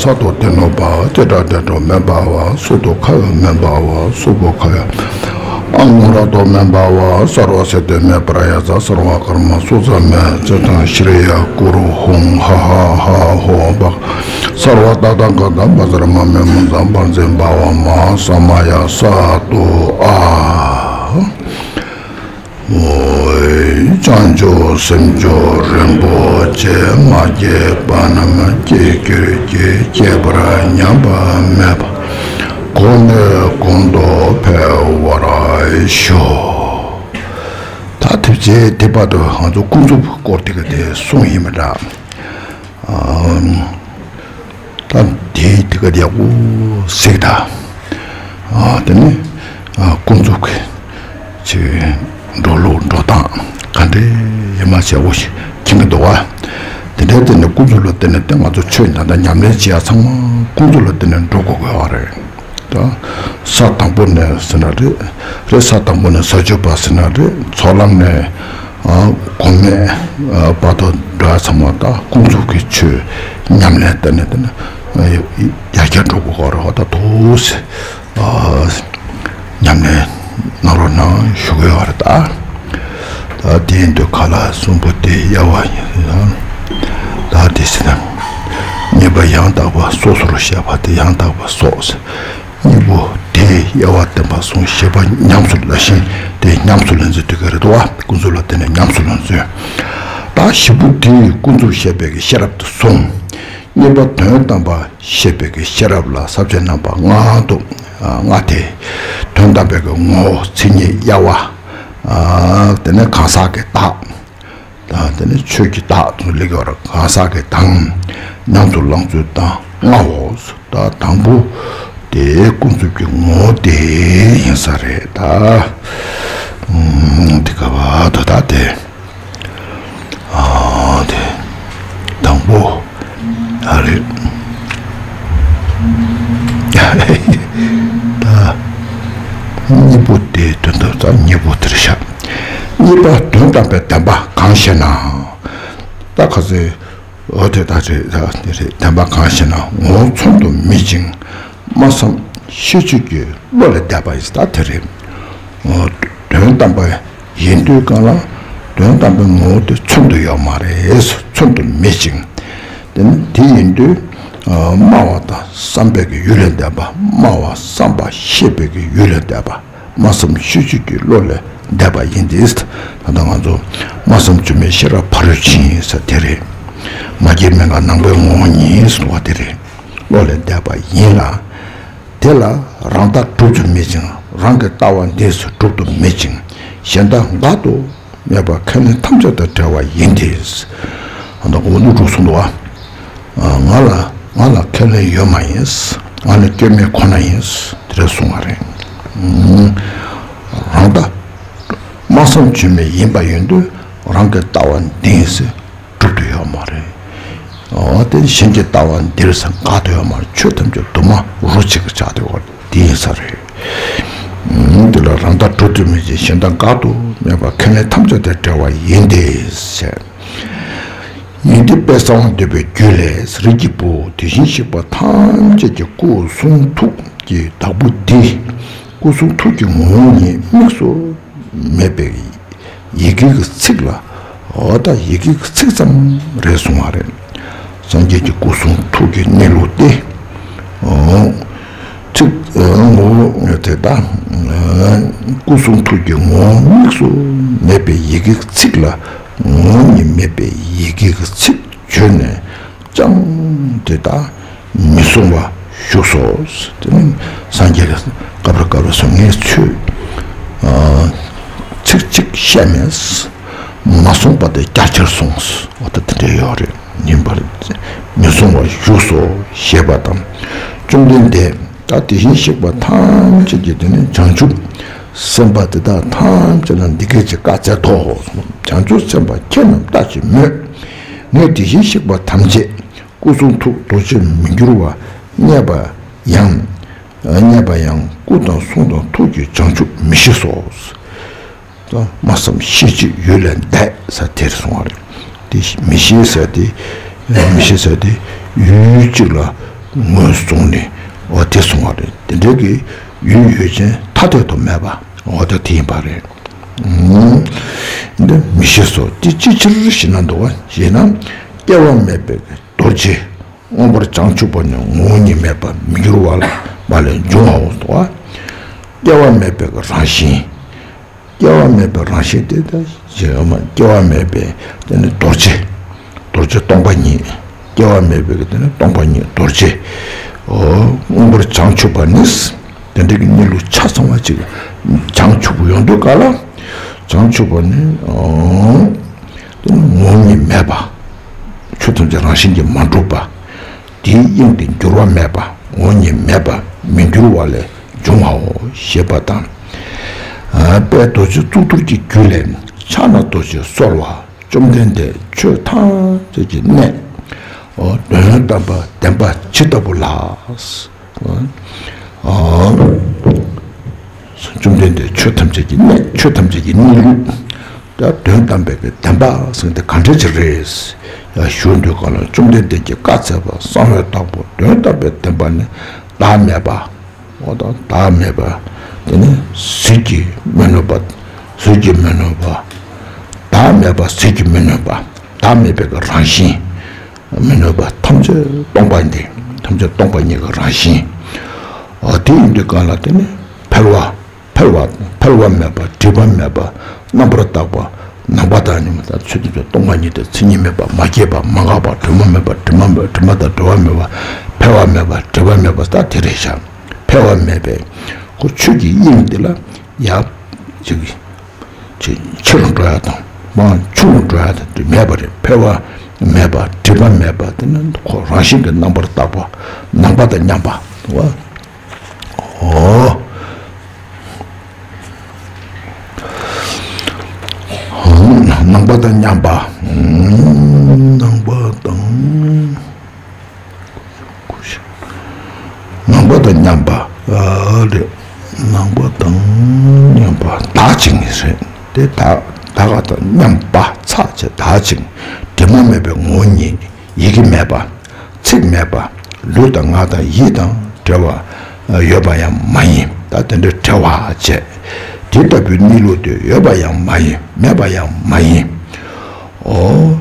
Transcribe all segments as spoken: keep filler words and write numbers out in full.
ཕ་ཏོ་ཏེ་ནོ་པ། ཏེ་ཏྲ་ཏེ་ཏྲོ་མེ་བྷ་ཝ། སུ་ཏོ་ཁ་ཡོ་མེ་བྷ་ཝ། སུ་པོ་ཁ་ཡོ། ཨ་ངུ་ར་ཏོ་མེ་བྷ་ཝ། སརྦ་སེ་ཏེ་མེ་པྲ་ཡ་ཛ། སརྦ་ཀརྨ་སུ་ཛ་མེ། ཙི་ཏང་ཤྲི་ཡ་ཀུ་རུ་ཧཱུྃ། ཧ་ཧ་ཧ་ཧོ་བྷ། སརྦ་ཏ་ཏ་ག་ཏ་བཛྲ་མ་མེ་མུ་ཛ། བཛྲ་བྷ་ཝ་མ་ཧཱ་ས་མ་ཡ། ས་ཏོ་ཨ། ཨོ། བྱང་ཆུབ་སེམས་མཆོག་རིན་པོ་ཆེ། མ་སྐྱེས་པ་རྣམས་སྐྱེ་གྱུར་ཅིག། སྐྱེས་པར་ཉམས་པ་མེད་པ། གོང་ནས་གོང་དུ་འཕེལ་བར་ཤོག། ད་དེ་བྱས་དེ་བར་དུ་ང་ཚོ་ཀུན་རྫོབ་སྐོར་དེ་ག་དེ་གསུངས་ཡིན་པ་འདྲ། ཨ། ད་དེའི་དེ་ག་ཡག་པོ་གཟིགས་དང་། ཨ། དེ་ནས་ཨ་ཀུན་རྫོབ་ཀྱི་ཆེ་བའི་འགྲོ་ལུགས་འགྲོ་སྟངས་ག་འདྲའི་ཡིན་མ་བྱས་པོ་ཞིག་མཁྱེན་གྱི་འདུག་བ། དེ་འདྲའི་དེ་ནས་ཀུན་རྫོབ་ལ་བརྟེན་ནས་དེ་ང་ཚོ་ཆོས་ད་ལྟ་ཉམས་ལེན་བྱེད་ཡ་ཚང་མ་ཀུན་རྫོབ་ལ་བརྟེན་ནས་འགྲོ་དགོས་དགོས་པ་རེད། ད་ས་དང་པོ་ནས་ཟེར་ན་རེད། རེད། ས་དང་པོ་ནས་ས་བཅུ་པ་ཟེར་ན་རེད། ཚོགས་ལམ་ནས་ཨ་གོང་མའི་ཨ་བར་དུ་འགྲོ་ཡ་ཚང་མ་ད་ཀུན་རྫོབ་ཀྱི་ཆོས་ཉམས་ལེན་བསྟར་ནས་བསྟར་ནས་ཨ་ཡར་རྒྱས་འགྲོ་དགོས་པ་རེད་བ། ད་དུས་ཨ་ཉམས་ལེན་གནང་རོགས་གནང་ཞུ་གི་ཡོད་རེད་ད། ད་དེ་ཡིན་དུས་ཁ་ལ་གསུམ་པོ་དེ་དབྱེ་བ་ཡིན་ན། ད་དེ་ཟེར་ན། གཉིས་པ་ཡང་དག་པ་སོ་སོར་བཤད་པ་དེ་ཡང་དག་པ་སོ། གཉིས་པོ་དེ་དབྱེ་བ་བསྟན་པ་གསུམ། བཞི་པ་ཉམས་སུ་ལེན་ཞིང་དེ་ཉམས་སུ་ལེན་ཚུལ་དེ་ག་རེ་འདུག་བ། ཀུན་རྫོབ་ལ་བརྟེན་ནས་ཉམས་སུ་ལེན་ཚུལ། ད་བཞི་པོ་དེ་ཀུན་རྫོབ་བཤད་པའི་གི་ཤེས་རབ་ཏུ་གསུངས། གཉིས་པ་དོན་དམ་པ་ཤེས་པའི་གི་ཤེས་རབ་ལ་ས་བཅད་རྣམ་པ་ལྔ་འདུག་ལྔ་དེ། དོན་དམ་པའི་གི་ངོ་བོ་མཚན་ཉིད་དབྱེ་བ། དེ་ནས་གང་ཟག་གི་བདག་ད་དེ་ནི་ཆོས་ཀྱི་བདག་ཏུ་སླེབས་ཡོད་རེད། གང་ཟག་གི་དང་། ཉམས་སུ་བླང་ཚུལ་དང་ལྔའོ། ད་དང་པོ་དེ་ཀུན་རྫོབ་ཀྱི་ངོ་བོ་དེ་ཡིན་ས་རེད་ད། ཨུམ། དེ་ག་བ་ད་ད་དེ། ཨ་དེ། དང་པོ། ཨ་རེད། ད། གཉིས་པོ་དེ་དོན་དམ་ས་གཉིས་པོ་དེར་བཞག་གཉིས་པ་དོན་དམ་པའི་བདེན་པ་གང་ཞེ་ན། ད་ཁ་སེ། འོ་དེ་ད་རེད་ད་དེ་རེད། བདེན་པ་གང་ཞེ་ན་ངོ་བོ་མཚོན་དུ་མེད་ཅིང་སྨྲ་བསམ་ཤེས་བྱེད་ཀྱི་བློ་ལས་འདས་པ་ཡིན། ད་དེ་རེད། འོ་དོན་དམ་པ་ཡིན་དུས་གང་ལ་དོན་དམ་པའི་ངོ་བོ་དེ་མཚོན་དུ་ཡོད་མ་རེད། མཚོན་དུ་མེད་ཅིང་། དེ་ནི་དེ་ཡིན་དུས་སྨྲ་བ་དང་བསམ་པའི་གི་ཡུལ་ལས་འདས་པ། སྨྲ་བ་བསམ་པ་ཤེས་པའི་གི་ཡུལ་ལས་འདས་པ། སྨྲ་བསམ་ཤེས་བྱེད་ཀྱི་བློ་ལས་འདས་པ་ཡིན་ཏེ། ད་ལྟ་ང་ཚོ་སྨྲ་བསམ་བརྗོད་མེད་ཤེས་རབ་ཕ་རོལ་ཕྱིན་ཟེར་དེ་རེད། མ་སྐྱེས་མན་ངག་ནང་པའི་ངོ་བོ་ཉིད་ཟེར་བ་དེ་རེད། བློ་ལས་འདས་པ་ཡིན་ལ། དེ་ལ་རང་ལྟ་གྲུབ་ཏུ་མེད་ཅིང་རང་གི་ལྟ་བ་འདི་སུ་གྲུབ་ཏུ་མེད་ཅིང་གཞན་ལྟ་འགག་ཏུ་མེད་པ་ཁས་ལེན་ཐམས་ཅད་དང་བྲལ་བ་ཡིན་ཏེ། ཨ་ད་གོ་བ་ཀླུ་སྒྲུབ་གསུངས་འདུག་བ། ང་ལ་ང་ལ་ཁས་ལེན་ཡོད་མ་ཡིན། ང་ནི་སྐྱོན་མེད་ཁོ་ན་ཡིན། དེ་རེད་གསུང་བ་རེད། རང་ལྟ་སྨྲ་བསམ་བརྗོད་མེད་ཡིན་པ་ཡིན་དུས་རང་གི་ལྟ་བ་འདི་ཡིན་ཟེར་གྲུབ་ཏུ་ཡོད་མ་རེད། འོ་དེ་གཞན་གྱི་ལྟ་བ་འདིར་ཟེར་འགག་ཏུ་ཡོད་མ་རེད། ཆོས་ཐམས་ཅད་དུ་མ་རུ་གཅིག་གི་ཆགས་ཏེ་འོ་དེ་ཡིན་ས་རེད། དེ་ལ་རང་ལྟ་གྲུབ་ཏུ་མེད་ཅིང་གཞན་ལྟ་འགག་ཏུ་མེད་པ་ཁས་ལེན་ཐམས་ཅད་དང་བྲལ་བ་ཡིན་ཏེ་ཟེར། ཡིན་ཏེ་དཔལ་གསང་བ་འདུས་པའི་རྒྱུད་ལས། རིགས་ཀྱི་བུ། དེ་བཞིན་གཤེགས་པ་ཐམས་ཅད་ཀྱི་སྐུ་གསུང་ཐུགས་ཀྱི་བདག་པོ་འདི། སྐུ་གསུང་ཐུགས་ཀྱི་ངོ་བོ་ཉིད་དམིགས་སུ་མེད་པའི་ཡི་གེ་གི་ཚིག་ལ། འོ་ད་ཡི་གེ་གི་ཚིག་ཙམ་རེད་གསུང་བ་རེད། སངས་རྒྱས་ཀྱི་སྐུ་གསུང་ཐུགས་ཀྱི་གནས་ལུགས་ཏེ། འོ། ཚིག་ངོ་བོ་དེ་དག་སྐུ་གསུང་ཐུགས་ཀྱི་ངོ་བོ་དམིགས་སུ་མེད་པའི་ཡི་གེ་ཚིག་ལ་ངོ་བོ་ཉིད་མེད་པའི་ཡི་གེ་ཚིག་བརྗོད་ནས་ཀྱང་དེ་དག་མི་གསུང་བར་བཞུགས་སོ། དེ་ནི་སངས་རྒྱས་ཀྱིས་སྐབས་རེ་སྐབས་རེ་གསུང་ངས་ཆོས་ཚིག་གཅིག་བཤད་མེད། མ་གསུངས་པ་དེ་རྒྱ་ཆེར་གསུངས། འོ་ད་དེ་འདྲ་ཡོད་རེད། ཉིན་པར་མི་གསུང་བར་བཞུགས་སོ་ཞེས་པ་དང་། བཅོམ་ལྡན་འདས་ད་དེ་བཞིན་གཤེགས་པ་ཐམས་ཅད་ཀྱིས་དེ་ནི་བྱང་ཆུབ་སེམས་དཔའ་དེ་དག་ཐམས་ཅད་ལ་འདི་སྐད་ཅེས་བཀའ་སྩལ་ཏོ། བྱང་ཆུབ་སེམས་དཔའ་ཁྱེད་རྣམས་ལྟ་ཅི་སྨོས། ངས་དེ་བཞིན་གཤེགས་པ་ཐམས་ཅད་སྐུ་གསུང་ཐུགས་རྡོ་རྗེར་མི་འགྱུར་བ་བརྙེས་པ་ཡང་། བརྙེས་པ་ཡང་སྐུ་དང་གསུང་དང་ཐུགས་ཀྱི་བྱང་ཆུབ་མི་ཤེས་སོ། སྨྲ་བསམ་ཤེས་བྱེད་ཡུལ་ལས་འདས་ས་དེར་སོང་བ་རེད། དེ་མི་ཤེས་ས་དེ། མི་ཤེས་ས་དེ་ཡུལ་གཅིག་ལ་ ངོས་བཟུང་ནས་འོ་དེ་གསུང་བ་རེད། དེ་འདྲའི་གི་ཡུལ་ཡུལ་ཅན་ཐ་དད་དུ་མེད་པ་འོ་ད་དེ་ཡིན་པ་རེད། ཨུམ། འདི་མི་ཤེས་སོ། དེ་ཅིའི་ཕྱིར་ཞེ་ན་འདུག་བ་ཞེ་ན། སྐྱེ་བ་མེད་པའི་རྡོ་རྗེ། མངོན་པར་བྱང་ཆུབ་པ་ནི་ངོ་བོ་ཉིད་མེད་པ་མི་འགྱུར་བ་ལ་མ་ལས་འབྱུང་བའོ། སྐྱེ་བ་མེད་པའི་རང་བཞིན། སྐྱེ་བ་མེད་པའི་རང་བཞིན་དེ་ལྟ་ཞེས་སྐྱེ་བ་མེད་པའི་དེ་ནི་རྡོ་རྗེ། རྡོ་རྗེ་སྟོང་པ་ཉིད། སྐྱེ་བ་མེད་པའི་དེ་ནི་སྟོང་པ་ཉིད་རྡོ་རྗེ། མངོན་པར་བྱང་ཆུབ་པ་ནི། དེ་འདྲ་གི་གནས་ལུགས་ཆ་ཚང་བ་ཅིག་བྱང་ཆུབ་ཡོང་དུས་ག་ལ། བྱང་ཆུབ་པ་ནི། དེ་ནི་ངོ་བོ་ཉིད་མེད་པ། ཆོས་ཐམས་ཅད་རང་བཞིན་གྱིས་མ་གྲུབ་པ། དེའི་དབྱིངས་དེ་འགྱུར་བ་མེད་པ་ངོ་བོ་ཉིད་མེད་པ་མི་འགྱུར་བ་ལས་འབྱུང་བའོ་ཞེས་པ་དང་། དཔལ་རྡོ་རྗེ་གཙུག་ཏོར་གྱི་རྒྱུད་ལས་ཕྱག་ན་རྡོ་རྗེས་གསོལ་བ། བཅོམ་ལྡན་འདས་ཆོས་ཐམས་ཅད་ཀྱི་གནས། དོན་དམ་པ་བདེན་པ་ཇི་ལྟ་བུ་ལགས། བཅོམ་ལྡན་འདས་ཆོས་ཐམས་ཅད་ཀྱི་གནས། ཆོས་ཐམས་ཅད་ཀྱི་གནས་ལུགས། ད་དོན་དམ་པའི་གི་བདེན་པ་ཟེར་དེ་ག་འདྲ་ཅིག་རེད། ཡང་ཞུ་འདོད་གང་ལ་བཅོམ་ལྡན་འདས་ཀྱིས་བཀའ་སྩལ་པ། གསང་བའི་བདག་པོ་དོན་དམ་པའི་བདེན་པ་ནི་བདག་མེད་པ། འོ་ད་བདག་མེད་པ། དེ་ནི་ཟིལ་གྱིས་མི་ནོན་པ། ཟིལ་གྱིས་མི་ནོན་པ། བདག་མེད་པ་ཟིལ་གྱིས་མི་ནོན་པ། བདག་མེད་པའི་གི་རང་བཞིན། མི་ནོན་པ་ཐམས་ཅད་སྟོང་པ་ཡིན་ཏེ། ཐམས་ཅད་སྟོང་པ་ཉིད་ཀྱི་རང་བཞིན། འོ་དེ་ཡིན་དུས་གང་ལ་དེ་ནི་འཕེལ་བ། འཕེལ་བ། འཕེལ་བ་མེད་པ། འགྲིབ་པ་མེད་པ། རྣམ་པར་དག་པ། ནམ་མཁའ་དང་མཉམ་པ། ད་ཆོས་ཐམས་ཅད་སྟོང་པ་ཉིད་དེ། མཚན་ཉིད་མེད་པ། མ་སྐྱེས་པ། མ་འགགས་པ། དྲི་མ་མེད་པ། དྲི་མ་མེད། དྲི་མ་དང་བྲལ་བ་མེད་པ། འཕེལ་བ་མེད་པ། འགྲིབ་པ་མེད་པ། ད་དེ་རེད་ཤག་འཕེལ་བ་མེད་པའི་ཁོ་ཆོས་ཀྱི་དབྱིངས་དེ་ལ་ཡར་ཅིག་ཆེ་ཆེ་རུ་འགྲོ་ཡ་དང་མར་ཆུང་རུ་འགྲོ་ཡ་དང་དེ་མེད་པ་རེད། འཕེལ་བ་མེད་པ། འགྲིབ་པ་མེད་པ། དེ་ནི་ཁོ་རང་བཞིན་གྱི་རྣམ་པར་དག་པ། ནམ་མཁའ་དང་མཉམ་པ། འོ། རྣམ་པ་དང་མཉམ་པ། རྣམ་པ་དང་། རྣམ་པ་དང་མཉམ་པ། ཨ་རེ། རྣམ་པ་དང་མཉམ་པ་དག་ཅིང་རེད་དེ། དག་དག་དང་མཉམ་པ་ཚ་བྱེད་དག་ཅིང་། དྲི་མ་མེད་པའི་ངོ་བོ་ཉིད། ཡི་གེ་མེད་པ། ཚིག་མེད་པ། ལུས་དང་ངག་དང་ཡིད་དང་བྲལ་བ་ཡོད་པ་ཡང་མ་ཡིན། ད་དེ་འདྲའི་བྲལ་བ་བྱས། དེ་ལྟ་བུའི་གནས་ལུགས་དེ་ཡོད་པ་ཡང་མ་ཡིན། མེད་པ་ཡང་མ་ཡིན། འོ།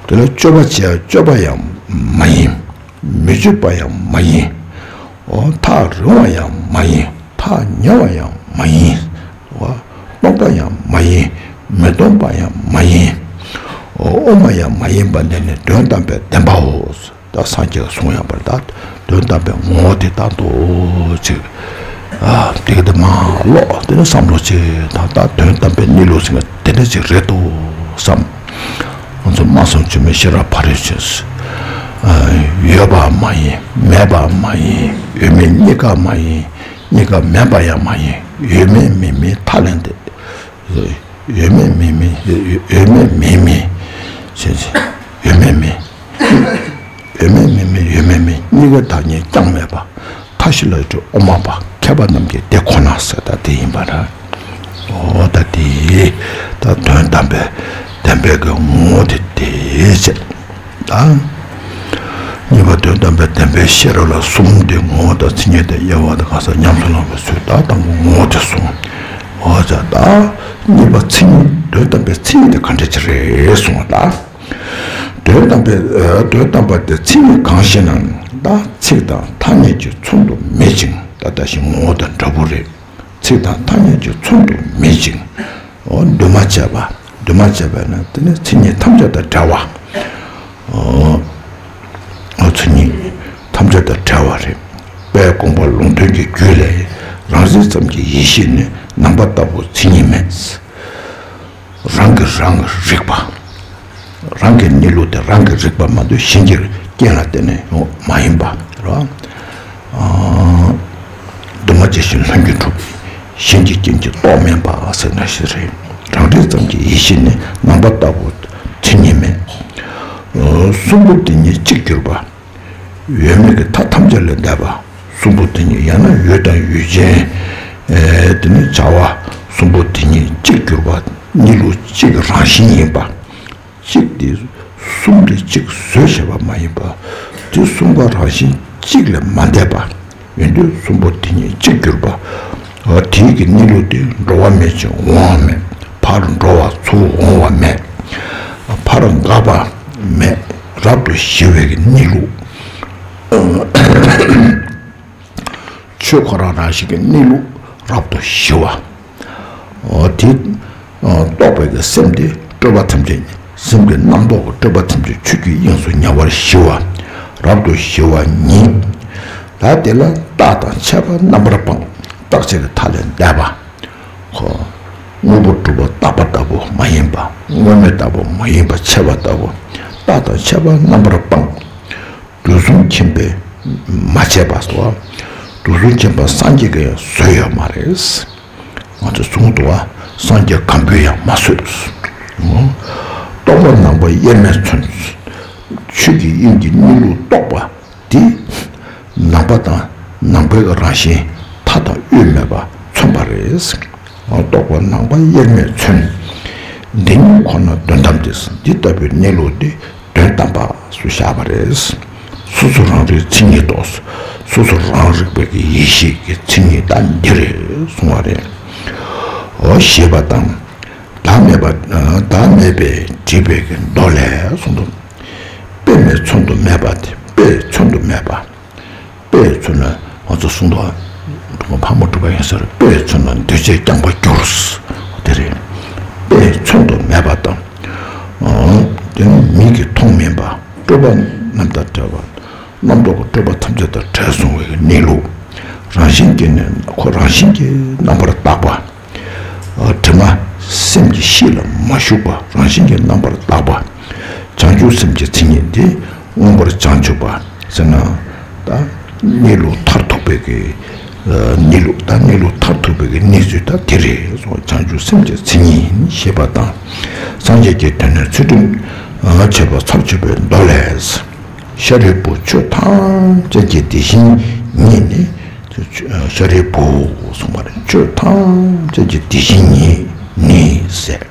དེ་ལ་སྤྱོད་པ་བྱས་སྤྱོད་པ་ཡང་མ་ཡིན། མི་སྤྱོད་པ་ཡང་མ་ཡིན། འོ། ཐག་རིང་བ་ཡང་མ་ཡིན། ཐག་ཉེ་བ་ཡང་མ་ཡིན། འོ། སྟོང་པ་ཡང་མ་ཡིན། མི་སྟོང་པ་ཡང་མ་ཡིན། འོ། དབུ་མ་ཡང་མ་ཡིན་པ་འདི་ནི་དོན་དམ་པའི་བདེན་པའོ། ད་སངས་རྒྱས་ཀྱིས་གསུངས་ཡོད་པར། ད་དོན་དམ་པའི་ངོ་བོ་དེ་ད་འདུག་ཅིག་ཨ་དེ་ག་དེ་མ་ཀློག་དེ་ནས་བསམ་བློ་ཅིག་ད་ད་དོན་དམ་པའི་གནས་ལུགས་ཟེར་བ་དེ་འདྲ་ཅིག་རེད་འདུག་བསམ། ང་ཚོ་སྨྲ་བསམ་བརྗོད་མེད་ཤེས་རབ་ཕ་རོལ་ཕྱིན། ཡོད་པ་མ་ཡིན། མེད་པ་མ་ཡིན། ཡོད་མེད་གཉིས་ཀ་མ་ཡིན། གཉིས་ཀ་མེད་པ་ཡང་མ་ཡིན། ཡོད་མེད་མེད་མིན་མཐའ་ལས་འདས། ཡོད་མེད་མེད་མིན། ཡོད་མེད་མེད་མིན། ཡོད་མེད་མེད། ཡོད་མེད་མེད་མིན། ཡོད་མེད་མེད་མིན། ཡོད་མེད་མེད། གཉིས་ཀ་བདག་ཉིད་ཀྱང་མེད་པ། མཐའ་བཞི་ལ་ཡོད་དུས་དབུ་མ་པ། མཁས་པ་རྣམས་ཀྱི་དེ་ཁོ་ན་ཟེར། ད་དེ་ཡིན་པ་འདྲ། འོ་ད་དེ་ད་དོན་དམ་པའི་བདེན་པའི་གི་ངོ་བོ་དེ་དེ་བྱས། ད་གཉིས་པ་དོན་དམ་པའི་བདེན་པའི་ཤེས་རབ་ལ་གསུམ་དེ་ངོ་བོ་དང་མཚན་ཉིད་དང་དབྱེ་བ་དང་གང་ཟག་ཉམས་སུ་བླང་བའི་ཚུལ། ད་དང་པོ་ངོ་བོ་དེ་གསུངས། འོ་ད་ད་གཉིས་པ་མཚན་ཉིད། དོན་དམ་པའི་མཚན་ཉིད་དེ་ག་འདྲ་ཅིག་རེད་གསུངས་པ་ད། དོན་དམ་པའི་ཨ་དོན་དམ་པ་དེ་མཚན་ཉིད་གང་ཞེ་ན། ད་ཚིག་དང་ཐ་སྙད་ཀྱི་མཚུན་དུ་མེད་ཅིང་། ད་ད་ཞིག་ངོ་བོ་དང་འདྲ་པོ་རེད། ཚིག་དང་ཐ་སྙད་ཀྱི་མཚུན་དུ་མེད་ཅིང་། འོ་འདུས་མ་བྱས་པ། འདུས་མ་བྱས་པ་ན་དེ་ནི་མཚན་ཉིད་ཐམས་ཅད་དང་བྲལ་བ། འོ་འོ་མཚན་ཉིད་ཐམས་ཅད་དང་བྲལ་བ་རེད། དཔལ་དགོངས་པ་ལུང་སྟོན་གྱི་རྒྱུད་ལས། རང་རིག་ཙམ་གྱི་ཡེ་ཤེས་ནི། ནམ་མཁའ་ལྟ་བུ་མཚན་ཉིད་མེད། རང་གིས་རང་རིག་པ། རང་གི་གནས་ལུགས་དེ་རང་གིས་རིག་པ་མ་གཏོགས་གཞན་གྱི་རྐྱེན་ལ་བརྟེན་ནས་ཡོང་མ་ཡིན་པ་རེད། འདུས་མ་བྱས་ཤིང་ལྷུན་གྱིས་གྲུབ། གཞན་གྱི་རྐྱེན་གྱིས་རྟོགས་མིན་པ་ཟེར་ན་ཞིག་རེད། རང་རིག་ཙམ་གྱི་ཡེ་ཤེས་ནི། ནམ་མཁའ་ལྟ་བུ་མཚན་ཉིད་མེད། གསུམ་པོ་དེ་ཉིད་གཅིག་གྱུར་པ། ཡོད་མེད་ཀྱི་མཐའ་ཐམས་ཅད་ལས་འདས་པ། གསུམ་པོ་དེ་ཉིད་ཡང་ན་ཡུལ་དང་ཡུལ་ཅན། ཨེ་དེ་ནི་བྱ་བ་གསུམ་པོ་དེ་ཉིད་གཅིག་གྱུར་པ། གནས་ལུགས་གཅིག་གི་རང་བཞིན་ཡིན་པ། གཅིག་དེ་གསུམ་དེ་གཅིག་བཟོས་བྱས་པ་མ་ཡིན་པ། དེ་གསུམ་ཀ་རང་བཞིན་ གཅིག་ལས་མ་འདས་པ། ཡོན་ཏན་གསུམ་པོ་དེ་ཉིད་གཅིག་གྱུར་པ། དེའི་གི་གནས་ལུགས་དེ་འགྲོ་བ་མེད་ཅིང་འོང་བ་མེད། ཕར་འགྲོ་བ་ཚུར་འོང་བ་མེད། ཕར་འགག་པ་མེད། རབ་ཏུ་ཞི་བའི་གི་གནས་ལུགས། ཆོས་ཁོ་རང་རང་བཞིན་གྱི་གནས་ལུགས་རབ་ཏུ་ཞི་བ། འོ་དེ། རྟོགས་པའི་གི་སེམས་དེ་སྤྲོས་པ་ཐམས་ཅད་སེམས་ཀྱི་རྣམ་རྟོག་གི་སྤྲོས་པ་ཐམས་ཅད་ཆོས་ཀྱི་དབྱིངས་སུ་ཉེ་བར་ཞི་བ། རབ་ཏུ་ཞི་བ་ཉིད། ད་དེ་ལ་རྟག་དང་ཆད་པ་རྣམ་པར་སྤངས། རྟག་ཆད་ཀྱི་མཐའ་ལས་འདས་པ། ཁོ། དངོས་པོ་གྲུབ་པ་རྟག་པ་ལྟ་བུ་མ་ཡིན་པ། དངོས་མེད་ལྟ་བུ་མ་ཡིན་པ་ཆད་པ་ལྟ་བུ། རྟག་དང་ཆད་པ་རྣམ་པར་སྤངས། དུག་གསུམ་མཁྱེན་པས་མ་ཆད་པ་སོགས། དུག་གསུམ་མཁྱེན་པ་སངས་རྒྱས་ཀྱིས་བཟོས་ཡོད་མ་རེད། ང་ཚོས་གསུངས་འདུག་བ། སངས་རྒྱས་གང་པོས་ཡང་མ་བཟོས། རྟོག་པ་ནང་པ་དབྱེར་མེད་མཚོན། ཆོས་ཀྱི་དབྱིངས་ཀྱི་གནས་ལུགས་རྟོགས་པ་དེ། ནང་པ་དང་ནང་པའི་རང་བཞིན་མཐའ་དང་དབུས་མེད་པ་མཚོན་པ་རེད། རྟོག་པ་ནང་པ་དབྱེར་མེད་མཚོན། འདི་ཉིད་ཁོ་ན་དོན་དམ་སྟེ། འདི་ལྟ་བུའི་གནས་ལུགས་འདི་དོན་དམ་པ་སུ་བཞག་པ་རེད། སོ་སོ་རང་རིག་མཚན་ཉིད་དོ། སོ་སོ་རང་རིག་པའི་གི་ཡེ་ཤེས་ཀྱི་མཚན་ཉིད་ད་འདི་རེད་གསུང་བ་རེད། འོ་ཞེས་པ་དང་། བདག་མེད་པ། བདག་མེད་པས་བྲིས་པའི་གི་མདོ་ལས་གསུངས་འདུག་དཔེ་མེད་མཚོན་དུ་མེད་པ་སྟེ། དཔེ་མཚོན་དུ་མེད་པ། དཔེ་མཚོན་ན་ང་ཚོ་གསུངས་འདུག་ཕག་མོ་གྲུ་པ་ཡིན་ཟེར། དཔེ་མཚོན་ན་འདུས་བྱས་རྐྱང་པར་འགྱུར། དེ་རེད། དཔེ་མཚོན་དུ་མེད་པ་དང་། དེ་ནི་མིག་གིས་མཐོང་མིན་པ། སྤྲོས་པ་རྣམས་དང་བྲལ་བ། རྣམ་རྟོག་གི་སྤྲོས་པ་ཐམས་ཅད་དང་བྲལ་སོང་བའི་གནས་ལུགས། རང་བཞིན་གྱིས་ནི་ཁོ་རང་བཞིན་གྱིས་རྣམ་པར་དག་པ། དྲི་མ་སེམས་ཀྱི་གཤིས་ལ་མ་ཞུགས་པ། རང་བཞིན་གྱིས་རྣམ་པར་དག་པ། བྱང་ཆུབ་སེམས་ཀྱི་མཚན་ཉིད་དེ་མངོན་པར་བྱང་ཆུབ་པ་ཟེར་ན། ད་གནས་ལུགས་མཐར་ཐུག་པའི་གི་གནས་ལུགས། ད་གནས་ལུགས་མཐར་ཐུག་པའི་གི་གནས་ཚུལ་ད་དེ་རེད། བྱང་ཆུབ་སེམས་ཀྱི་མཚན་ཉིད་ཞེས་པ་དང་། སངས་རྒྱས་ཀྱི་དོན་ནི་ཚུལ་ཁྲིམས་ཆོས་པ་ཚར་གཅོད་པའི་མདོ་ལས། ཤཱ་རིའི་བུ་ཆོས་ཐམས་ཅད་ཀྱི་དེ་བཞིན་ཉིད་ནི། ཤཱ་རིའི་བུ་གསུངས་པ་རེད། ཆོས་ཐམས་ཅད་ཀྱི་དེ་བཞིན་ཉིད་ནི་ཟེར།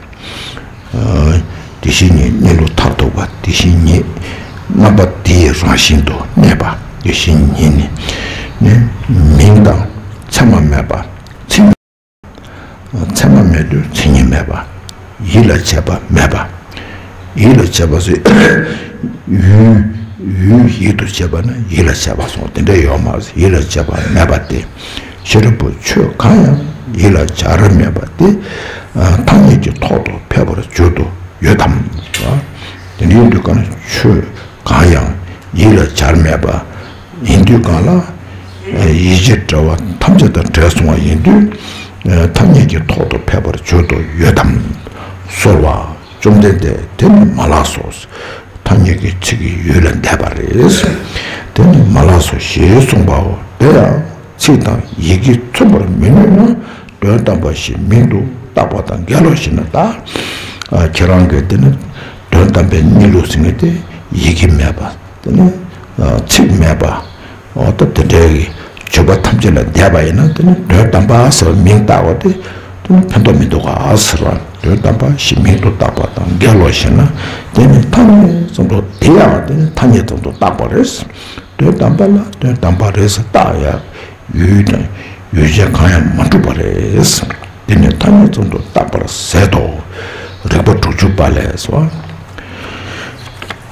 དེ་བཞིན་ཉིད། གནས་ལུགས་མཐར་ཐུག་པ་དེ་བཞིན་ཉིད། རྣམ་པ་དེའི་རང་བཞིན་དུ་གནས་པ་དེ་བཞིན་ཉིད་ནི། ནི་མིང་དང་མཚན་མ་མེད་པ། མཚན། མཚན་མ་མེད་དུས་མཚན་ཉིད་མེད་པ། ཡིད་ལ་བྱེད་པ་མེད་པ། ཡིད་ལ་བྱེད་པ་ཟེར། ཡུལ། ཡུལ་ཡིད་དུ་བྱེད་པ་ན་ཡིད་ལ་བྱེད་པ་སོང་། དེ་འདྲ་ཡོད་མ་རེད། ཡིད་ལ་བྱེད་པ་མེད་པ་སྟེ། ཤཱ་རིའི་བུ་ཆོས་གང་ཡང་ཡིད་ལ་བྱར་མེད་པ་སྟེ། ཐ་སྙད་ཀྱི་ཐོག་ཏུ་ཕེབས་པར་གྱུར་དུ་ཡོད་དམ། དེ་འདྲའི་དུས་གང་ཆོས་གང་ཡང་ཡིད་ལ་བྱར་མེད་པ་ཡིན་དུས་གང་ལ། ཡིད་ཀྱི་བྲལ་བ་ཐམས་ཅད་དང་བྲལ་སོང་བ་ཡིན་དུས། ཐ་སྙད་ཀྱི་ཐོག་ཏུ་ཕེབས་པར་གྱུར་དུ་ཡོད་དམ། གསོལ་བ། བཅོམ་ལྡན་འདས། དེ་ནི་མ་ལགས་སོ། ཐ་སྙད་ཀྱི་ཚིག་གི་ཡུལ་ལས་འདས་པ་རེད། དེ་ནི་མ་ལགས་སོ་ཞེས་གསུངས་པའོ། དེ་ཡང་ཚིག་དང་ཡི་གེས་མཚོན་པར་མི་ནུས་ན། དོན་དམ་པ་ཞེས་མིང་དུ་བཏགས་པ་དང་འགལ་ལོ་ཞེ་ན། ད་ཁྱེད་རང་གིས་དེ་ནི་དོན་དམ་པའི་གནས་ལུགས་ཟེར་མཁན་དེ་ཡི་གེ་མེད་པ། དེ་ནི་ཚིག་མེད་པ། འོ་ད་དེ་འདྲའི་བརྗོད་པ་ཐམས་ཅད་ལས་འདས་པ་ཡིན་ན། དེ་ནི་དོན་དམ་པ་ཟེར་བ་མིང་བཏགས་པ་དེ་དེ་ནི་ཕན་ཐོགས་མི་འདུག་ག་ཟེར་བ། དོན་དམ་པ་ཞེས་མིང་དུ་བཏགས་པ་དང་འགལ་ལོ་ཞེ་ན། དེ་ནི་ཐ་སྙད་ཙམ་དུ། དེ་ཡང་དེ་ནི་ཐ་སྙད་ཙམ་དུ་བཏགས་པ་རེད། དོན་དམ་པ་ལ་དོན་དམ་པ་རེད་ཟེར་བཏགས་ཡ། ཡུལ་དང་ཡུལ་ཅན་གང་ཡང་མ་གྲུབ་པ་རེད། འདི་ནི་ཐ་སྙད་ཙམ་དུ་བཏགས་པར་ཟད་དོ། རིགས་པ་དྲུག་ཅུ་པ་ལས་སོ།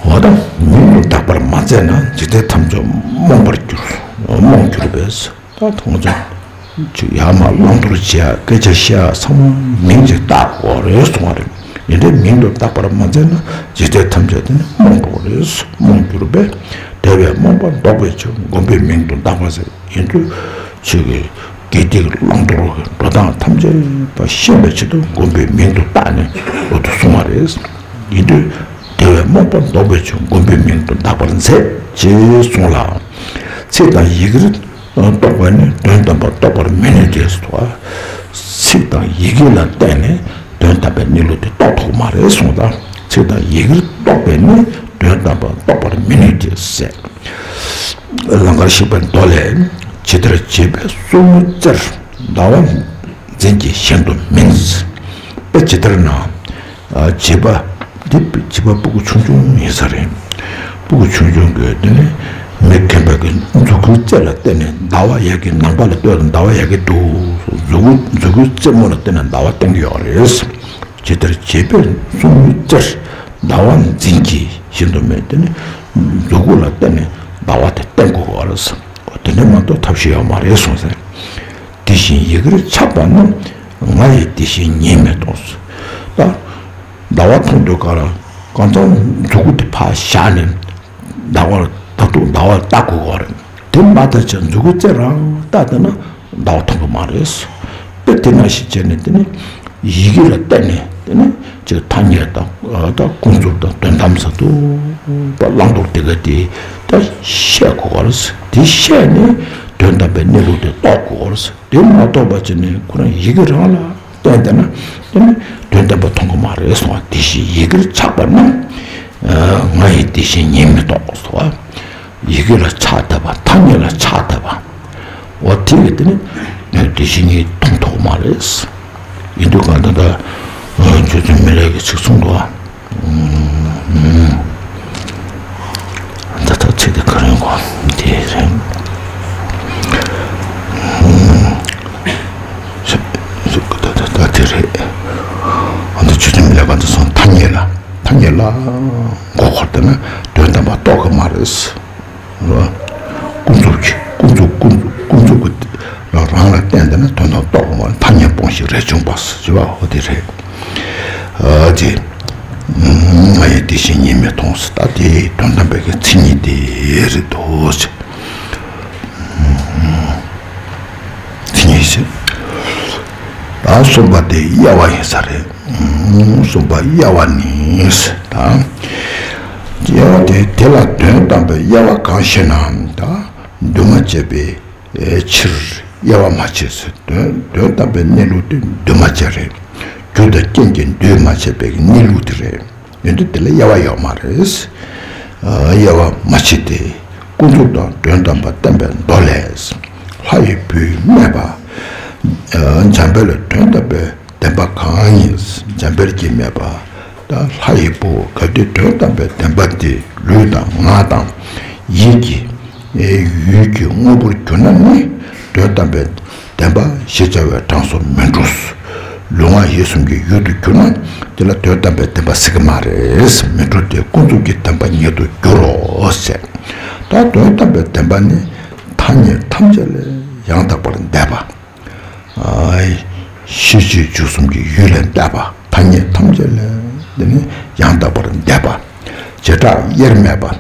འོ་ད་མིང་དུ་བཏགས་པར་མ་མཛད་ན། འཇིག་རྟེན་ཐམས་ཅད་རྨོངས་པར་འགྱུར། རྨོངས་གྱུར་པས། ད་ཐོག་ཚོ་ཅིག་ཡར་མར་བླང་དོར་བྱེད་ཡ། སྐད་ཆ་བཤད་ཡ་ཚང་མ་མིང་ཅིག་བཏགས་དགོས་རེད་གསུང་བ་རེད། ཡིན་དུས་མིང་དུ་བཏགས་པར་མ་མཛད་ན། འཇིག་རྟེན་ཐམས་ཅད་དེ་ནི་རྨོངས་འགྲོ་རེད། རྨོངས་གྱུར་པས། དེ་བས་རྨོངས་པ་བཟློག་པའི་ཕྱིར། མགོན་པོས་མིང་དུ་བཏགས་པ་ཟེར། ཡིན་དུས་ཆོས་ཀྱི་དགེ་སྡིག་བླང་དོར་འགྲོ་སྟངས་ཐམས་ཅད་པ་ཤེས་པའི་ཆེད་དུ་མགོན་པོའི་མིང་དུ་བཏགས་ནས་འོ་དུ་གསུང་བ་རེད། ཡིན་དུས་དེ་བས་རྨོངས་པ་བཟློག་པའི་ཕྱིར། མགོན་པོའི་མིང་དུ་བཏགས་པར་མཛད་ཅེས་གསུངས་ལ། ཚིག་དང་ཡི་གེར་རྟོགས་པས་ནི་དོན་དམ་པ་རྟོགས་པར་མི་ནུས་ཏེ་ཟེར་བ། ཚིག་དང་ཡི་གེ་ལ་བརྟེན་ནས་དོན་དམ་པའི་གནས་ལུགས་དེ་རྟོགས་ཐུབ་མ་རེད་གསུངས་དང་། ཚིག་དང་ཡི་གེར་རྟོགས་པས་ནི་དོན་དམ་པ་རྟོགས་པར་མི་ནུས་ཏེ་ཟེར། ལང་ཀར་གཤེགས་པའི་མདོ་ལས། ཇི་ལྟར་བྱིས་པས་སོར་མོ་བཙིར། ཟླ་བ་འཛིན་གྱི་གཞན་དུ་མིན། དཔེ་ཇི་ལྟར་ན། བྱིས་པ་འདི་བྱིས་པ་སྤུ་གུ་ཆུང་ཆུང་ཡིན་ས་རེད། སྤུ་གུ་ཆུང་ཆུང་གིས་དེ་ནི་ མི་མཁྱེན་པ་གི་མཛུབ་གུའི་རྩེ་ལ་བརྟེན་ནས་ཟླ་བ་ཡར་གྱི་ནང་པ་ལ་ལྟོས་དང་ཟླ་བ་ཡར་གྱི་འདུག་མཛུབ་གུ་མཛུབ་གུའི་རྩེ་མོ་ལ་བརྟེན་ནས་ཟླ་བ་བསྟན་གྱི་ཡོད་རེད། ཇི་ལྟར་བྱེད་པས་གསུང་གི་རྩེར་ཟླ་བ་འཛིན་གྱི་བཞིན་དུ་མེད་དེ་ནི་མཛུབ་གུ་ལ་བརྟེན་ནས་ཟླ་བ་དེ་བསྟན་དགོས་པ་རེད། དེ་འདྲ་མ་གཏོགས་ཐབས་ཤེས་ཡོད་མ་རེད་གསུངས་ཟེར། དེ་བཞིན་ཡི་གེར་ཆགས་པ་རྣམས་ང་ཡི་དེ་བཞིན་ཉིད་མི་མཐོང་། ད་ཟླ་བ་མཐོང་དུས་ག་ལ་གང་ཚང་མཛུབ་གུ་དེ་ཕར་བཞག་ནས་ཟླ་བར་ད་དུང་ཟླ་བར་ལྟ་དགོས་པ་རེད། དེ་མ་ལྟ་ཅིག་མཛུབ་གུ་རྩེ་རང་ལྟ་བསྡད་ན་ཟླ་བ་མཐོང་གི་མ་རེད། དཔེ་དེ་ནང་བཞིན་བྱས་ནས་དེ་ནི་ཡི་གེ་ལ་བརྟེན་ནས་དེ་ནི་ཅིག་ཐ་སྙད་དང་ད་ཀུན་རྫོབ་དང་དོན་དམ་ཟེར་དུས་བླང་དོར་དེ་ག་དེ་ད་ཤེས་དགོས་པ་རེད། དེ་ཤེས་ནས་དོན་དམ་པའི་གནས་ལུགས་དེ་རྟོགས་དགོས་པ་རེད། དེ་མ་རྟོགས་པ་བྱས་ནས་ཁོ་རང་ཡི་གེ་རང་ལ་བརྟེན་བསྡད་ན་དེ་ནི་དོན་དམ་པ་མཐོང་གི་མ་རེད་གསུངས་པ། དེ་བཞིན་ཡི་གེར་ཆགས་པ་རྣམས་ང་ཡི་དེ་བཞིན་ཉིད་མི་རྟོགས་གསུངས་པ། ཡི་གེ་ལ་ཆགས་བསྡད་པ་ཐ་སྙད་ལ་ཆགས་བསྡད་པ། འོ་དེ་གི་དེ་ནི་དེ་བཞིན་ཉིད་མཐོང་ཐུབ་མ་རེད། ཡིན་དུས་གང་ལྟར་ད་ཆོས་ཚུལ་མི་ལས་ཀྱི་ཚིག་གསུང་འདུག་ཨ། ད་ད་ཚིག་དེ་ག་རེ་གོ་དེ་རེད། ད་ད་ད་དེ་རེད། ཨ་ད་ཆོས་ཚུལ་མི་ལས་གང་ལྟར་སོང་ཐ་སྙད་ལ་ཐ་སྙད་ལ་མགོ་འཁོར་བསྡད་ན་དོན་དམ་པ་རྟོགས་ཀྱི་མ་རེད། ཀུན་རྫོབ་ཀྱི་ཀུན་རྫོབ་ཀུན་རྫོབ་ཀུན་རྫོབ་ཀྱི་རང་ལ་བརྟེན་ཏེ་ན་དོན་དམ་རྟོགས་པ་ཐ་སྙད་སྤོང་ཞིང་རས་ཆུང་པ་ཟེར་བ་འོ་དེ་རེད། ཨ་ཅེ། ང་ཡི་དེ་བཞིན་ཉིད་མི་མཐོང་ཟེར་ད་དེ་དོན་དམ་པའི་གི་མཚན་ཉིད་དེ་རེད་དོ་ཅེ། མཚན་ཉིད་ཟེར། ད་གསུམ་པ་དེ་དབྱེ་བ་ཡིན་ས་རེད། གསུམ་པ་དབྱེ་བ་ནི། ད་དབྱེ་བ་དེ་དེ་ལ་དོན་དམ་པའི་དབྱེ་བ་གང་ཞེ་ན། ད་འདུས་མ་བྱས་པའི་ཕྱིར་དབྱེ་བ་མ་བྱས་ཟེར། དོན་དོན་དམ་པའི་གནས་ལུགས་དེ་འདུས་མ་བྱས་རེད། རྒྱུ་དང་རྐྱེན་གྱིས་འདུས་མ་བྱས་པའི་གནས་ལུགས་དེ་རེད། ཡོན་ཏན་དེ་ལ་དབྱེ་བ་ཡོད་མ་རེད། དབྱེ་བ་མ་མཆིས་ཏེ། ཀུན་རྫོབ་དང་དོན་དམ་པ་བསྟན་པའི་མདོ་ལས། ལྷ་ཡི་བུས་སྨྲས་པ། འཇམ་དཔལ་དོན་དམ་པའི་བདེན་པ་གང་ཡིན། འཇམ་དཔལ་གྱིས་སྨྲས་པ། ད་ལྷ་ཡི་བུ་གལ་ཏེ་དོན་དམ་པའི་བདེན་པ་འདི་ལུས་དང་ངག་དང་ཡིད་ཀྱི་ཡུལ་གྱི་དངོས་པོར་གྱུར་ན་ནི་དོན་དམ་པའི་བདེན་པ་ཞེས་བྱ་བའི་གྲངས་སུ་མི་འགྲོ། ལུས་ངག་ཡིད་གསུམ་གྱི་ཡུལ་དུ་གྱུར་ན་དེ་ལ་དོན་དམ་པའི་བདེན་པ་ཟེར་གྱི་མ་རེད། མི་འགྲོ་སྟེ་ཀུན་རྫོབ་ཀྱི་བདེན་པ་ཉིད་དུ་འགྱུར་རོ་ཟེར། ད་དོན་དམ་པའི་བདེན་པ་ནི་ཐ་སྙད་ཐམས་ཅད་ལས་ཡང་དག་པར་འདས་པ། ཤེས་བྱའི་རྒྱུ་གསུམ་གྱི་ཡུལ་ལས་འདས་པ། ཐ་སྙད་ཐམས་ཅད་ལས་འདི་ནི་ཡང་དག་པར་འདས་པ། བྱེ་བྲག་དབྱེར་མེད་པ།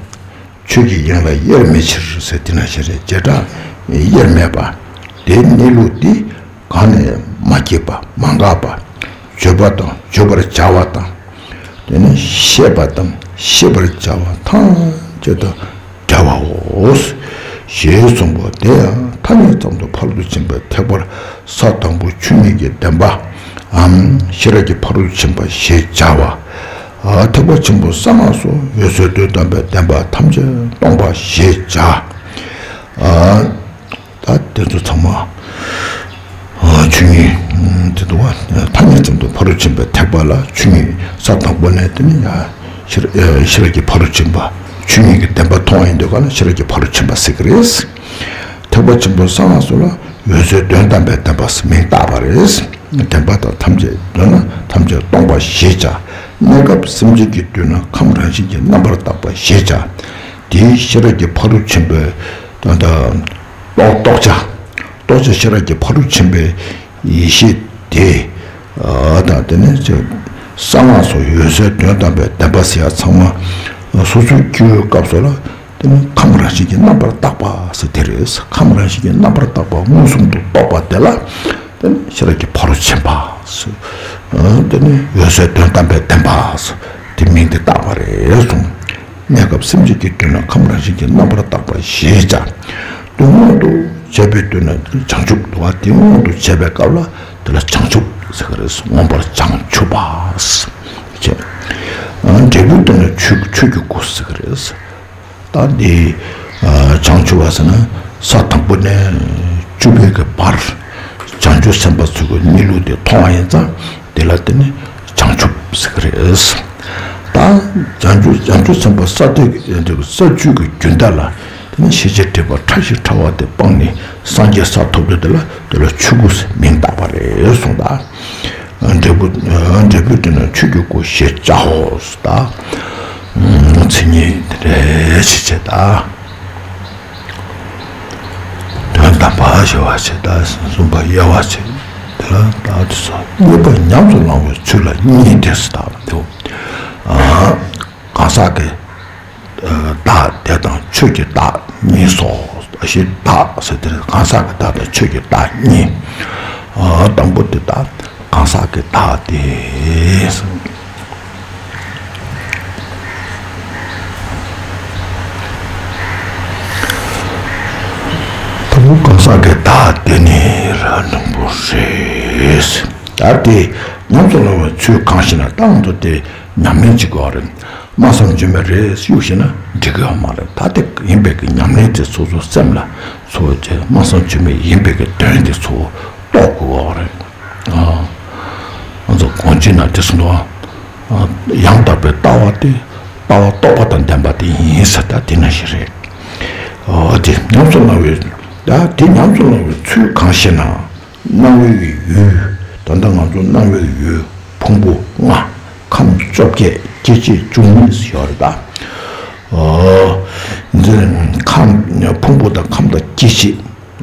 ཆོས་ཀྱི་དབྱིངས་ལ་དབྱེར་མེད་ཕྱིར་ཟེར་དེ་ནང་བཞིན་རེད། བྱེ་བྲག་དབྱེར་མེད་པ། དེའི་གནས་ལུགས་འདི་གང་ནས་མ་སྐྱེས་པ་མ་འགགས་པ། བརྗོད་པ་དང་བརྗོད་པར་བྱ་བ་དང་། དེ་ནི་ཤེས་པ་དང་ཤེས་པར་བྱ་བ་ཐམས་ཅད་དང་བྲལ་བའོ། ཞེས་གསུངས་པ་དེ་ཡང་ཐ་སྙད་ཙམ་དུ་ཕ་རོལ་ཏུ་ཕྱིན་པའི་ཐེག་པར་ས་དང་པོ་ཆོས་ཉིད་ཀྱི་བདེན་པའམ་ཤེས་རབ་ཀྱི་ཕ་རོལ་ཏུ་ཕྱིན་པ་ཞེས་བྱ་བ། ཐེག་པ་ཆེན་པོའི་གསང་སྔགས་སུ་འོད་གསལ་དོན་དམ་པའི་བདེན་པ་ཐམས་ཅད་སྟོང་པ་ཞེས་བྱ། ད་དེ་ཚོ་ཚང་མ་ཆོས་ཉིད་དེ་འདུག་བ། ཐ་སྙད་ཙམ་དུ་ཕ་རོལ་ཕྱིན་པའི་ཐེག་པ་ལ་ཆོས་ཉིད་ས་དང་པོ་ནས་དེ་ནི་ཡང་ཤེས་རབ་ཀྱི་ཕ་རོལ་ཕྱིན་པ། ཆོས་ཉིད་ཀྱི་བདེན་པ་མཐོང་བ་ཡིན་དུས་ག་ལ་ཤེས་རབ་ཀྱི་ཕ་རོལ་ཕྱིན་པ་ཟེར་གྱི་རེད། ཐེག་པ་ཆེན་པོའི་གསང་སྔགས་སུ་ལ་འོད་གསལ་དོན་དམ་པའི་བདེན་པ་ཟེར་མིང་བཏགས་པ་རེད། བདེན་པ་དང་ཐམས་ཅད་དོན་ལ་ཐམས་ཅད་སྟོང་པ་ཞེས་བྱ། གནས་སྐབས་སེམས་ཅན་གྱི་དུས་ན་ཁམས་རང་བཞིན་གྱིས་རྣམ་པར་དག་པ་ཞེས་བྱ། དེའི་ཤེས་རབ་ཀྱི་ཕ་རོལ་ཕྱིན་པའི་དོན་དམ་རྟོགས་རྟོགས་བྱ། རྟོགས་བྱ་ཤེས་རབ་ཀྱི་ཕ་རོལ་ཕྱིན་པའི་ཡེ་ཤེས་དེ། ཨ་དང་དེ་ནས་ཅིག་གསང་སྔགས་སུ་འོད་གསལ་དོན་དམ་པའི་བདེན་པ་ཟེར་ཡ་ཚང་མ་སོ་སོའི་སྐྱེ་བོའི་སྐབས་སུ་ལ་དེ་ནི་ཁམས་རང་བཞིན་གྱིས་རྣམ་པར་དག་པ་ཟེར་དེ་རེད། ཁམས་རང་བཞིན་གྱིས་རྣམ་པར་དག་པ་མངོན་སུམ་དུ་རྟོགས་པ་དེ་ལ་དེ་ནི་ཤེས་རབ་ཀྱི་ཕ་རོལ་ཕྱིན་པ་ཟེར། ཨ་དེ་ནི་འོད་གསལ་དོན་དམ་པའི་བདེན་པ་ཟེར་དེ་མིང་དེ་བཏགས་པ་རེད་གསུངས། གནས་སྐབས་སེམས་ཅན་གྱི་དུས་ན་ཁམས་རང་བཞིན་གྱིས་རྣམ་པར་དག་པ་ཞེས་བྱ། དོན་མངོན་དུ་བྱས་པའི་དུས་ན་བྱང་ཆུབ་ཏུ་བ་དེ་མངོན་དུ་བྱས་པའི་སྐབས་ལ་དེ་ལ་བྱང་ཆུབ་ཟེར་གྱི་རེད། མངོན་པར་བྱང་ཆུབ་པ་ཟེར། འབྲས་བུའི་སྟེང་ན་ཆོས་ཆོས་ཀྱི་སྐུ་ཟེར་གྱི་རེད། ད་འདི་བྱང་ཆུབ་པ་ཟེར་ན་ས་དང་པོ་ནས་བཅུ་པའི་གི་བར་བྱང་ཆུབ་སེམས་དཔའ་ཚོ་གི་གནས་ལུགས་དེ་མཐོང་བ་ཡིན་ཙང་དེ་ལ་དེ་ནི་བྱང་ཆུབ་ཟེར་གྱི་རེད། ད་བྱང་ཆུབ་བྱང་ཆུབ་སེམས་དཔའ་ས་དེ་ས་བཅུ་གི་རྒྱུན་མཐའ་ལ་ ནི་ཤེས་བྱའི་སྒྲིབ་པ་ཕྲ་ཞིང་ཕྲ་བ་དེ་སྤངས་ནས་སངས་རྒྱས་ས་ཐོབ་དུས་དེ་ལ་དེ་ལ་ཆོས་སྐུ་ཟེར་མིང་བཏགས་པ་རེད་གསུངས་ད། འབྲས་བུ་འབྲས་བུ་དེ་ནི་ཆོས་ཀྱི་སྐུ་ཞེས་བྱའོ་ཟེར་ད། མཚན་ཉིད་དེ་འདྲ་ཞིག་བྱེད་ད། དོན་དམ་པ་ཞེས་པ་བྱེད་ད། གསུམ་པ་དབྱེ་བ་བྱེད་དེ་ལ་ད་དེ་ཚོ་གཉིས་པ་ཉམས་སུ་བླང་བའི་ཚུལ་ལ་གཉིས་ཏེ་ཟེར་ད་དེ། གང་ཟག་གི་བདག་དེ་དང་ཆོས་ཀྱི་བདག་གཉིས་སོ། ཞེས་བདག་ཟེར་དེར་གང་ཟག་གི་བདག་དང་ཆོས་ཀྱི་བདག་གཉིས། དང་པོ་དེ་དག་གང་ཟག་གི་བདག་སྟེ། དང་པོ་གང་ཟག་གི་བདག་དེ་ནི་རང་དང་པོ་རེད། ད་དེ་ཉམས་སུ་བླང་བའི་ཚུལ་གང་ཞེ་ན་ད་ང་ཚོ་དེ་ཉམས་ལེན་བྱེད་དགོས་རེད། སྨྲ་བསམ་བརྗོད་མེད་རེད་གཡུག་ཤེས་ན་འགྲིག་གི་ཡོད་མ་རེད། ད་དེ་ཡིན་པའི་གི་ཉམས་ལེན་དེ་ཚོ་ཚོ་སེམས་ལ་ཚོ་བྱས་སྨྲ་བསམ་བརྗོད་མེད་ཡིན་པའི་གི་དོན་དེ་ཚོ་རྟོགས་དགོས་ཡོད་རེད། ཨ། ང་ཚོ་གོང་ཆེན་ན་དེ་གསུངས་འདུག་ཡང་དག་པའི་ལྟ་བ་དེ་ལྟ་བ་རྟོགས་པ་དང་ལྡན་པ་དེ་ཡིན་ཟེར་ད་དེ་ནང་བཞིན་རེད། ཨོ་དེ་ཉམས་སུ་བླང་བའི་ད་དེ་ཉམས་སུ་བླང་བའི་ཚུལ་གང་ཞེ་ན། སྣང་བའི་ཡུལ། ད་ལྟ་ང་ཚོ་སྣང་བའི་ཡུལ་ཕུང་པོ་ལྔ། ཁམས་བཅོ་བརྒྱད་སྐྱེ་མཆེད་བཅུ་གཉིས་ཡོད་རེད་ད། ཨོ། འདི་ཁམས་ཕུང་པོ་དང་ཁམས་དང་སྐྱེ་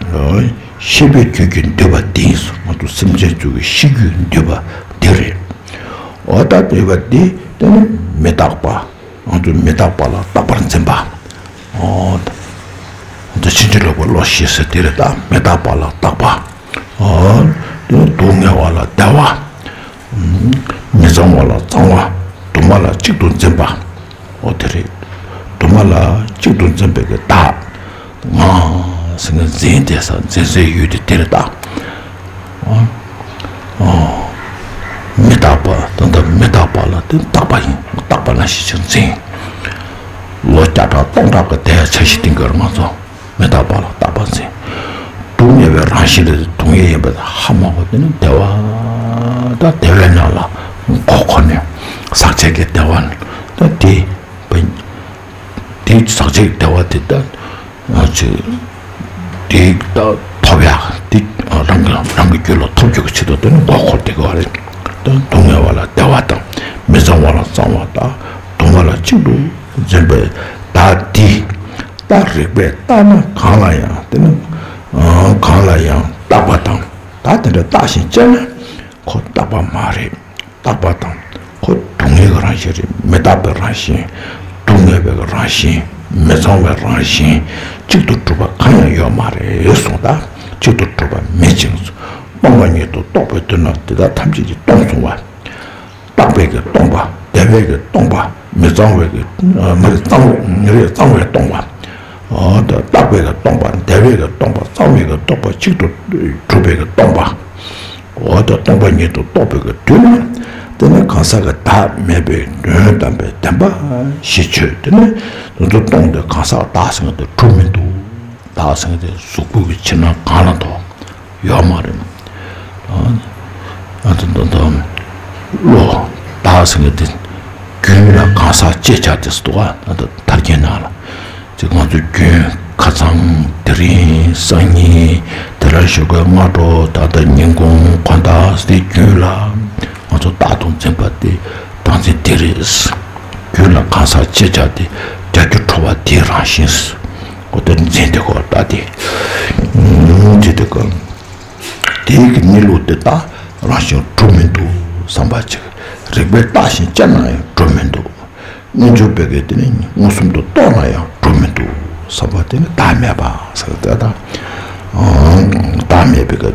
མཆེད། ཤེས་པའི་རྒྱུད་ཀྱིས་འདུས་པ་འདི་ཡིན་སོ། ང་ཚོ་སེམས་ཅན་ཚོ་གི་ཤེས་རྒྱུད་འདུས་པ་འདི་རེད། འོ་ད་འདུས་པ་འདི་དེ་ནི་མི་རྟག་པ། ང་ཚོ་མི་རྟག་པ་ལ་རྟག་པར་འཛིན་པ། འོ་ད་ཕྱིན་ཅི་ལོག་པའི་བློ་ཞེས་ཟེར་དེ་རེད་ད། མི་རྟག་པ་ལ་རྟག་པ། འོ་དེ་ནི་སྡུག་བསྔལ་བ་ལ་བདེ་བ། མི་གཙང་བ་ལ་གཙང་བ། དུ་མ་ལ་གཅིག་ཏུ་འཛིན་པ། འོ་དེ་རེད། དུ་མ་ལ་གཅིག་ཏུ་འཛིན་པའི་གི་བདག་ང་ཟེར་ནས་འཛིན་དེ་ས་འཛིན་སའི་ཡུལ་དེ་དེ་རེད་ད། ཨ། ཨ། མི་རྟག་པ་ད་ལྟ་མི་རྟག་པ་ལ་དེ་རྟག་པ་ཡིན། རྟག་པ་ལ་ཞིག་ཅིག་འཛིན། ལོ་བརྒྱ་ཕྲག་སྟོང་ཕྲག་གི་དེ་འཆར་གཞི་བཏིང་དགོས་རེད་ང་ཚོ། མི་རྟག་པ་ལ་རྟག་པ་འཛིན། སྡུག་བསྔལ་བའི་རང་བཞིན་དེ་སྡུག་བསྔལ་ཡིན་པ་ཧ་མ་གོ། དེ་ནི་བདེ་བ་ད་བདེ་བའི་ནང་ལ་མགོ་འཁོར་ནས་ཟག་བཅས་ཀྱི་བདེ་བ་ད་དེ་བ། དེ་ཟག་བཅས་ཀྱི་བདེ་བ་དེ་ད་ང་ཚོས་དེ་ད་ཐོབ་ཡག་དེ་རང་གི་རང་གི་རྒྱུད་ལ་ཐོབ་རྒྱུ་གི་ཆེད་དུ་དེ་ནི་མགོ་འཁོར་བསྡད་ཀྱི་ཡོད་རེད། ད་སྡུག་བསྔལ་བ་ལ་བདེ་བ་དང་མི་གཙང་བ་ལ་གཙང་བ་དང་དུ་མ་ལ་གཅིག་ཏུ་འཛིན་པའི་བདག་འདི། ད་རིགས་པས་བརྟགས་ན་གང་ལ་ཡང་དེ་ནི་གང་ལ་ཡང་རྟག་པ་དང་། ད་དེ་འདྲ་བརྟགས་ཤིང་དཔྱད་ན་ཁོ་རྟག་པ་མ་རེད། རྟག་པ་དང་ཁོ་སྡུག་བསྔལ་གྱི་རང་བཞིན་རེད། མི་རྟག་པའི་རང་བཞིན། སྡུག་བསྔལ་བའི་རང་བཞིན། མི་གཙང་བའི་རང་བཞིན། གཅིག་ཏུ་གྲུབ་པ་གང་ཡང་ཡོད་མ་རེད་གསུངས་ད། གཅིག་ཏུ་གྲུབ་པ་མེད་ཅིང་། སྟོང་པ་ཉིད་དུ་རྟོགས་པའི་དོན་ལ་དེ་དག་ཐམས་ཅད་ཀྱིས་སྟོང་གསུང་བ། རྟག་པའི་གི་སྟོང་པ། བདེ་བའི་གི་སྟོང་པ། མི་གཙང་བའི་གི་མི་རེད་གཙང་བའི་མི་རེད་གཙང་བའི་སྟོང་པ། འོ་ད་རྟག་པའི་གི་སྟོང་པ། བདེ་བའི་གི་སྟོང་པ། གཙང་བའི་གི་སྟོང་པ། གཅིག་ཏུ་གྲུབ་པའི་གི་སྟོང་པ། འོ་ད་སྟོང་པ་ཉིད་དུ་རྟོགས་པའི་གི་དུས་ན། དེ་ནི་གང་ཟག་གི་བདག་མེད་པའི་དོན་དམ་པའི་བདེན་པ་ཞེས་བརྗོད། དེ་ནི་དེ་ཚོ་སྟོང་དེ་གང་ཟག་བདག་ཟེར་མཁན་དེ་གྲུབ་མི་འདུག་བདག་ཟེར་མཁན་དེ་གཟུགས་པོ་གི་ཕྱིར་ན་གང་ལ་དོ། ཡོད་མ་རེད། ཨ་ཨ་ད་ད་ད་བློ་བདག་ཟེར་མཁན་དེ་རྒྱུན་ལ་གང་ཟག་ཅེས་བྱ་དེ་སུ་འདུག་ཨ་ད་ད་ཐར་རྒྱན་ནང་ལ་ཅིག་ང་ཚོ་རྒྱུན་ཁ་སང་དེ་རིང་སང་ཉིན་དེ་རང་ཞོགས་ཀས་སྔ་དྲོ་ད་ལྟ་ཉིན་གུང་དགོང་དག་དེ་རྒྱུན་ལ་ང་ཚོ་བདག་ཏུ་འཛིན་པ་དེ་བདག་འཛིན་དེ་རེད། རྒྱུན་ལ་གང་ཟག་ཅེས་བྱ་དེ་བརྒྱ་རྒྱུ་འཕྲོ་བ་དེའི་རང་བཞིན། འོ་དེ་འཛིན་དེ་གོ་ད་དེ་འཛིན་དེ་གོ། དེའི་གི་གནས་ལུགས་དེ་དག་རང་བཞིན་གྲུབ་མི་འདུག་བསམ་པ་ཅིག་རིགས་པས་བརྟགས་ཤིང་དཔྱད་ན་ཡང་གྲུབ་མི་འདུག་རྣལ་འབྱོར་པས་ཀྱི་དེ་ནི་མངོན་སུམ་དུ་རྟོགས་ན་ཡང་གྲུབ་མི་འདུག་བསམ་པ་དེ་ནི་བདག་མེད་པ་ཟེར་ཏེ་ད། བདག་མེད་པའི་གི་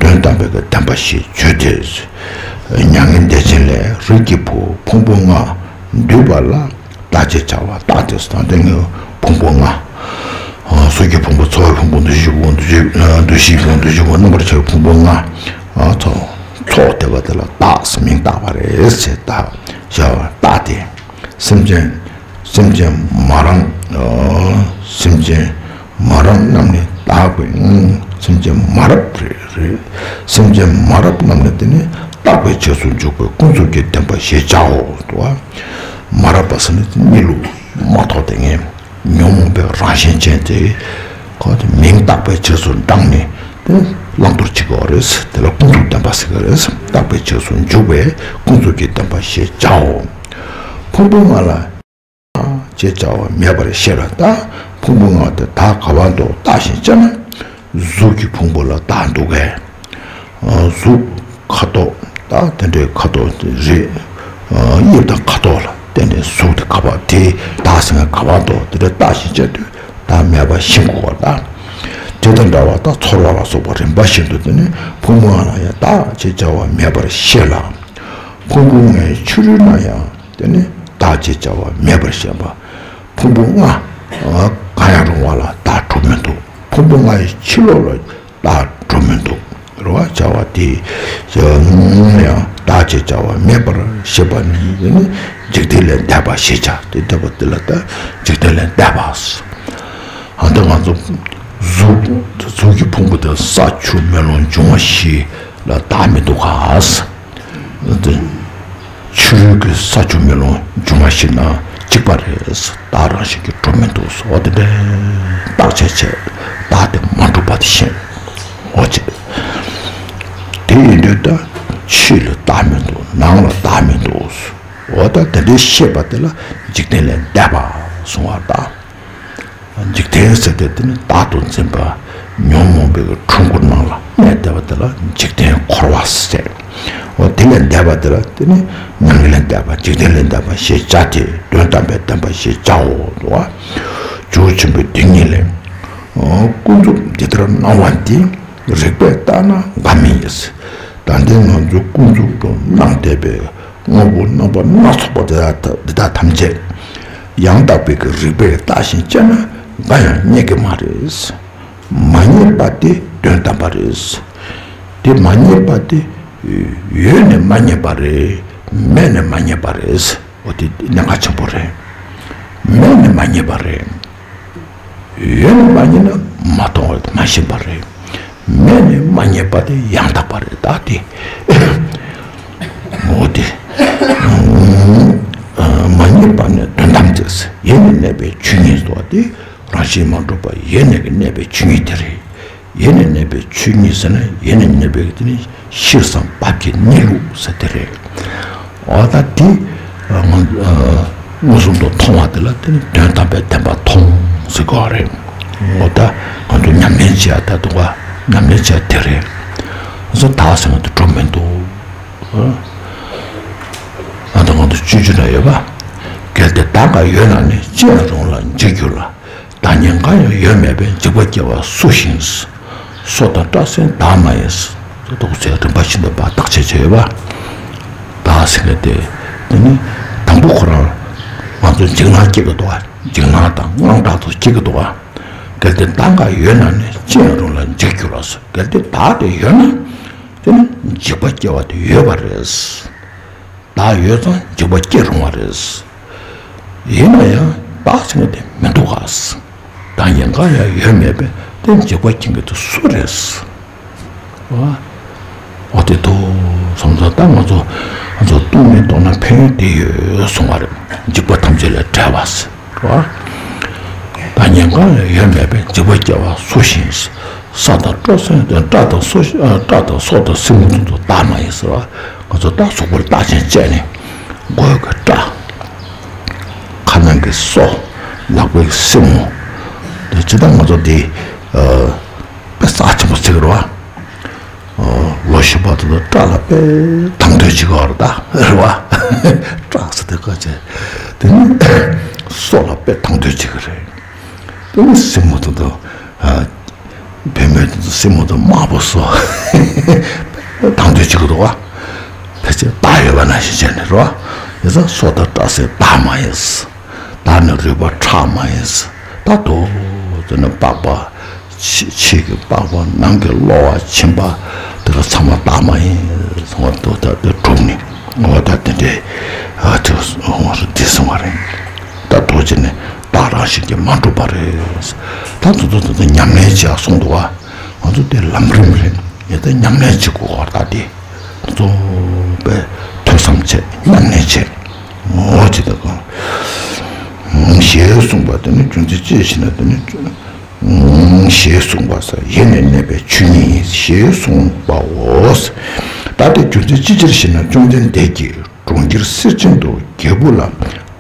དོན་དམ་པའི་གི་བདེན་པ་ཞེས་བརྗོད་དེ། མྱ་ངན་འདས་ཆེན་ལས་རིགས་ཀྱི་བུ་ཕུང་པོ་ལྔ་འདུས་པ་ལ། བདག་ཅེས་བྱ་བ་བདག་དེ་སྟོང་དེ་ངའི་ཕུང་པོ་ལྔ། གཟུགས་ཀྱི་ཕུང་པོ། ཚོར་བའི་ཕུང་པོ། འདུ་ཤེས་ཕུང་པོ། འདུ་ཤེས་འདུ་ཤེས་ཕུང་པོ། རྣམ་པར་ཤེས་པའི་ཕུང་པོ་ལྔ། ཚོགས་ཚོགས་བསྡེབས་པ་དེ་ལ་བདག་ཟེར་མིང་བཏགས་པ་རེད་ཟེར། བདག་བྱ་བ་བདག་དེ། སེམས་ཅན་སེམས་ཅན་མ་རང་སེམས་ཅན་མ་རང་རྣམས་ནི་བདག་པའི་སེམས་ཅན་མ་རབས་རེད། སེམས་ཅན་མ་རབས་རྣམས་ནི་དེ་ནི་བརྟག་པའི་རྗེས་སུ་འཇུག་པའི་ཀུན་རྫོབ་ཀྱི་བདེན་པ་ཞེས་བྱའོ། མ་རབས་པ་ཟེར་ནི་གནས་ལུགས་མ་ཐོབ་དེ་ངས། ཉོན་མོངས་པའི་རང་བཞིན་ཅན་དེ། ཁོ་དེ་མིང་བཏགས་པའི་རྗེས་སུ་འབྲངས་ནས་དེ་བླང་དོར་བྱེད་དགོས་རེད། དེ་ལ་ཀུན་རྫོབ་བདེན་པ་ཟེར་གྱི་རེད། བཏགས་པའི་རྗེས་སུ་འཇུག་པའི་ཀུན་རྫོབ་ཀྱི་བདེན་པ་ཞེས་བྱའོ། ཕུང་པོ་ལྔ་ལ་ཞེས་བྱ་བ་མེད་པར་ཤེས་ལ། ད་ཕུང་པོ་ལྔ་དེ་བདག་ག་བ་འདུག་བརྟགས་ཤིང་དཔྱད་ན། གཟུགས་ཀྱི་ཕུང་པོ་ལ་བདག་འདུག་གས། གཟུགས་ཁ་དོག་ད་དེ་འདྲའི་ཁ་དོག་རེད། དབྱིབས་དང་ཁ་དོག་ལ་བརྟེན་ནས་གཟུགས་དེ་ག་བ་དེ་བདག་ཟེར་མཁན་ག་བ་འདུག་དེ་འདྲ་བརྟགས་ཤིང་དཔྱད་དུས་བདག་མེད་པ་ཤེས་དགོས་པ་དང་། དེ་དང་འདྲ་བར་ད་ཚོར་བ་ལ་སོགས་པ་རིམ་པ་བཞིན་དུ་དེ་ནི་ཕུང་པོ་ལྔ་ལ་ཡང་བདག་ཅེས་བྱ་བ་མེད་པར་ཤེས་ལ། ཕུང་པོ་ལྔའི་ཕྱི་རོལ་ན་ཡང་དེ་ནི་བདག་ཅེས་བྱ་བ་མེད་པར་ཤེས་པ། ཕུང་པོ་ལྔ་གང་ཡང་རུང་བ་ལ་བདག་གྲུབ་མི་འདུག་ཕུང་པོ་ལྔའི་ཕྱི་ལོགས་ལ་བདག་གྲུབ་མི་འདུག་རེད་བ། བྱ་བ་དེ་ཡང་བདག་ཅེས་བྱ་བ་མེད་པར་ཤེས་པ་ནི་འཇིག་རྟེན་ལས་འདས་པ་ཞེས་བྱ། དེ་འདས་པ་དེ་ལ་ད་འཇིག་རྟེན་ལས་འདས་པ། ཨ་ད་ང་ཚོ་གཟུགས་གཟུགས་ཀྱི་ཕུང་པོ་དེ་ས་ཆུ་མེ་རླུང་འབྱུང་བ་བཞི་ལ་བདག་མི་འདུག་ག་དེ་ཕྱི་རོལ་གྱི་ས་ཆུ་མེ་རླུང་འབྱུང་བ་བཞི་ན་གཅིག་པ་རེད། བདག་རང་བཞིན་གྱིས་གྲུབ་མི་འདུག་འོ་དེ་འདྲའི་བརྟག་དཔྱད་བྱས། བདག་དེ་མ་གྲུབ་པ་དེ་ཤེས། འོ་བྱས། དེ་ཡིན་དུས་ད་ཕྱི་ལ་བདག་མི་འདུག་ནང་ལ་བདག་མི་འདུག་འོ་ད་དེ་འདྲའི་ཤེས་པ་དེ་ལ་འཇིག་རྟེན་ལས་འདས་པ་གསུང་བ་དང་། འཇིག་རྟེན་ཟེར་དེ་དེ་ནི་བདག་ཏུ་འཛིན་པ་ཉོན་མོངས་པའི་འཁྲུལ་འཁོར་ནང་ལ་གནས་བསྡད་པ་དེ་ལ་འཇིག་རྟེན་འཁོར་བ་ཟེར། འོ་དེ་ལས་འདས་པ་དེ་ལ་དེ་ནི་མྱ་ངན་ལས་འདས་པ་འཇིག་རྟེན་ལས་འདས་པ་ཞེས་བྱ་སྟེ་དོན་དམ་པའི་བདེན་པ་ཞེས་བྱའོ། འདུག་བ། རྒྱུ་ཆེན་པོའི་སྡེ་གཉིས་ལས། ཀུན་རྫོབ་འདི་ལྟར་སྣང་བ་འདི་རིགས་པས་བརྟགས་ན་འགའ་མི་རྙེད། ད་ལྟའི་ང་ཚོ་ཀུན་རྫོབ་ཏུ་སྣང་བསྡད་པའི་དངོས་པོ་རྣམ་པ་སྣ་ཚོགས་པ་འདི་དག་འདི་དག་ཐམས་ཅད་ཡང་དག་པའི་གི་རིགས་པས་བརྟགས་ཤིང་དཔྱད་ན་འགའ་ཡང་རྙེད་ཀྱི་མ་རེད། མ་རྙེད་པ་དེ་དོན་དམ་པ་རེད། དེ་མ་རྙེད་པ་དེ་ཡོད་ནས་མ་རྙེད་པ་རེད། མེད་ནས་མ་རྙེད་པ་རེད། འོ་དེ་གནད་འགག་ཆེན་པོ་རེད། མེད་ནས་མ་རྙེད་པ་རེད། ཡོད་ནས་མ་རྙེད་ན་མ་མཐོང་བ་མ་ཤེས་པ་རེད། མེད་ནས་མ་རྙེད་པ་དེ་ཡང་དག་པ་རེད། ད་དེ་འོ་དེ་མ་རྙེད་པ་ནི་དོན་དམ་ཅེས། ཡེ་ནས་གནས་པའི་ཆོས་ཉིད་ཟེར་བ་དེ་རང་བཞིན་མ་གྲུབ་པ་ཡེ་ནས་ཀྱི་གནས་པའི་ཆོས་ཉིད་དེ་རེད། ཡེ་ནས་གནས་པའི་ཆོས་ཉིད་ཟེར་ན་ཡེ་ནས་གནས་པའི་དེ་ནི་ཤེས་བསམ་བབ་ཀྱི་གནས་ལུགས་ཟེར་དེ་རེད། འོ་ད་དེ་མངོན་སུམ་དུ་མཐོང་བ་དེ་ལ་དེ་ནི་དོན་དམ་པའི་བདེན་པ་མཐོང་ཟེར་གོ་རེད། འོ་ད་ང་ཚོ་ཉམས་ལེན་བྱེད་ཡ་ད་དུང་བ་ཉམས་ལེན་བྱེད་ཡ་དེ་རེད། ང་ཚོ་བདག་ཟེར་བ་དེ་གྲུབ་མི་འདུག་ཨ་ད་ང་ཚོ་སྤྱོད་བརྗོད་ན་ཡོད་པ། གལ་ཏེ་བདག་འགའ་ཡོད་ན་ནི་ཅི་ཡང་རུང་ལ་འཇིག་འགྱུར་ལ། བདག་ཉིད་འགའ་ཡང་ཡོད་མེད་པས་འཇིགས་པ་སྐྱེ་བ་སུ་ཞིག་སྲོག་དང་སྐྲག་སེམས་བདག་མ་ཡིན། ཏོག་ཙམ་རིམ་པ་བཞིན་དུ་བརྟག་དཔྱད་བྱས་ཡོད་པ། བདག་ཟེར་མཁན་དེ་དེ་ནི་དང་པོ་ཁོ་རང་ང་ཚོ་འཇིགས་སྣང་སྐྱེ་གི་འདུག་བ། འཇིགས་སྣང་དང་དངངས་སྐྲག་ཏུ་སྐྱེ་གི་འདུག་བ། གལ་ཏེ་བདག་འགའ་ཡོད་ན་ནི་ཅི་ཡང་རུང་ལ་འཇིགས་འགྱུར་བ་སོགས། གལ་ཏེ་བདག་དེ་ཡོད་ན་དེ་ནི་འཇིགས་པ་སྐྱེ་བ་དེ་ཡོད་པ་རེད། བདག་ཡོད་ཙང་འཇིགས་པ་སྐྱེ་རུང་བ་རེད། ཡིན་ན་ཡང་བདག་ཟེར་མཁན་དེ་མི་འདུག་ག་བདག་ཉིད་འགའ་ཡང་ཡོད་མེད་པས་དེ་འཇིགས་པ་སྐྱེ་མཁན་དེ་སུ་རེད། འོ་དེ་དུ་བསམ་ཚར། ད་ང་ཚོ་ང་ཚོ་སྟོང་ཉིད་རྟོགས་ན་ཕན་ཡོན་དེ་ཡོད་གསུང་བ་རེད། འཇིགས་པ་ཐམས་ཅད་ལས་བྲལ་བ་ཟེར། བདག་ཉིད་འགའ་ཡང་ཡོད་མེད་པས་འཇིགས་པ་སྐྱེ་བ་སུ་ཞིག་སྲོག་དང་སྐྲག་སེམས་དང་སྐྲག་དང་སྲོག་སྐྲག་དང་སྲོག་དང་སྲིན་མོ་དེ་ཚོ་བདག་མ་ཡིན་ཟེར་བ། ང་ཚོ་ད་གཟུགས་པོར་བརྟག་ཅིང་དཔྱད་ནས་མགོ་གི་སྐྲ། ཁ་ནང་གི་སོ། ལག་པའི་སེན་མོ། དེ་ཇི་ལྟར་ང་ཚོ་འདི་དཔེ་རྩ་ཆེན་པོ་བརྩི་གི་རེད་བ། ལོ་བཞི་པ་དེ་ཚོ་སྐྲ་ལ་དཔེ་དང་དོད་བྱེད་ཀྱི་ཡོད་རེད་ད། རེད་བ། སྐྲ་ཟེར་དེ་ཁ་ཆེ། དེ་ནི་སོ་ལ་དཔེ་དང་དོད་བྱེད་ཀྱི་རེད། དེ་ནི་སེན་མོ་དེ་ཚོ། བུད་མེད་དེ་ཚོ་སེན་མོ་དེ་དམར་པོ་སོ། དང་དོད་བྱེད་ཀྱི་འདུག་བ། ཕལ་ཆེར་བདག་ཡོད་པ་ནང་བཞིན་བྱས་ནས་རེད་བ། ཡིན་ཙང་སྲོག་དང་སྐྲག་སེམས་བདག་མ་ཡིན། བདག་ནི་རུས་པ་ཁྲག་མ་ཡིན། ད་དོ་དེ་ནི་པགས་པ། ཕྱི་ཕྱི་གི་པགས་པ། ནང་གི་གློ་བ། མཆིན་པ། དེ་ག་ཚང་མ་བདག་མ་ཡིན་གསུང་བ་དོ་ད་དེ་གྲུབ་ནས་ངོ་བོ་ད་དེ་འདྲའི་ཨ་དེ་འོང་རེད་དེ་གསུང་བ་རེད། ད་དོ་ཅི་ནས་བདག་རང་བཞིན་གྱིས་མ་གྲུབ་པ་རེད། ད་དོ་དོ་དོ་དོ་ཉམས་ལེན་བྱས་གསུངས་འདུག་བ། ང་ཚོ་དེ་ལམ་རིམ་རེད། ཡིན་ད་ཉམས་ལེན་བྱེད་དགོས་བར་ད་དེ། གཙོ་བོ་ཐོས་བསམ་བྱས། ཉམས་ལེན་བྱས། ངོ་ཅི་ད་གང་། ཞེས་ ཞེས་གསུངས་པ་དེ་ནི་རྒྱུ་མཚན་ཅི་ཞེ་ན་དེ་ནི། ཞེས་གསུངས་པ་ས་ཡེ་ནས་གནས་པའི་ཆོས་ཉིད་ཡིན་ཞེས་གསུངས་པའོ། ད་དེ་རྒྱུ་མཚན་ཅི་ཕྱིར་ཞེ་ན། བཅོམ་ལྡན་འདས་ཀྱིས་གྲོང་ཁྱེར་སེར་ཆེན་དུ་རྒྱལ་བུ་ལ་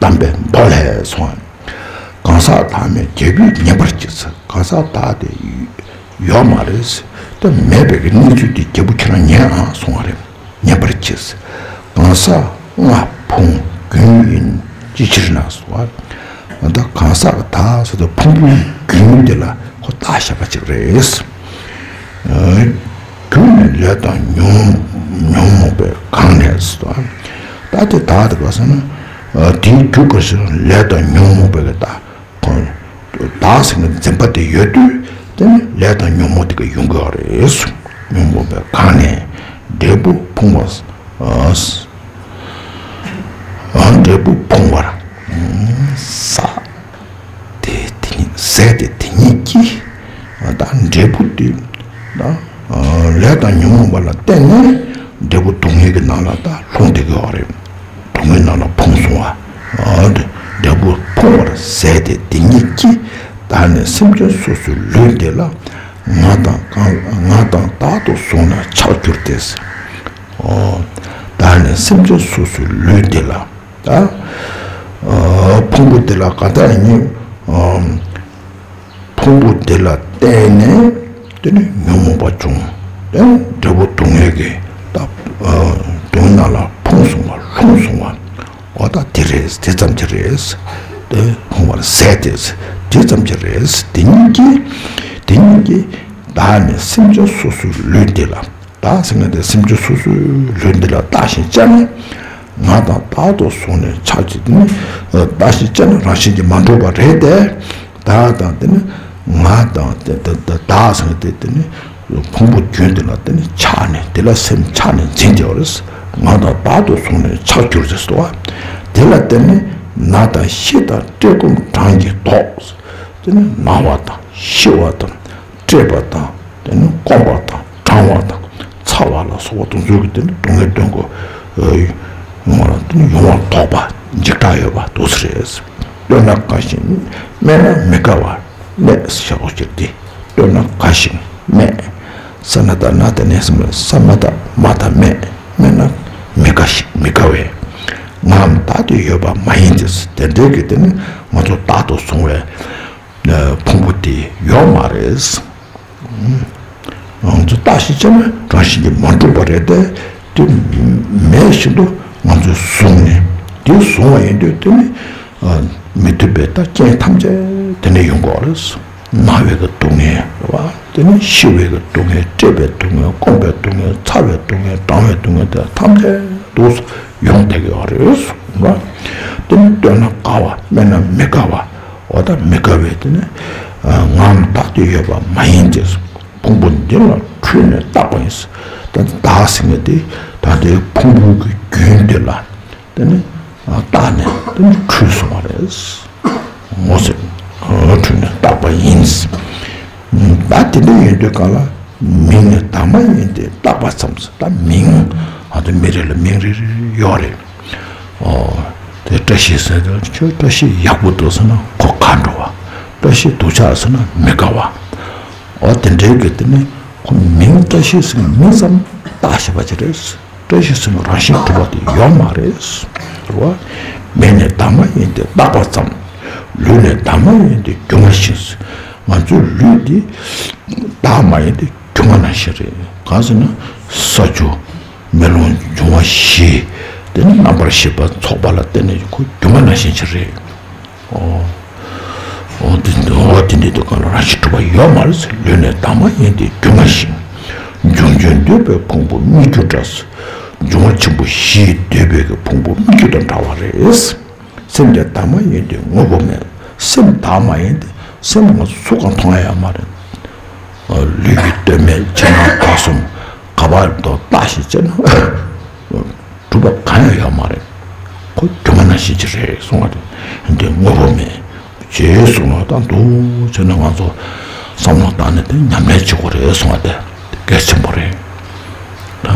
གདམས་པའི་མདོ་ལས་སོ། གང་ཟག་བདག་མེད་རྒྱལ་བུས་ཉན་པར་གྱིས། གང་ཟག་བདག་དེ་ཡོད་མ་རེད། དེ་མེད་པའི་གི་གནས་ཚུལ་དེ་རྒྱལ་བུ་ཁྱེད་རང་ཉན་ཨང་གསུངས་པ་རེད། ཉན་པར་གྱིས། གང་ཟག་ལྔ་ཕུང་རྒྱུན་ཡིན་ཅི་ཕྱིར་ན་སོ། ད་གང་ཟག་བདག་ཟེར་དུས་ཕུང་པོའི་རྒྱུན་དེ་ལ་ཁོ་བཏགས་བཞག་པ་ཅིག་རེད། རྒྱུ་ནི་ལས་དང་ཉོན་ཉོན་མོངས་པའི་གང་ནས་སོ། ད་དེ་བདག་དེ་ག་ཟེར་ན། དེའི་རྒྱུ་ག་ཟེར་ན་ལས་དང་ཉོན་མོངས་པའི་གི་བདག་བདག་ཟེར་ན་འཛིན་པ་དེ་ཡོད་དུས་དེ་ནི་ལས་དང་ཉོན་མོངས་དེ་ག་ཡོང་གི་ཡོད་རེད། ཉོན་མོངས་པའི་གང་ནས་འབྲས་བུ་ཕུང་བ། འབྲས་བུ་ཕུང་བར་ཟད། དེ་དེ་ཉིད་ཟད་དེ་དེ་ཉིད་ཀྱིས་ད་འབྲས་བུ་དེ་ད་ལས་དང་ཉོན་མོངས་པ་ལ་བརྟེན་ནས་འབྲས་བུ་སྡུག་བསྔལ་གྱི་ནང་ལ་ད་ལྷུང་བསྡད་ཀྱི་ཡོད་རེད། སྡུག་བསྔལ་ནང་ལ་ཕུང་སོང་བ། འབྲས་བུ་ཕུང་བར་ཟད་དེ་དེ་ཉིད་ཀྱིས་བདག་ནི་སེམས་ཅན་སོ་སོའི་ལུས་འདི་ལ་ང་དང་གང་ང་དང་བདག་ཏུ་བཟུང་ནས་ཆགས་གྱུར་ཏེ། བདག་ནི་སེམས་ཅན་སོ་སོའི་ལུས་འདི་ལ། ད་ཕུང་པོ་འདི་ལ་ག་ད་ཡིན། ཕུང་པོ་འདི་ལ་བརྟེན་ནས་དེ་ནི་ཉོན་མོངས་པ་བྱུང་། དེ་ནི་འབྲས་བུ་སྡུག་བསྔལ་གྱི་ད་སྡུག་བསྔལ་ནང་ལ་ཕུང་སོང་བ་ལྷུང་སོང་བ། འོ་ད་དེ་རེད། དེ་ཙམ་གྱི་རེད། དེ་ཕུང་བར་ཟད་དེ་དེ་ཙམ་གྱི་རེད། དེ་ཉིད་ཀྱིས་དེ་ཉིད་ཀྱིས་བདག་ནི་སེམས་ཅན་སོ་སོའི་ལུས་འདི་ལ། བདག་ཟེར་མཁན་དེ་སེམས་ཅན་སོ་སོའི་ལུས་འདི་ལ་བརྟགས་ཤིང་དཔྱད་ནས། ང་དང་བདག་ཏུ་བཟུང་ནས་ཆགས་ཀྱི་དེ་ནི། བརྟགས་ཤིང་དཔྱད་ནས་རང་བཞིན་གྱིས་མ་གྲུབ་པ་རེད་དེ། བདག་དང་དེ་ནི་ང་དང་དེ་དེ་དེ་བདག་ཟེར་མཁན་དེ་དེ་ནི་ཕུང་པོ་རྒྱུན་དེ་ལ་དེ་ནི་ཆགས་ནས་དེ་ལ་སེམས་ཆགས་ནས་འཛིན་བསྡད་པ་རེད། ང་དང་བདག་ཏུ་བཟུང་ནས་ཆགས་གྱུར་ཟེར་སོ། དེ་ལ་བརྟེན་ནས་ན་དང་ཤི་དང་བཀྲེས་སྐོམ་གྲང་གིས་ལྡོག། དེ་ནི་ན་བ་དང་ཤི་བ་དང་། བཀྲེས་པ་དང་། དེ་ནི་སྐོམ་པ་དང་གྲང་བ་དང་ཚ་བ་ལ་སོགས་པ་དེ་ཚོའི་གི་དེ་ནི་སྡུག་བསྔལ་སྟོན་དགོས། ཡོང་བ་ལ་དེ་ནི་ཡོང་བ་དོགས་པ་འཇིགས་སྐྲག་ཡོད་པ་འདུག་ཟེར། སྟོན་ན་དགའ་ཞིང་སྨད་ན་མི་དགའ་བ། སྨད་ཞེས་པ་ཅིག་སྟེ། སྟོན་ན་དགའ་ཞིང་སྨད། ས་ན་ད་ན་ད་ནས་སམ་ས་མ་ད་མ་ད་སྨད། སྨད་ན་མི་དགའ་ཞིང་མི་དགའ་བས། ངའམ་བདག་དེ་ཡོད་པ་མ་ཡིན་ཏེ། དེ་འདྲའི་གི་དེ་ནི་ང་ཚོ་བདག་ཏུ་བཟུང་བའི་ཕུང་པོ་དེ་ཡོད་མ་རེད། ང་ཚོ་བརྟགས་ཤིང་དཔྱད་ན་རང་བཞིན་གྱིས་མ་གྲུབ་པ་རེད་དེ། དེ་མེད་བཞིན་དུ་ང་ཚོས་བཟུང་ནས་དེ་བཟུང་བ་ཡིན་དུས་དེ་ནི་མི་མཐུན་པའི་ད་རྐྱེན་ཐམས་ཅད་དེ་ནས་ཡོང་གི་ཡོད་རེད། ན་བའི་གི་སྡུག་བསྔལ་རེད་བ། དེ་ནི་ཤི་བའི་གི་སྡུག་བསྔལ། བཀྲེས་པའི་སྡུག་བསྔལ། སྐོམ་པའི་སྡུག་བསྔལ། ཚ་བའི་སྡུག་བསྔལ། གྲང་བའི་སྡུག་བསྔལ་དེ་ཐམས་ཅད་དུ་ཡོང་བསྡད་ཀྱི་ཡོད་རེད་བ། དེ་ནི་སྟོན་ན་དགའ་བ་སྨད་ན་མི་དགའ་བ། འོ་ད་མི་དགའ་བའི་དེ་ནི་ངའམ་བདག་དེ་ཡོད་པ་མ་ཡིན་ཏེ། ཕུང་པོ་འདི་ལ་འཁྲུལ་ནས་བཏགས་པ་ཡིན། ད་བདག་ཟེར་མཁན་དེ་ད་ལྟའི་ཕུང་པོའི་གི་རྒྱུན་འདི་ལ་དེ་ནི་བཏགས་ནས་དེ་ནི་འཁྲུལ་སོང་བ་རེད། ངོ་ཟེར། འཁྲུལ་ནས་བཏགས་པ་ཡིན། ད་དེ་འདྲ་ཡིན་དུས་གང་ལ་མིང་ནི་བདག་མ་ཡིན་ཏེ་བཏགས་པ་ཙམ། ད་མིང་ཨ་ད་མི་རེ་ལ་མིང་རེ་རེ་ཡོད་རེད། ཨོ། དེ་བཀྲ་ཤིས་ཟེར་དུས་ཁྱོད་བཀྲ་ཤིས་ཡག་པོ་འདུག་ཟེར་ན་ཁོ་ཁ་འགྲོ་བ། བཀྲ་ཤིས་སྡུག་ཅག་ཟེར་ན་མི་དགའ་བ། ཨོ་དེ་འདྲའི་གི་དེ་ནི་ཁོ་མིང་བཀྲ་ཤིས་ཟེར་མིང་ཙམ་བཏགས་བཞག་པ་ཅིག་རེད། བཀྲ་ཤིས་ཟེར་རང་བཞིན་གྲུབ་པ་དེ་ཡོད་མ་རེད། རེད་བ། མིང་ནི་བདག་མ་ཡིན་ཏེ་བཏགས་པ་ཙམ། ལུས་ནི་བདག་མ་ཡིན་ཏེ་སྒྱུ་མ་བཞིན། ང་ཚོའི་ལུས་འདི་བདག་མ་ཡིན་ཏེ་སྒྱུ་མ་ནང་བཞིན་རེད། གང་ཟེར་ན་ས་ཆུ། མེ་རླུང་འབྱུང་བ་བཞི། དེ་ནི་རྣམ་པར་ཤེས་པ་ཚོགས་པ་ལ་བརྟེན་ནས་ཁོ་སྒྱུ་མ་ནང་བཞིན་ཅིག་རེད། ཨོ། ཨོ་དེ་འདི་ཨོ་དེ་འདྲའི་དུས་གང་ལ་རང་བཞིན་གྲུབ་པ་ཡོད་མ་རེད་ཟེར། ལུས་ནི་བདག་མ་ཡིན་ཏེ་སྒྱུ་མ་བཞིན། འབྱུང་ཆེན་འདོད་པའི་ཕུང་པོ་སྨིག་རྒྱུ་འདྲ། འབྱུང་བ་ཆེན་པོ་བཞིས་འདོད་པའི་གི་ཕུང་པོ་སྨིག་རྒྱུ་དང་འདྲ་བ་རེད། སེམས་དེ་བདག་མ་ཡིན་ཏེ་དངོས་པོ་མེད། སེམས་བདག་མ་ཡིན་ཏེ་སེམས་ང་ཚོ་སུ་གང་མཐོང་ཡ་ཡོད་མ་རེད། ལུས་ཀྱི་སྟོད་སྨད་ཕྱི་ནང་ཁ་གསུམ་ག་པར་དུ་བརྟགས་ཤིང་དཔྱད་ན་གྲུབ་པ་གང་ཡང་ཡོད་མ་རེད། ཁོ་སྒྱུ་མ་ནང་བཞིན་ཅིག་རེད་གསུང་བ་དེ་འདི་དངོས་པོ་མེད། ཅེས་གསུངས་ལ་ད་འདུག་བྱས་ན་ང་ཚོ་བསམ་བློ་བཏང་ནས་དེ་ཉམས་ལེན་བྱེད་དགོས་རེད་གསུང་བ་དེ་གལ་ཆེན་པོ་རེད། ད་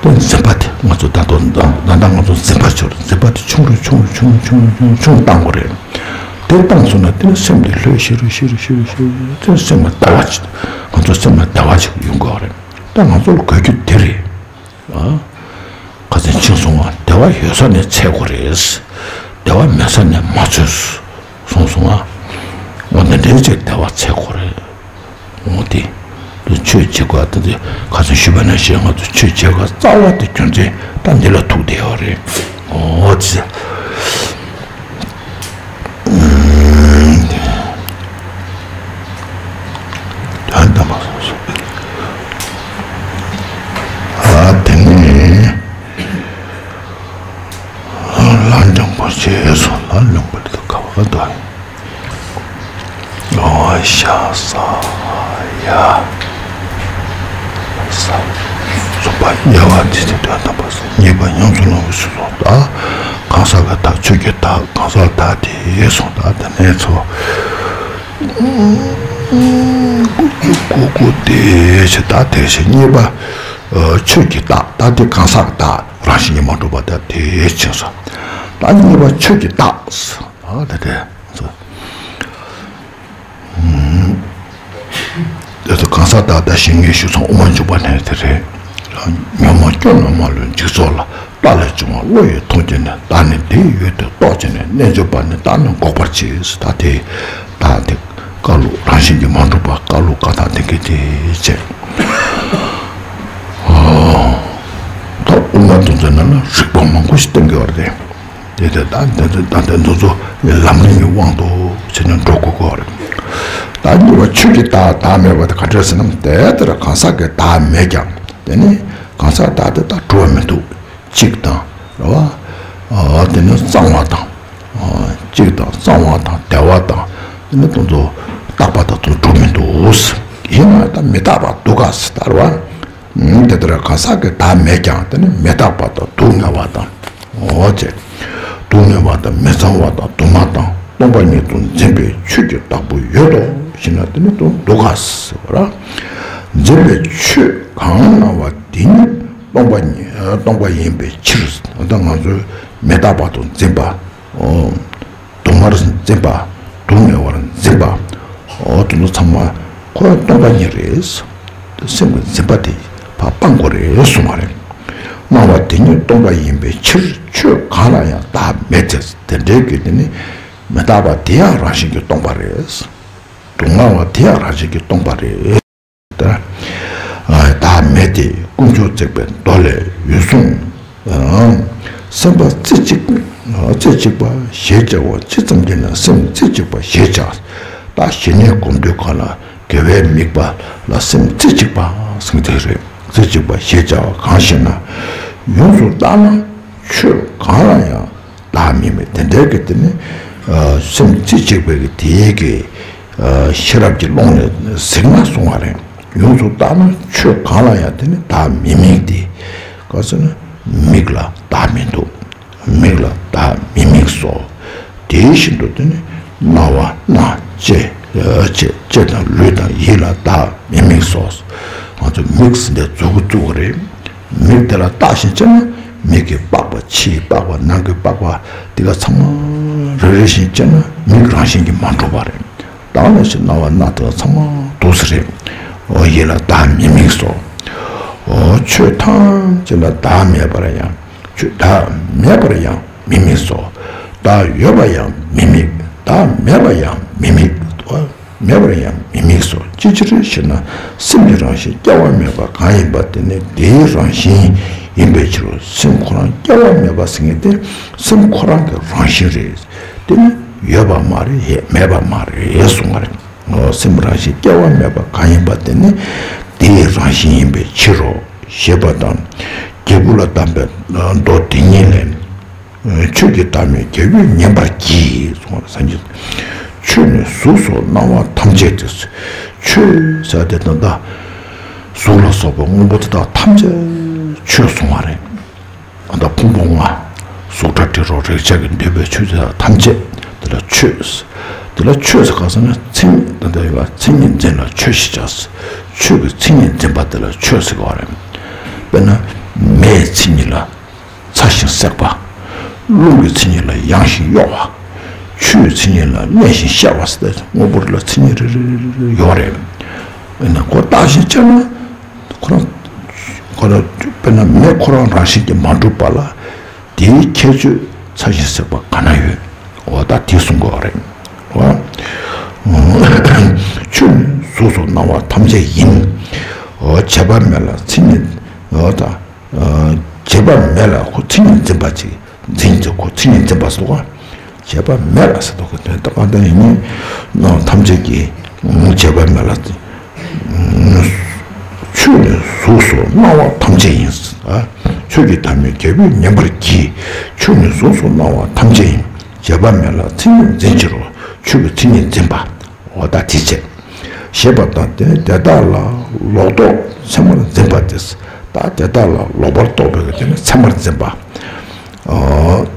དེ་འཛིན་པ་དེ་ང་ཚོ་ད་དུང་ད་ད་ལྟ་ང་ཚོ་འཛིན་པ་ཆེ་རུ་འཛིན་པ་དེ་ཆུང་རུ་ཆུང་རུ་ཆུང་རུ་ཆུང་རུ་ཆུང་རུ་བཏང་དགོས་རེད། དེ་བཏང་སོང་ན་དེ་ནི་སེམས་དེ་ལྷོད་ཤི་རུ་ཤི་རུ་ཤི་རུ་ཤི་རུ་དེ་སེམས་ལ་བདེ་བ་ཅིག་ང་ཚོ་སེམས་ལ་བདེ་བ་ཅིག་ཡོང་གི་ཡོད་རེད། ད་ང་ཚོ་ལ་དགོས་རྒྱུ་དེ་རེད། ཨ། ཁ་སང་ཕྱིན་སོང་བ་བདེ་བ་ཡོད་ས་ནས་འཚོལ་དགོས་རེད། བདེ་བ་མེད་ས་ནས་མ་འཚོལ་སོང་སོང་ཨ། འོ་འདི་འདྲའི་ཅིག་བདེ་བ་འཚོལ་དགོས་རེད། འོ་དེ། ཆོས་བྱེད་དགོས་ད་དེ་ཁ་སང་ཞུས་པ་ནང་བཞིན་ང་ཚོ་ཆོས་བྱེད་དགོས་རྩ་བ་དེ་རྒྱུ་མཚན་ད་འདི་ལ་ཐུག་བསྡད་ཡོད་རེད། འོ་དེ། དོན་དམ་པ་སོ་སོ། ཨ་དེ་ནས་ལ་འགྲེང་བུ་བྱས་སོ་ལ་ལུང་པ་དུ་ག་བ་དོ། ཨོ་ཤ་ས་ཡ། ས། གསུམ་པ་དབྱེ་བ་འབྱེད་ཚུལ་དོན་དམ་པ་སོ། གཉིས་པ་ཉམས་སུ་བླང་བའི་ཚུལ་སོ། ད་གང་ཟག་གི་བདག་ཆོས་ཀྱི་བདག་གང་ཟག་བདག་དེ་སོང་ད་དེ་ནས་ཚོ། ཀུ་ཀུ་ཀུ་ཀུ་དེ་ཞེས་ད་དེ་ཞེས་གཉིས་པ། ཆོས་ཀྱི་བདག་བདག་དེ་གང་ཟག་གི་བདག་རང་བཞིན་གྱིས་མ་གྲུབ་པ་ད་དེ་ཕྱིན་སོ། ད་གཉིས་པ་ཆོས་ཀྱི་བདག་ད་དེ་ཚོ། དེ་ཚོ་གང་ཟག་བདག་ལྟ་ཞིང་ངེས་ཞུ་ཚང་དབུ་མ་འཇུག་པ་ནས་དེ་རེད། ཉོན་མོངས་སྐྱོན་རྣམས་མ་ལུས་འཇིག་ཚོགས་ལ། རྟག་ལས་བྱུང་བ་བློ་ཡིས་མཐོང་བྱས་ནས། བདག་ནི་དེ་ཡི་ཡུལ་དུ་རྟོག་བྱས་ནས། རྣལ་འབྱོར་པ་ནི་བདག་ནི་འགོག་པར་བྱེད། ད་དེ་བདག་དེ་བཀའ་བློ་རང་བཞིན་གྱིས་མ་གྲུབ་པ་བཀའ་བློ་བཀའ་ཐང་ལྡན་མཁན་དེ་བྱས། ད་དབུ་མ་དེ་ཚོའི་ནང་ལ་རིགས་པ་མང་པོ་ཞིག་བསྟན་གྱི་ཡོད་རེད། དེ་དེ་ད་དེ་དེ་ད་དེ་ཚོ་ཚོ་ལམ་རིམ་གྱི་དབང་དུ་བྱས་ནས་འགྲོ་དགོས་ཀྱི་རེད། ད་གཉིས་པ་ཆོས་ཀྱི་བདག་བདག་མེད་པ་དེ་ག་འདྲ་ཟེར་ན། དེ་ལྟར་གང་ཟག་གི་བདག་མེད་ཀྱང་དེ་ནི་གང་ཟག་བདག་དེ་ད་གྲུབ་པ་མི་འདུག་གཅིག་དང་རེད་བ། དེ་ནི་གཙང་བ་དང་། གཅིག་དང་གཙང་བ་དང་བདེ་བ་དང་དེ་ནི་དེ་ཚོ་རྟག་པ་དང་དུ་གྲུབ་མི་འདུག་ཡིན་ན་ད་མི་རྟག་པ་འདུག་ག་ཟེར་ད་རེད་བ། དེ་ལྟར་གང་ཟག་གི་བདག་མེད་ཀྱང་དེ་ནི་མི་རྟག་པ་དང་སྡུག་བསྔལ་བ་དང་། འོ་ཙེ། སྡུག་བསྔལ་བ་དང་མི་གཙང་བ་དང་དུ་མ་དང་སྟོང་པ་ཉིད་དུ་འཛིན་པའི་ཆོས་ཀྱི་བདག་པོ་ཡོད་དོ་ཞེ་ན་དེ་ནི་དུ་འདུག་ག་ཟེར་བ་ར། འཛིན་པའི་ཆོས་གང་སྣང་བ་དེ་ཉིད་སྟོང་པ་ཉིད་སྟོང་པ་ཡིན་པའི་ཕྱིར། ད་ང་ཚོས་མི་རྟག་པ་དང་འཛིན་པ། འོ། དུ་མར་འཛིན་པ། དུ་མེད་པར་འཛིན་པ། འོ་དེ་ཚོ་ཚང་མ་ཁོ་སྟོང་པ་ཉིད་རེད། སེམས་ཀྱི་འཛིན་པ་དེ་ཕར་སྤང་དགོས་རེད་གསུངས་པ་རེད། སྣང་བ་དེ་ཉིད་སྟོང་པ་ཡིན་པའི་ཕྱིར་ཆོས་གང་ལ་ཡང་བདག་མེད་དེ། དེ་འདྲའི་གི་དེ་ནི་མི་རྟག་པ་དེ་ཡང་རང་བཞིན་གྱིས་སྟོང་པ་རེད། སྡུག་བསྔལ་བ་དེ་ཡང་རང་བཞིན་གྱིས་སྟོང་པ་རེད། ལྟར། བདག་མེད་དེ་དཀོན་མཆོག་བརྩེགས་པའི་མདོ་ལས་འོད་སྲུང་། སེམས་པ་རྩེ་གཅིག་རྩེ་གཅིག་པ་ཞེས་བྱ་བ་ཇི་ཙམ་གྱིས་ན་སེམས་རྩེ་གཅིག་པ་ཞེས་བྱ། ད་ཞི་གནས་སྒོམ་དུས་གང་ལ་དགེ་བའི་དམིགས་པ་ལ་སེམས་རྩེ་གཅིག་པ་ཟེར་དེ་རེད། རྩེ་གཅིག་པ་ཞེས་བྱ་བ་གང་ཞེ་ན། ཡོངས་སུ་བརྟགས་ན་ཆོས་གང་ལ་ཡང་བདག་མེད་མེད་དེ་འདྲའི་གི་དེ་ནི་སེམས་རྩེ་གཅིག་པའི་གི་དེའི་གི་ཤེས་རབ་ཀྱི་ཀློང་ནས་གཟིགས་ན་གསུང་བ་རེད། ཡོངས་སུ་བརྟགས་ན་ཆོས་གང་ལ་ཡང་དེ་ནི་བདག་མི་དམིགས་ཏེ། ག་ཟེར་ན་མིག་ལ་བདག་མི་འདུག་མིག་ལ་བདག་མི་དམིགས་སོ། དེ་བཞིན་དུ་དེ་ནི་རྣ་བ་སྣ་ལྕེ་ལྕེ་ལྕེ་དང་ལུས་དང་ཡིད་ལ་བདག་མི་དམིགས་སོ། ང་ཚོ་མིག་ཟེར་འདི་མཛུབ་གུ་བཙུགས་པ་རེད། མིག་དེ་ལ་བལྟ་ཞིང་དཔྱད་ན་མིག་གི་པགས་པ་ཕྱིའི་པགས་པ་ནང་གི་པགས་པ་དེ་ག་ཚང་མ་རེ་རེ་བཞིན་དཔྱད་ན་མིག་རང་བཞིན་གྱིས་མ་གྲུབ་པ་རེད། ད་ནས་ཕྱི་རྣ་བ་སྣ་དེ་ཚང་མ་འདུག་སེ་རེད། འོ་ཡིད་ལ་བདག་མི་དམིགས་སོ། འོ་ཆོས་ཐམས་ཅད་ལ་བདག་མེད་པར་ཡང་ཆོས་བདག་མེད་པར་ཡང་མི་དམིགས་སོ། བདག་ཡོད་པར་ཡང་མི་དམིགས། བདག་མེད་པར་ཡང་མི་དམིགས། མེད་པར་ཡང་མི་དམིགས་སོ། ཅི་ཕྱིར་ཞེ་ན། སེམས་ཀྱི་རང་བཞིན་སྐྱེ་བ་མེད་པ་གང་ཡིན་པ་དེ་ནི་དེའི་རང་བཞིན་ཡིན་པའི་ཕྱིར་རོ། སེམས་ཁོ་རང་སྐྱེ་བ་མེད་པ་ཟེར་མཁན་དེ་སེམས་ཁོ་རང་གི་རང་བཞིན་རེད། དེ་ནི་ཡོད་པ་མ་རེད་མེད་པ་མ་རེད་གསུངས་པ་རེད། སེམས་རང་བཞིན་སྐྱེ་བ་མེད་པ་གང་ཡིན་པ་དེ་ནི་དེའི་རང་བཞིན་ཡིན་པའི་ཕྱིར་རོ། ཞེས་པ་དང་། རྒྱལ་བུ་ལ་གདམས་པའི་མདོ་དེ་ཉིད་ལས། ཆོས་ཀྱི་བདག་མེད་རྒྱལ་བས་ཉན་པར་བགྱི་གསུངས་པ་སངས་རྒྱས། ཆོས་ནི་གཟུགས་སོགས་སྣང་བ་ཐམས་ཅད་དེ། ཆོས་ཟེར་དེ་ད་ལྟ་གཟུགས་ལ་སོགས་པ་དངོས་པོ་དེ་དག་ཐམས་ཅད་ཆོས་གསུངས་པ་རེད། ད་ལྟ་ཕུང་པོ་ལྔ། གཟུགས་སྒྲ་དྲི་རོ་རེག་བྱ་གིས་འདོད་པའི་ཆོས་དེ་དག་ཐམས་ཅད་དེ་ལ་ཆོས། དེ་ལ་ཆོས་ཟེར་ག་ཟེར་ན་མཚན་ཉིད་ད་ལྟ་ཡོད་པ་མཚན་ཉིད་འཛིན་ལ་ཆོས་ཞེས་བྱ། ཆོས་ཀྱི་མཚན་ཉིད་འཛིན་པ་དེ་ལ་ཆོས་ཟེར་གི་རེད། དཔེར་ན་མེའི་མཚན་ཉིད་ལ་ཚ་ཞིང་སྲེག་པ། རླུང་གི་མཚན་ཉིད་ལ་ཡང་ཞིང་གཡོ་བ། ཆོས་མཚན་ཉིད་ལ་གནས་ཤིང་ཤར་བ་ཟེར་ཏེ་དངོས་པོ་ལ་མཚན་ཉིད་རེ་རེ་རེ་རེ་ཡོད་རེད། ཡིན་ན་ཁོ་བརྟག་ཤིང་དཔྱད་ན་ཁོ་རང་ཁོ་རང་དཔེར་ན་མེ་ཁོ་རང་རང་བཞིན་གྱིས་མ་གྲུབ་པ་ལ་དེའི་ཁྱད་ཆོས་ཚ་ཞིང་ཟེར་བ་ག་ན་ཡོད། འོ་ད་དེ་གསུང་དགོས་པ་རེད། འོ། ཆོས་ནི་གཟུགས་སོགས་སྣང་བ་ཐམས་ཅད་ཡིན། འོ་བྱས་པ་མེད་ལ་མཚན་ཉིད། འོ་ད། བྱས་པ་མེད་ལ་ཁོ་མཚན་ཉིད་འཛིན་པ་ཅིག་འཛིན་ཅིག་ཁོ་མཚན་ཉིད་འཛིན་པ་སོགས། བྱས་པ་མེད་ལ་ཟེར་དོ་ཁོ་དོན་དག་གང་ལྟར་ཡིན་ནི། ཐམས་ཅད་ཀྱི་བྱས་པ་མེད་ལ། ཆོས་ནི་གཟུགས་སོགས་སྣང་བ་ཐམས་ཅད་ཡིན། ཆོས་ཀྱི་མཐའ་མེད་རྒྱལ་པོས་ཉན་པར་བགྱི། ཆོས་ནི་གཟུགས་སོགས་སྣང་བ་ཐམས་ཅད་ཡིན། བྱས་པ་མེད་ལ་མཚན་ཉིད་འཛིན་ཕྱིར་རོ། ཆོས་ཀྱི་མཚན་ཉིད་འཛིན་པ། འོ་ད་དེ་བྱས། ཞེས་པ་དང་དེ་ནི་དེ་དག་ལ་ལོག་རྟོག་ཚད་མར་འཛིན་པ་སྟེ། ད་དེ་དག་ལ་ལོག་པར་རྟོག་པའི་དེ་ནི་ཚད་མར་འཛིན་པ།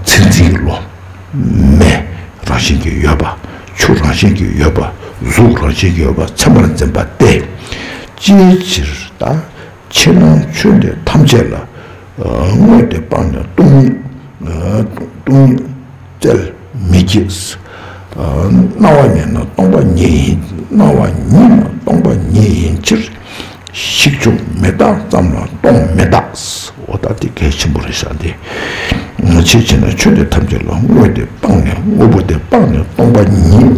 ཚད་འཛིན་གྱི་བློ། མེ་རང་བཞིན་གྱིས་ཡོད་པ། ཆུ་རང་བཞིན་གྱིས་ཡོད་པ། གཟུགས་རང་བཞིན་གྱིས་ཡོད་པ་ཚད་མར་འཛིན་པ་སྟེ། ཅིའི་ཕྱིར་ད་ཕྱི་ནང་ཆོས་འདི་ཐམས་ཅད་ལ་དངོས་དེ་སྤངས་ནས་སྟོང་ཉིད་སྟོང་ཉིད་བཙལ་མི་བགྱིད། སྣང་བ་ཉིད་ནི་སྟོང་པ་ཉིད་ཡིན། སྣང་བ་ཉིད་ནི་སྟོང་པ་ཉིད་ཡིན་ཕྱིར། ཞིག་ཆོག་མི་རྟག་ཙམ་ལ་སྟོང་མི་རྟག། འོ་ད་དེ་གལ་ཆེན་པོ་རེད་ཤག་འདི། ཅིའི་ཕྱིར་ན་ཆོས་དེ་ཐམས་ཅད་ལ་དངོས་དེ་སྤངས་ནས་དངོས་པོ་དེ་སྤངས་ནས་སྟོང་པ་ཉིད་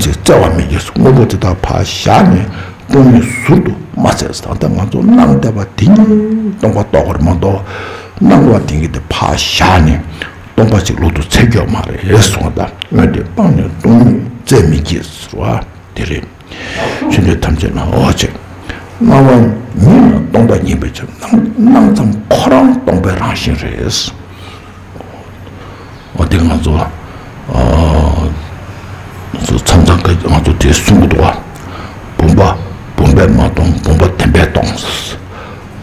ཅེས་བཙལ་བ་མི་བགྱིད། དངོས་པོ་དེ་དག་ཕར་བཞག་ནས་སྟོང་ཉིད་ཟུར་དུ་མ་བཙལ། ད་ལྟ་ང་ཚོ་སྣང་བསྡད་པ་དེ་ཉིད་སྟོང་པ་རྟོགས་དགོས་རེད་མ་གཏོགས། སྣང་བ་དེ་ཉིད་དེ་ཕར་བཞག་ནས་སྟོང་པ་ཅིག་ལོག་ཏུ་འཚོལ་རྒྱུ་མ་རེད་གསུངས་པ། ད་དངོས་དེ་སྤངས་ནས་སྟོང་ཉིད་བཙལ་མི་བགྱིད་ཟེར་བ་དེ་རེད། ཆོས་འདི་ཐམས་ཅད་ན་འོ་ཅེ། སྣང་བ་ཉིད་ནི་སྟོང་པ་ཉིད་པའི་ཕྱིར། སྣང་སྣང་ཙམ་ཁོ་རང་སྟོང་པའི་རང་བཞིན་རེད། འོ་དེ་ང་ཚོ་ཨ་ང་ཚོ་མཚམས་མཚམས་ཀྱི་ང་ཚོ་དེ་གསུང་གི་འདུག་བ། བུམ་པ་བུམ་པས་མ་སྟོང་། བུམ་པ་བདེན་པས་སྟོང་།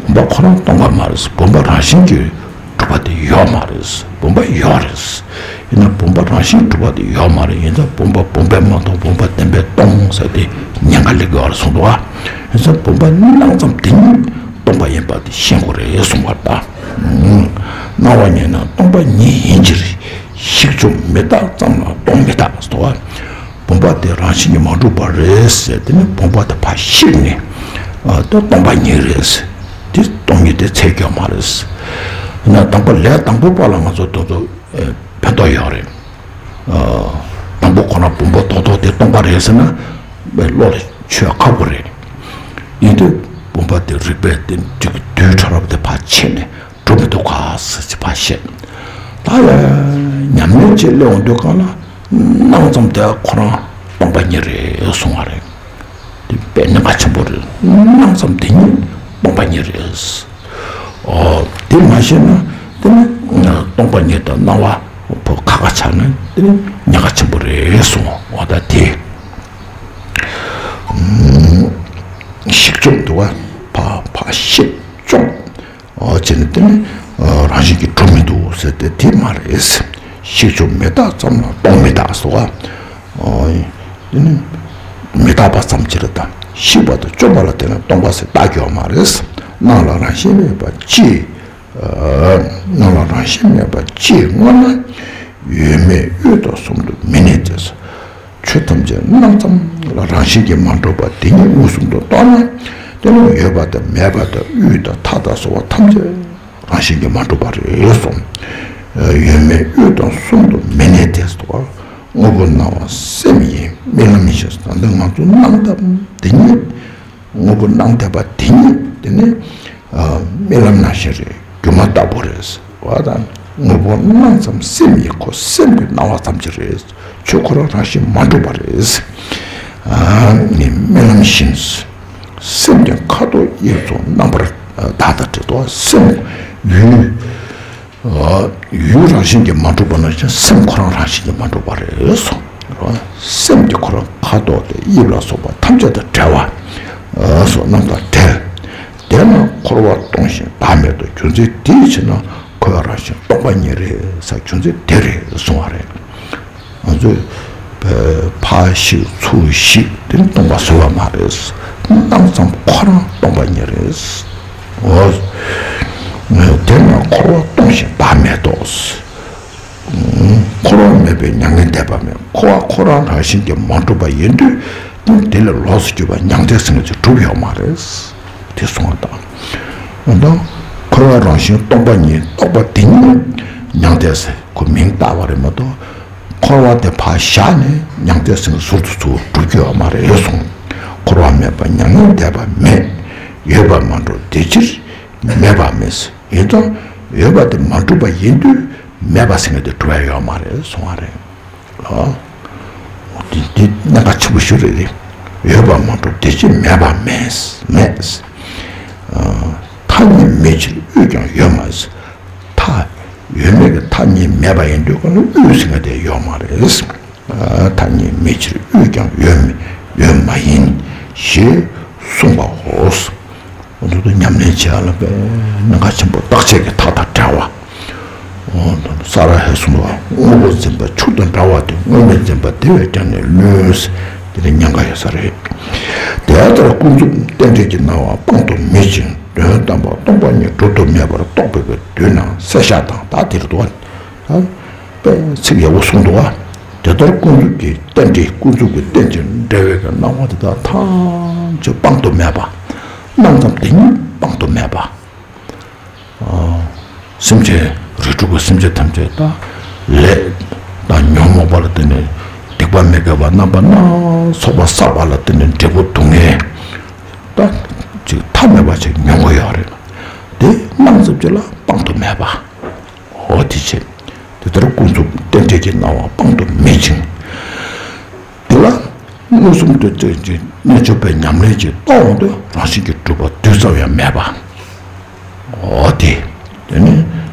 བུམ་པ་ཁོ་རང་སྟོང་པ་མ་རེད། བུམ་པ་རང་བཞིན་གྱིས་གྲུབ་པ་དེ་ཡོད་མ་རེད། བུམ་པ་ཡོད་རེད། ཡིན་ན་བུམ་པ་རང་བཞིན་གྲུབ་པ་དེ་ཡོད་མ་རེད། ཡིན་ཙང་བུམ་པ་བུམ་པས་མ་སྟོང་། བུམ་པ་བདེན་པས་སྟོང་ཟེར་ཏེ་ཉེན་ཁ་སླེབས་ཀྱི་ཡོད་རེད་གསུངས་འདུག་བ། ཡིན་ཙང་བུམ་པ་སྣང་ཙམ་དེ་ཉིད་སྟོང་པ་ཡིན་པ་དེ་ཤེས་དགོས་རེད་གསུངས་པ་ལྟ། སྣང་བ་ཉིད་ནི་སྟོང་པ་ཉིད་ཡིན་ཕྱིར། ཞིག་ཆོག་མི་རྟག་ཙམ་ལ་སྟོང་མི་རྟག་ཟེར་བ། བུམ་པ་དེ་རང་བཞིན་གྱིས་མ་གྲུབ་པ་རེད་ཟེར་དེ་ནི་བུམ་པ་དེ་ཕར་བཤིག་ནས་ཨ་ད་སྟོང་པ་ཉིད་རེད་ཟེར། དེ་སྟོང་ཉིད་དེ་འཚོལ་རྒྱུ་མ་རེད་ཟེར། ཡིན་ན་དང་པོ་ལས་དང་པོ་པ་ལ་ང་ཚོ་དོ་དོ་ཕན་ཐོགས་ཡོད་རེད། དང་པོ་ཁོ་ན་བུམ་པ་རྡོག་རྡོག་དེ་སྟོང་པ་རེད་ཟེར་ན་བློ་ལ་ཆོས་ཁག་པོ་རེད། ཡིན་དུས་བུམ་པ་དེ་རིག་པས་དེ་དུས་ཕྲ་རབ་དེ་ཕར་ཕྱེ་ནས་འགྲོ་མི་འདུག་ག་ཟེར་ཅིག་ཕར་བཤད། ད་ཡ་ཉམས་ལེན་བྱེད་སླེབས་འོང་དུས་གང་ལ་སྣང་ཙམ་དེ་ཁོ་རང་སྟོང་པ་ཉིད་རེད་གསུང་བ་རེད། དེ་དཔེ་གནད་འགག་ཆེན་པོ་རེད། སྣང་ཙམ་དེ་ཉིད་སྟོང་པ་ཉིད་རེད། ཨོ་དེ་མ་ཤེས་ན་དེ་ནི་སྟོང་པ་ཉིད་དང་སྣང་བ་ཁ་ཁ་ཆགས་ན་དེ་ནི་ཉེན་ཁ་ཆེན་པོ་རེད་གསུང་བ། ད་དེ་ཞིག་ཆོག་འདུག་བ། ཕ་ཕ་ཞིག་ཆོག་ཨོ་ཅེ་ནི་དེ་ནི་རང་བཞིན་གྱིས་གྲུབ་མི་འདུག་ཟེར་ཏེ་དེ་མ་རེད། ཞིག་ཆོག་མི་རྟག་ཙམ་ལ་སྟོང་མི་རྟག་ཟེར་བ། ཨོ་དེ་ནི་མི་རྟག་པ་ཙམ་ཅིག་རེད་ད། ཞིག་པ་དང་བཅོམ་པ་ལ་བརྟེན་ནས་སྟོང་པ་ཟེར་བཏགས་རྒྱུ་མ་རེད། སྣང་ལ་རང་བཞིན་མེད་པ་ཅི། སྣང་ལ་རང་བཞིན་མེད་པ་ཅི་བསྔོ་ན། ཡོད་མེད་དབུས་དང་གསུམ་དུ་མི་གནས་ཏེ། ཆོས་ཐམས་ཅད་སྣང་ཙམ་ལ་རང་བཞིན་གྱིས་མ་གྲུབ་པ་དེ་ཉིད་མངོན་སུམ་དུ་རྟོགས་ན། དེ་ནི་ཡོད་པ་དང་མེད་པ་དང་དབུས་དང་མཐའ་དང་ཟེར་བ་ཐམས་ཅད་རང་བཞིན་གྱིས་མ་གྲུབ་པ་རེད་གསུངས། ཡོད་མེད་དབུས་དང་གསུམ་དུ་མི་གནས་ཏེ་སོ། དངོས་པོ་སྣང་བ་སེམས་ཡིན་རྨི་ལམ་བཞིན། ད་ལྟ་ང་ཚོ་སྣང་སྟངས་དེ་ཉིད། དངོས་པོ་སྣང་བསྡད་པ་དེ་ཉིད་དེ་ནི་རྨི་ལམ་ནང་བཞིན་རེད། སྒྱུ་མ་ལྟ་བུ་རེད། བ་དང་དངོས་པོ་སྣང་ཙམ་སེམས་ཡིན། ཁོ་སེམས་ཀྱི་སྣང་བ་ཙམ་ཅིག་རེད། ཆོས་ཁོ་རང་རང་བཞིན་མ་གྲུབ་པ་རེད། ནི་རྨི་ལམ་བཞིན། སེམས་ཀྱི་ཁ་དོག་དབྱིབས་སོགས་རྣམ་པར་དག་དང་བྲལ་ཏོ། སེམས་ཡུལ། ཡུལ་རང་བཞིན་གྱིས་མ་གྲུབ་པ་ནང་བཞིན་སེམས་ཁོ་རང་རང་བཞིན་གྱིས་མ་གྲུབ་པ་རེད་སོ། སེམས་ཀྱི་ཁོ་རང་ཁ་དོག་དེ་དབྱིབས་ལ་སོགས་པ་ཐམས་ཅད་དང་བྲལ་བ། སོགས་རྣམས་དང་བྲལ། དེས་ན་འཁོར་བ་སྟོང་ཞིང་བདག་མེད་དོ། རྒྱུ་མཚན་དེའི་ཕྱིར་ན་འཁོར་བ་རང་བཞིན་སྟོང་པ་ཉིད་རེད་ཟེར། རྒྱུ་མཚན་དེ་རེད་གསུང་བ་རེད། ང་ཚོས་ཕར་ཞིག་ཚུར་ཞིག་དེ་ནི་སྟོང་པ་བཟོ་བ་མ་རེད། སྣང་ཙམ་ཁོ་རང་སྟོང་པ་ཉིད་རེད། འོ། དེས་ན་འཁོར་བ་སྟོང་ཞིང་བདག་མེད་དོ། འཁོར་བ་མེད་ པའི་མྱ་ངན་འདས་པ་མེད། འཁོར་བ་ཁོ་རང་རང་བཞིན་གྱིས་མ་གྲུབ་པ་ཡིན་དུས་དེ་ལས་ལོགས་སུ་གྱུར་པ་མྱང་འདས་ཟེར་མཁན་ཅིག་གྲུབ་ཡོད་མ་རེད། དེ་གསུངས་པ་དང་། འོ་ན་འཁོར་བ་རང་བཞིན་སྟོང་པ་ཉིད་རྟོགས་པ་དེ་ཉིད་མྱང་འདས་ཟེར་ཁོ་མིང་བཏགས་པ་རེད་མ་གཏོགས། འཁོར་བ་དེ་ཕར་བཞག་ནས་མྱང་འདས་ཟེར་ནས་ཟུར་དུ་ཚུར་གྲུབ་ཀྱི་ཡོད་མ་རེད་གསུངས། འཁོར་བ་མེད་པ་མྱ་ངན་འདས་པ་མེད། ཡོད་པར་མ་གྲུབ་དེ་ཕྱིར་མེད་པ་མེད། ཡིན་ཙང་ཡོད་པ་དེ་མ་གྲུབ་པ་ཡིན་དུས་མེད་པ་ཟེར་མཁན་དེ་གྲུབ་ཡ་ཡོད་མ་རེད་གསུང་བ་རེད། ཨ། འདི་འདི་གནད་འགག་ཆེན་པོ་ཞིག་རེད་དེ། ཡོད་པར་མ་གྲུབ་དེ་ཕྱིར་མེད་པ་མེད། མེད། ཨ། མཐའ་གཉིས་མེད་ཕྱིར་དབུས་ཀྱང་ཡོད་མ་ཡིན། མཐའ། ཡོད་མེད་ཀྱི་མཐའ་གཉིས་མེད་པ་ཡིན་དུས་གང་ལ་དབུས་ཟེར་མཁན་དེ་ཡོད་མ་རེད། མཐའ་གཉིས་མེད་ཕྱིར་དབུས་ཀྱང་ཡོད་མེད་ཡོད་མ་ཡིན་ཞེས་གསུངས་པའོ། འོ་འདུག་ཏུ་ཉམས་ལེན་བྱེད་ཡ་ལ་དཔེ་གནད་འགག་ཆེན་པོ་རྟག་ཆད་ཀྱི་མཐའ་དང་བྲལ་བ། འོ་འདུག་ས་ར་ཧས་གསུངས་པ་དངོས་པོ་འཛིན་པ་ཆུ་དང་འདྲ་བ་དེ་དངོས་མེད་འཛིན་པ་དེ་བས་ཀྱང་ནི་ལུས། དེ་ནི་ཉེན་ཁ་ཡོད་ས་རེད། དེ་ལྟར་ཀུན་རྫོབ་རྟེན་འབྲེལ་གྱི་སྣང་བ་སྤང་དུ་མེད་ཅིང་དོན་དམ་པར་སྟོང་པ་ཉིད་སྒྲུབ་ཏུ་མེད་པར་རྟོགས་པའི་དུས་ན་བསལ་བཞག་དང་ད་དེར་འདུག་བ། དཔེ་ཚིག་ཡག་པོ་གསུངས་འདུག་བ། དེ་ལྟར་ཀུན་རྫོབ་ཀྱི་རྟེན་འབྲེལ་ཀུན་རྫོབ་ཀྱི་རྟེན་ཅིང་འབྲེལ་བའི་གི་སྣང་བ་དེ་དག་ཐམས་ཅད་སྤང་དུ་མེད་པ། སྣང་ཙམ་དེ་ཉིད་སྤང་དུ་མེད་པ། སེམས་ཅན་རིགས་དྲུག་གི་སེམས་ཅན་ཐམས་ཅད་དང་ལས་དང་ཉོན་མོངས་པ་ལ་བརྟེན་ནས་སྡིག་པ་མི་དགེ་བ་རྣམ་པ་སྣ་ཚོགས་པ་བསགས་པ་ལ་བརྟེན་ནས་འབྲས་བུ་སྡུག་བསྔལ་དང་ཅིག་མཐའ་མེད་པ་ཅིག་མྱོང་གི་ཡོད་རེད། དེ་སྣང་ཙམ་ཅིག་ལ་སྤང་དུ་མེད་པ། འོ་དེ་བྱས། དེ་ལྟར་ཀུན་རྫོབ་རྟེན་འབྲེལ་གྱི་སྣང་བ་སྤང་དུ་མེད་ཅིང་། དེ་ལ་མངོན་སུམ་དུ་སྟོན་ཅིང་རྣལ་འབྱོར་པས་ཉམས་ལེན་གྱིས་རྟོགས་འོང་དུས་རང་བཞིན་གྱིས་གྲུབ་པ་རྡུལ་ཙམ་ཡང་མེད་པ། འོ་དེ། དེ་ནི་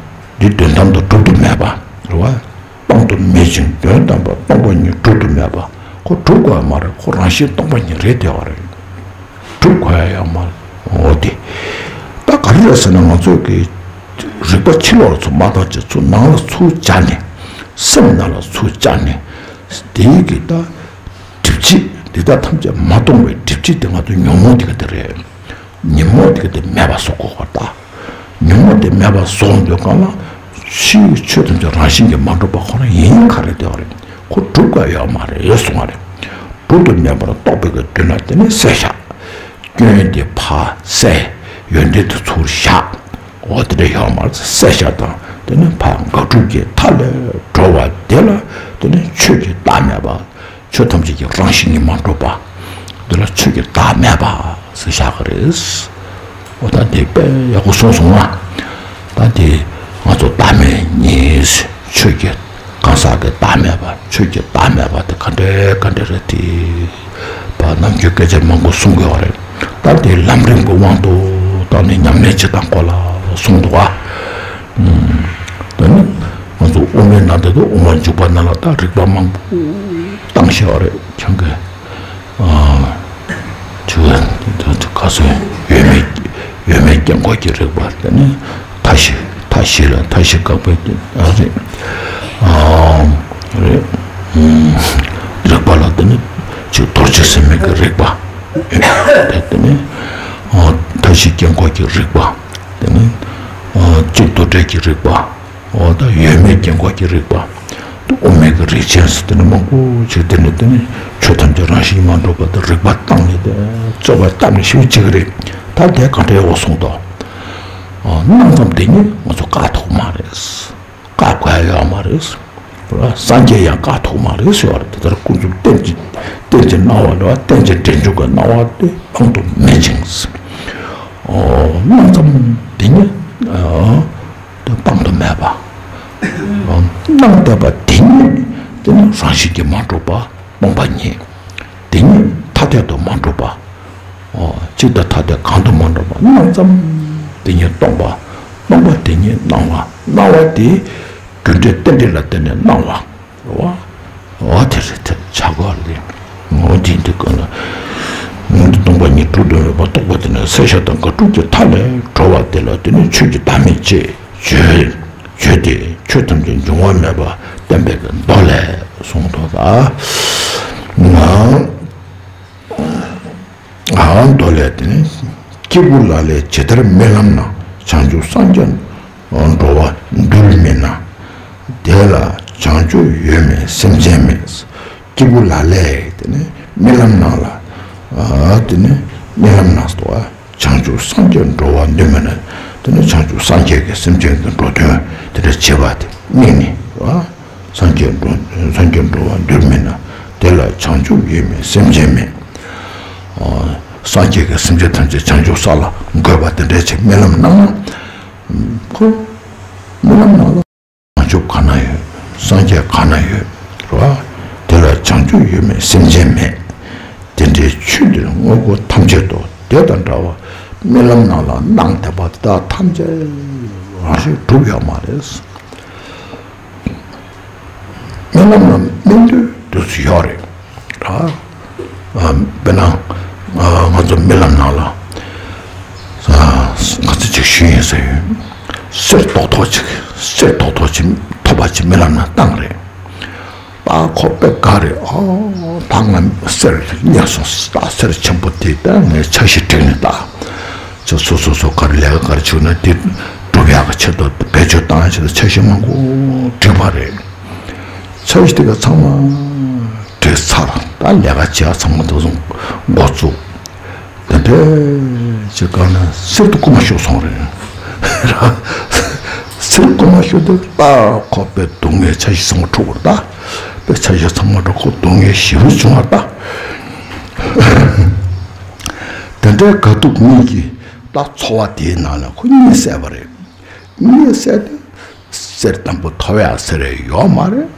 འདི་དོན་དམ་དུ་གྲུབ་ཏུ་མེད་པ་རེད་བ། སྤང་དུ་མེད་ཅིང་དོན་དམ་པར་སྟོང་པ་ཉིད་གྲུབ་ཏུ་མེད་པ་ཁོ་གྲུབ་དགོས་ཡ་མ་རེད། ཁོ་རང་བཞིན་སྟོང་པ་ཉིད་རེད་བསྡད་པ་རེད། གྲུབ་དགོས་ཡ་ཡོད་མ་རེད། འོ་དེ། ད་ག་རེ་རེད་ཟེར་ན་ང་ཚོ་གི་རིག་པ་ཕྱི་ལོགས་ལ་ཚུར་མ་བཏང་བྱས་ཚུར་ནང་ལ་ཚུར་སྦྱར་ནས་སེམས་ནང་ལ་ཚུར་སྦྱར་ནས་དེའི་གི་ད་སྒྲིབ་བྱེད་འདི་དག་ཐམས་ཅད་མ་སྟོང་བའི་སྒྲིབ་བྱེད་དེ་ང་ཚོ་ཉོན་མོངས་དེ་ག་དེ་རེད། ཉོན་མོངས་དེ་ག་དེ་མེད་པ་བཟོ་དགོས་པ་ད། ཉོན་མོངས་དེ་མེད་པ་བཟོ་འདོད་གང་ལ་ཕྱིའི་ཆོས་ཐམས་ཅད་རང་བཞིན་གྱིས་མ་གྲུབ་པ་ཁོ་ན་ཡིན་ག་རེ་བསྡད་པ་རེད། ཁོ་གྲུབ་དགོས་ཡོད་མ་རེད་གསུང་བ་རེད། གྲུབ་ཏུ་མེད་པར་རྟོགས་པའི་གི་དུས་ན་དེ་ནི་བསལ་བཞག་སྐྱོན་དེ་ཕར་བསལ། ཡོན་ཏན་དེ་ཚུར་བཞག་འོ་དེ་འདྲ་ཡོད་མ་རེད། བསལ་བཞག་དང་དེ་ནི་ཕར་དགག་སྒྲུབ་ཀྱི་མཐའ་ལས་གྲོལ་བ་དེ་ལ་དེ་ནི་ཆོས་ཀྱི་བདག་མེད་པ། ཆོས་ཐམས་ཅད་ཀྱི་རང་བཞིན་གྱིས་མ་གྲུབ་པ། འདི་ལ་ཆོས་ཀྱི་བདག་མེད་པ་ཟེར་བཞག་གི་རེད། འོ་ད་དེ་དཔེ་ཡག་པོ་གསུངས་སོང་ང་། ད་དེ་ང་ཚོ་བདག་མེད་གཉིས། ཆོས་ཀྱི་གང་ཟག་གི་བདག་མེད་པ་ཆོས་ཀྱི་བདག་མེད་པ་དེ་ག་འདྲའི་ག་འདྲ་རེད་དེ། བ་ནམ་རྒྱུན་སྐད་ཆ་མང་པོ་གསུང་གི་ཡོད་རེད། ད་དེ་ལམ་རིམ་གྱི་དབང་དུ་བཏང་ནས་ཉམས་ལེན་བྱེད་སྟངས་སྐོར་ལ་གསུངས་འདུག་བ། ད་ནི་ང་ཚོ་དབུ་མའི་ནང་དེ་དུ་དབུ་མ་འཇུག་པ་ནང་ལ་ད་རིགས་པ་མང་པོ་བཏང་བཞག་པ་རེད་ཁྱོད་ཀྱིས། ཆུ་ཁ་སོ་ཡོད་མེད་ཡོད་མེད་རྐྱང་འཁོར་གྱི་རིགས་པ་དེ་ནི་མཐའ་བཞི་མཐའ་བཞི་ལ་མཐའ་བཞི་དགག་པའི་རེད། རེད། རིགས་པ་ལ་དེ་ནི་ཆུ་རྡོ་རྗེ་སེམས་དམན་གྱི་རིགས་པ། དེ་ནི་མཐའ་བཞི་རྐྱང་འཁོར་གྱི་རིགས་པ། དེ་ནི་གཅིག་དོན་འབྲས་ཀྱི་རིགས་པ། འོ་ད་ཡོད་མེད་རྐྱང་འཁོར་གྱི་རིགས་པ། དབུ་མའི་གི་རིགས་ཆེན་ཟེར་དེ་ནི་མང་པོ་ཞིག་དེ་ནི་དེ་ནི་ཆོས་ཐམས་ཅད་རང་བཞིན་མ་གྲུབ་པ་དང་རིགས་པ་བཏང་ནས་དེ་རྩོད་པ་བཏང་ནས་ཞུ་གཅིག་རེད། ད་དེ་ག་འདྲའི་འོ་གསུངས་དོ། སྣང་ཙམ་དེ་ཉིད་ང་ཚོ་བཀག་ཐུབ་མ་རེད། བཀག་དགོས་ཡ་ཡོད་མ་རེད། སངས་རྒྱས་ཡང་བཀག་ཐུབ་མ་རེད་ཟེར་བ་རེད། དེ་ལྟར་ཀུན་རྫོབ་རྟེན་ཅིང་རྟེན་ཅིང་སྣང་བ་ལ་རྟེན་ཅིང་འབྲེལ་འབྱུང་གི་སྣང་བ་དེ་སྤང་དུ་མེད་ཅིང་། སྣང་ཙམ་དེ་ཉིད་དེ་སྤང་དུ་མེད་པ། སྣང་བསྡད་པ་དེ་ཉིད་དེ་ནི་རང་བཞིན་གྱིས་མ་གྲུབ་པ་སྟོང་པ་ཉིད། དེ་ཉིད་ཐ་དད་དུ་མ་གྲུབ་པ། གཅིག་དང་ཐ་དད་གང་དུ་མ་གྲུབ་པ་སྣང་ཙམ་དེ་ཉིད་སྟོང་པ། སྟོང་པ་དེ་ཉིད་སྣང་བ། སྣང་བ་དེ་རྒྱུ་འབྲས་རྟེན་འབྲེལ་ལ་བརྟེན་ནས་སྣང་བ། རེད་བ། འོ་དེ་རེད་དེ་བྱ་དགོས་རེད། འོ་དེ་འདི་ཀུན་ལ། སྟོང་པ་ཉིད་གྲུབ་ཏུ་མེད་པར་རྟོགས་པ་དེ་ནི་བསལ་བཞག་དང་དགག་སྒྲུབ་ཀྱི་མཐའ་ལས་གྲོལ་བ་དེ་ལ་དེ་ནི་ཆོས་ཀྱི་བདག་མེད་ཅེས་བརྗོད། བརྗོད་དེ་ཆོས་ཐམས་ཅད་འབྱུང་བ་མེད་པར་བསྟན་པའི་མདོ་ལས་གསུངས་ཐོག་ད། ང་ཨ་མདོ་ལས་དེ་ནི་སྐྱེས་བུ་ལ་ལས་ཇི་ལྟར་རྨི་ལམ་ན་བྱང་ཆུབ་སངས་རྒྱས་འགྲོ་བ་འདུལ་མིན་ན། དེ་ལ་བྱང་ཆུབ་ མེད་སེམས་ཅན་མེད། སྐྱེས་བུ་ལ་ལས་དེ་ནི་རྨི་ལམ་ནང་ལ། ཨ་དེ་ནི་རྨི་ལམ་ནང་དུ་བ། བྱང་ཆུབ་སངས་རྒྱས་འགྲོ་བ་འདོད་མེད་ན། དེ་ནི་བྱང་ཆུབ་སངས་རྒྱས་ཀྱི་སེམས་ཅན་གྱི་འགྲོ་དོན་དེ་འདྲ་བྱེད་པ་དེ་རྨི་ནས་བ། སངས་རྒྱས་འགྲོ་སངས་རྒྱས་འགྲོ་བ་འདོད་མེད་ན། དེ་ལ་བྱང་ཆུབ་ཡོད་མེད་སེམས་ཅན་མེད། ཨ་སངས་རྒྱས་ཀྱི་སེམས་ཅན་ཐམས་ཅད་བྱང་ཆུབ་ས་ལ་འགོད་པ་དེ་འདྲ་བྱེད་རྨི་ལམ་ནང་ན། ཁོ་རྨི་ལམ་ནང་ལ། བྱང་ཆུབ་ག་ན་ཡོད། སངས་རྒྱས་ག་ན་ཡོད་རེད་བ། དེ་ལ་བྱང་ཆུབ་ཡོད་མེད་སེམས་ཅན་མེད། དེ་འདྲའི་ཆོས་འདིར་དངོས་པོ་ཐམས་ཅད་དོ། དེ་དང་འདྲ་བར་རྨི་ལམ་ནང་ལ་སྣང་བསྡད་པ་དེ་དག་ཐམས་ཅད་རང་བཞིན་གྲུབ་ཡོད་མ་རེད། རྨི་ལམ་ལ་རྨི་འདོད་དུས་སུ་ཡོད་རེད། ཨ། ཨ། དཔེར་ན། ཨ། ང་ཚོ་རྨི་ལམ་ནང་ལ། ཨ། ག་ཚོད་ཅིག་ཞུས་ཡིན་ཟེར་ཡོད། གསེར་ཏོག་ཏོག་ཅིག་གསེར་ཏོག་ཏོག་ཅིག་ཐོབ་པ་ཅིག་རྨི་ལམ་ནང་བཏང་རེད། ད་ཁོ་དཔེ་དགའ་རེད། ཨ། ད་ང་གསེར་རྙེད་སོང་། ད་གསེར་ཆེན་པོ་དེ་ད་ངས་འཆར་གཞི་བསྒྲིགས་ནས་ད། ཅིག་སོ་སོ་སོ་ག་རེ་ལས་ཀ་ག་རེ་བྱུང་ན་དེ་སྒྲུབ་ཡག་གི་ཆེད་དུ་བེད་སྤྱོད་བཏང་ཡག་ཆེད་དུ་འཆར་གཞི་མང་པོ་བསྒྲིགས་པ་རེད། འཆར་གཞི་དེ་ག་ཚང་མ་བསྒྲིགས་ཚར། ད་ལས་ཀ་བྱེད་ཡག་ཚང་མ་དེ་ཚོ་འགོ་བཙུགས། དེ་འདྲ་བྱེད་ག་ན་གསེར་དེ་རྐུ་མ་ཤོར་སོང་རེད། གསེར་རྐུ་མ་ཤོར་དུས་ད་ཁོ་དཔེ་སྡུག་བསྔལ། འཆར་གཞི་ཚང་མ་འཁྲུག་པ་རེད། ད་དཔེ་འཆར་གཞི་ཚང་མ་འཁྲུག་ཁོ་སྡུག་བསྔལ་ཞེ་པོ་བྱུང་བ་རེད་ད། དེ་འདྲའི་དགའ་སྡུག་གཉིས་ཀྱི་ད་ཚོར་བ་དེའི་ནང་ལ་ཁོ་གཉིད་སད་པ་རེད། གཉིད་སད་དུས་གསེར་དང་པོ་ཐོབ་ཡག་ཟེར་ཡག་ཡོད་མ་རེད།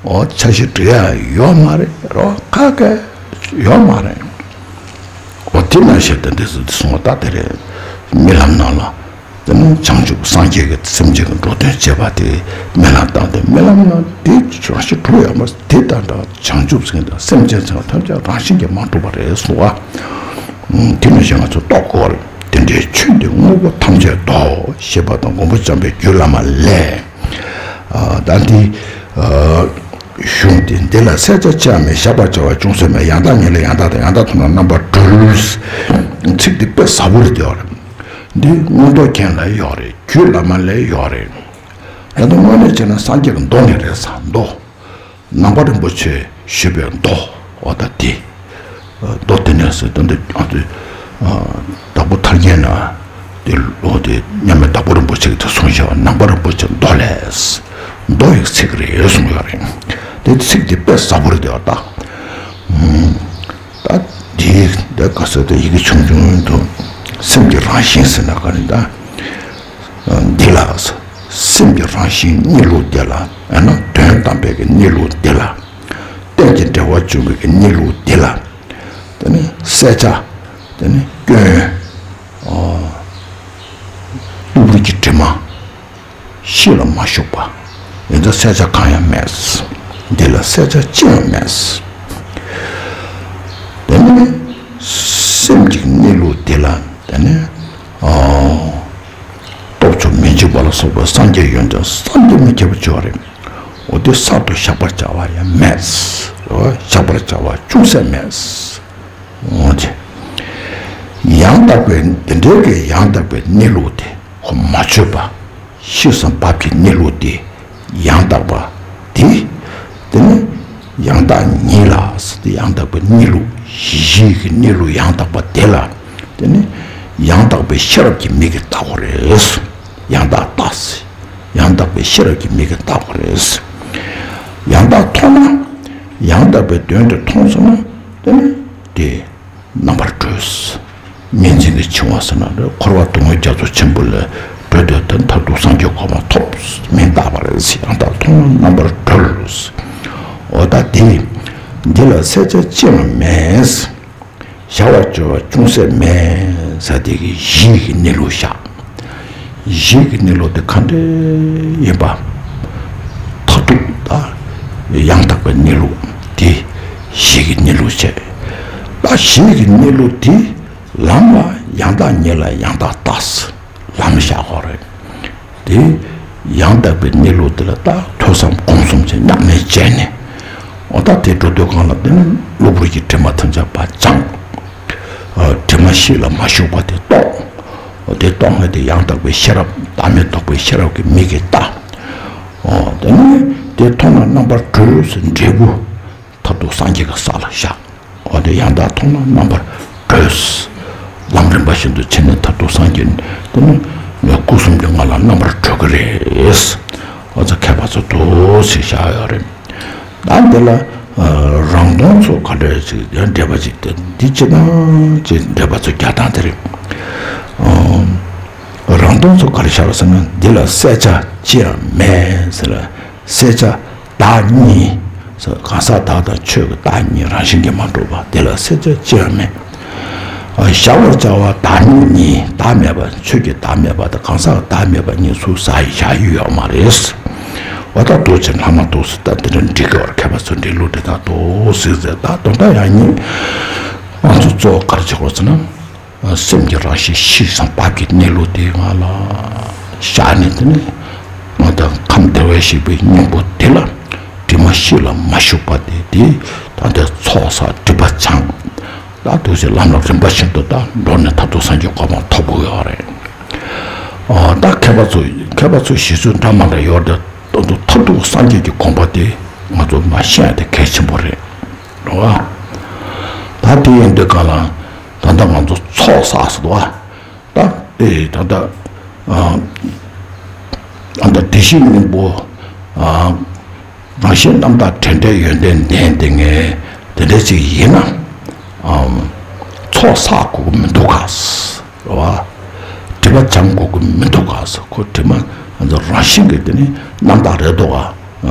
འོ་འཆར་གཞི་བསྒྲིགས་ཡག་ཡོད་མ་རེད། རོ་ཁ་སྐད་ཡོད་མ་རེད། འོ་དེ་ནང་བཞིན་དུ་འདི་ཚོ་གསུངས་པ་ད་དེ་རེད། རྨི་ལམ་ནང་ལ། དེ་ནི་བྱང་ཆུབ་སངས་རྒྱས་ཀྱི་སེམས་ཅན་གྱི་འགྲོ་དོན་བྱེད་པ་དེ་རྨི་ལམ་བཏང་སྟེ་རྨི་ལམ་ནང་དེ་བྱང་ཞིང་གྲུབ་ཡོད་མ་རེད། དེ་ལྟར་བྱང་ཆུབ་སེམས་དང་སེམས་ཅན་ཚང་མ་ཐམས་ཅད་རང་བཞིན་གྱིས་མ་གྲུབ་པ་རེད་གསུངས་པ། དེ་ནི་གཞན་ང་ཚོ་རྟོགས་དགོས་རེད། དེ་འདྲའི་ཆོས་འདི་དངོས་པོ་ཐམས་ཅད་དོ། ཞེས་པ་དང་མགོན་པོ་བྱམས་པའི་རྒྱུད་བླ་མ་ལས། ཨ་ད་འདི་ཨ་གཞུང་འདི་འདི་ལ་གསལ་ཆ་ཅི་ཡང་མེད། བཞག་པར་བྱ་བ་ཅུང་ཟད་མེད། ཡང་དག་ཉིད་ལ་ཡང་དག་དང་། ཡང་དག་མཐོང་ན་རྣམ་པར་གྲོལ། ཚིག་འདི་དཔེ་ཟབ་པོ་རེད་ཡོད་རེད། འདི་མངོན་རྟོགས་རྒྱན་ལ་ཡོད་རེད། རྒྱུད་བླ་མ་ལ་ཡོད་རེད། ད་ལྟ་དངོས་གནས་བྱས་ན་སངས་རྒྱས་ཀྱི་མདོ་ནས་རེད་ས་མདོ། ནང་པ་རིན་པོ་ཆེ་ཞུས་པའི་མདོ། འོ་ད་དེ། མདོ་དེ་ནས་ཟེར་དོན་དེ་ཨ་དེ། དྭགས་པོ་ཐར་རྒྱན་ན། དེ་ལོ་དེ་མཉམ་མེད་དྭགས་པོ་རིན་པོ་ཆེ་གིས་དེ་གསུངས་བཞག་པ། ནང་པ་རིན་པོ་ཆེ་མདོ་ལས། མདོ་ཡི་ཚིག་རེད་གསུངས་ཡོད་རེད། དེ་ཚིག་དེ་དཔེ་ཟབ་པོ་རེད་དེ་བ་ད། ད་དེ་དེ་ག་ཟེར་དེ་ཡི་གེ་ཆུང་ཆུང་དུ། སེམས་ཀྱི་རང་བཞིན་ཟེར་ན་ག་རེ་ད། འདི་ལ། སེམས་ཀྱི་རང་བཞིན་གནས་ལུགས་འདི་ལ། ཡང་ན་དོན་དམ་པའི་གི་གནས་ལུགས་འདི་ལ། རྟེན་ཅིང་འབྲེལ་བར་འབྱུང་བའི་གི་གནས་ལུགས་འདི་ལ། དེ་ནི་བསལ་བྱ། དེ་ནི་སྐྱོན། ཨོ། གློ་བུར་གྱི་དྲི་མ། གཤིས་ལ་མ་ཞུགས་པ། ཡིན་ཙང་བསལ་བྱ་གང་ཡང་མེད། འདི་ལ་བསལ་བྱ་ཅི་ཡང་མེད། དེ་ནི་སེམས་ཀྱི་གནས་ལུགས་འདི་ལ། དེ་ནི་ཨོ། སྟོབས་བཅུ་མི་འཇིགས་པ་ལ་སོགས་པའི་སངས་རྒྱས་ཡོན་ཏན་བསམ་གྱིས་མི་ཁྱབ་པ་ཅིག་ཡོད་རེད། འོ་དེ་གསར་དུ་བཞག་པར་བྱ་བ་ཡང་མེད། འོ་བཞག་པར་བྱ་བ་ཅུང་ཟད་མེད། འོ་དེ། ཡང་དག་པའི་འདི་འདྲའི་གི་ཡང་དག་པའི་གནས་ལུགས་དེ་ཁོ་མ་བཅོས་པ། གཤིས་སམ་བབ་ཀྱི་གནས་ལུགས་དེ་ཡང་དག་པ་དེ། དེ་ནི་ཡང་དག་ཉིད་ལ་ཟེར་ཏེ་ཡང་དག་པའི་གནས་ལུགས། གཞི་གི་གནས་ལུགས་ཡང་དག་པ་དེ་ལ། དེ་ནི་ཡང་དག་པའི་ཤེས་རབ་ཀྱི་མིག་གིས་བལྟ་དགོས་རེད། ཡང་དག་ལྟ་ཟེར། ཡང་དག་པའི་ཤེས་རབ་ཀྱི་མིག་གིས་བལྟ་དགོས་རེད། ཡང་དག་མཐོང་ན། ཡང་དག་པའི་དོན་དེ་མཐོང་སོང་ན། དེ་ནི་དེ་རྣམ་པར་གྲོལ། མྱ་ངན་ལས་འདས་པ་ཟེར་ན་འཁོར་བ་སྡུག་བསྔལ་རྒྱ་མཚོ་ཆེན་པོ་ལས་གྲོལ་ཏེ་མཐར་ཐུག་སངས་རྒྱས་གོ་འཕང་ཐོབ། མིང་བཏགས་པ་རེད། ཡང་དག་མཐོང་ན་རྣམ་པར་གྲོལ། འོ་ད་དེ། འདི་ལ་བསལ་བྱ་ཅི་ཡང་མེད། བྱ་བ་བྱེད་པ་ཅུང་ཟད་མེད་ཟེར་དེ་གི་གཞི་གི་གནས་ལུགས་བཞག། གཞི་གི་གནས་ལུགས་དེ་ག་འདྲ་ཡིན་པ། མཐར་ཐུག་ད་ཡང་དག་པའི་གནས་ལུགས་དེ་གཞི་གི་གནས་ལུགས་བྱས། ད་གཞི་གི་གནས་ལུགས་དེ་ལམ་ལ་ཡང་དག་ཉིད་ལ་ཡང་དག་ལྟ། ལམ་བཞག་དགོས་རེད། དེ་ཡང་དག་པའི་གནས་ལུགས་དེ་ལ་ད་ཐོས་བསམ་སྒོམ་གསུམ་གྱི་མཉམ་གནས་བྱས་ནས། འོ་ད་དེ་འགྲོ་དུས་གང་ལ་དེ་ནི་གློ་བུར་གྱི་དྲི་མ་ཐམས་ཅད་ཕར་སྦྱངས། ཨ་དྲི་མ་གཤིས་ལ་མ་ཞུགས་པ་དེ་རྟོགས། འོ་དེ་རྟོགས་ནས་དེ་ཡང་དག་པའི་ཤེས་རབ། བདག་མེད་རྟོགས་པའི་ཤེས་རབ་ཀྱི་མིག་གིས་བལྟ། འོ་དེ་ནི་ དེ་མཐོང་ན་རྣམ་པར་གྲོལ་ཟེར་འབྲས་བུ། མཐར་ཐུག་སངས་རྒྱས་ཀྱི་ས་ལ་བཞག་འོ་དེ་ཡང་དག་མཐོང་ན་རྣམ་པར་གྲོལ། ལམ་རིམ་པ་བཞིན་དུ་ཕྱིན་ནས་མཐར་ཐུག་སངས་རྒྱས་དེ་ནི་སྐུ་གསུམ་གྱི་ངང་ལ་རྣམ་པར་གྲོལ་གྱི་རེད། འོ་ཙི་མཁས་པ་ཚོ་འདུག་ཟེར་བཞག་ཡོད་རེད། ད་འདི་ལ་རང་སྟོང་ཚོ་ག་འདྲ་ཅིག་ཡང་འགྲེལ་པ་ཅིག་དེ་འདི་ཅི་དང་ཅི་འགྲེལ་པ་ཚོ་རྒྱག་སྟངས་དེ་རེད། རང་སྟོང་ཚོ་ག་རེ་བཞག་ཟེར་ན་འདི་ལ་བསལ་བྱ་ཅི་ཡང་མེད་ཟེར་ལ། བསལ་བྱ་བདག་གཉིས། གང་ཟག་བདག་དང་ཆོས་ཀྱི་བདག་གཉིས་རང་བཞིན་གྱིས་མ་གྲུབ་པ་དེ་ལ་བསལ་བྱ་ཅི་ཡང་མེད། གཞལ་བར་བྱ་བ་བདག་མེད་གཉིས། བདག་མེད་པ་ཆོས་ཀྱི་བདག་མེད་པ་དང་གང་ཟག་བདག་མེད་པ་གཉིས་སུ་ཟ་ཡི་བཞག་ཡུལ་ཡོད་མ་རེད། འོ་ད་འདུག་ཅེས་ལྷག་མ་འདུག་ཟེར་ད་དེ་འདྲ་འགྲིག་གི་བར་མཁས་པ་ཚོ་འདྲི་ལུགས་དེ་དག་འདུག་ཟེར་ཟེར་ད་དོན་དག་ཡང་སྙིང་ང་ཚོ་གཙོ་བོ་ག་རེ་བྱེད་དགོས་ཟེར་ན། སེམས་ཀྱི་རང་བཞིན་གཤིས་སམ་བབ་ཀྱི་གནས་ལུགས་དེའི་ངང་ལ་བཞག་ནས་དེ་ནི་ང་དང་ཁམས་བདེ་བར་གཤེགས་པའི་སྙིང་པོ་དེ་ལ་དྲི་མ་གཤིས་ལ་མ་ཞུགས་པ་དེ་དེ་ད་ལྟའི་ཚོགས་བསགས་སྒྲིབ་པ་སྦྱངས་ད་འདུག་ཅེས་ལམ་ལ་རིམ་པ་བཞིན་དུ་ད་འགྲོ་ནས་མཐར་ཐུག་སངས་རྒྱས་གོ་འཕང་ཐོབ་དགོས་ཡོད་རེད། ཨ་ད་མཁས་པ་ཚོ་མཁས་པ་ཚོ་བཞེད་ཚུལ་འདྲ་མ་འདྲ་ཡོད་རེད། ད་དུང་མཐར་ཐུག་སངས་རྒྱས་ཀྱི་དགོངས་པ་དེ་ང་ཚོ་མ་ཤེས་ཡ་དེ་གལ་ཆེན་པོ་རེད། རེད་བ། ད་དེ་ཡིན་དུས་གང་ལ་ད་ལྟ་ང་ཚོ་ཚོགས་བསགས་སོང་བ། ད་ཨེ་ད་ལྟ་ཨ་ད་ལྟ་བདེ་གཤེགས་སྙིང་པོ་ཨ་རང་བཞིན་རྣམ་དག་དྲན་བྲལ་ཡོན་ཏན་ལྡན་དེ་ངས་དེ་འདྲ་ཅིག་ཡིན་ན་ཨ་ཚོགས་བསགས་དགོས་ཀྱི་མི་འདུག་ག། རེད་བ། དྲི་མ་སྦྱང་དགོས་ཀྱི་མི་འདུག་ག། ཁོ་དྲི་མ་ང་ཚོ་རང་བཞིན་གྱིས་དེ་ནི་རྣམ་དག་རེད་འདུག་ག།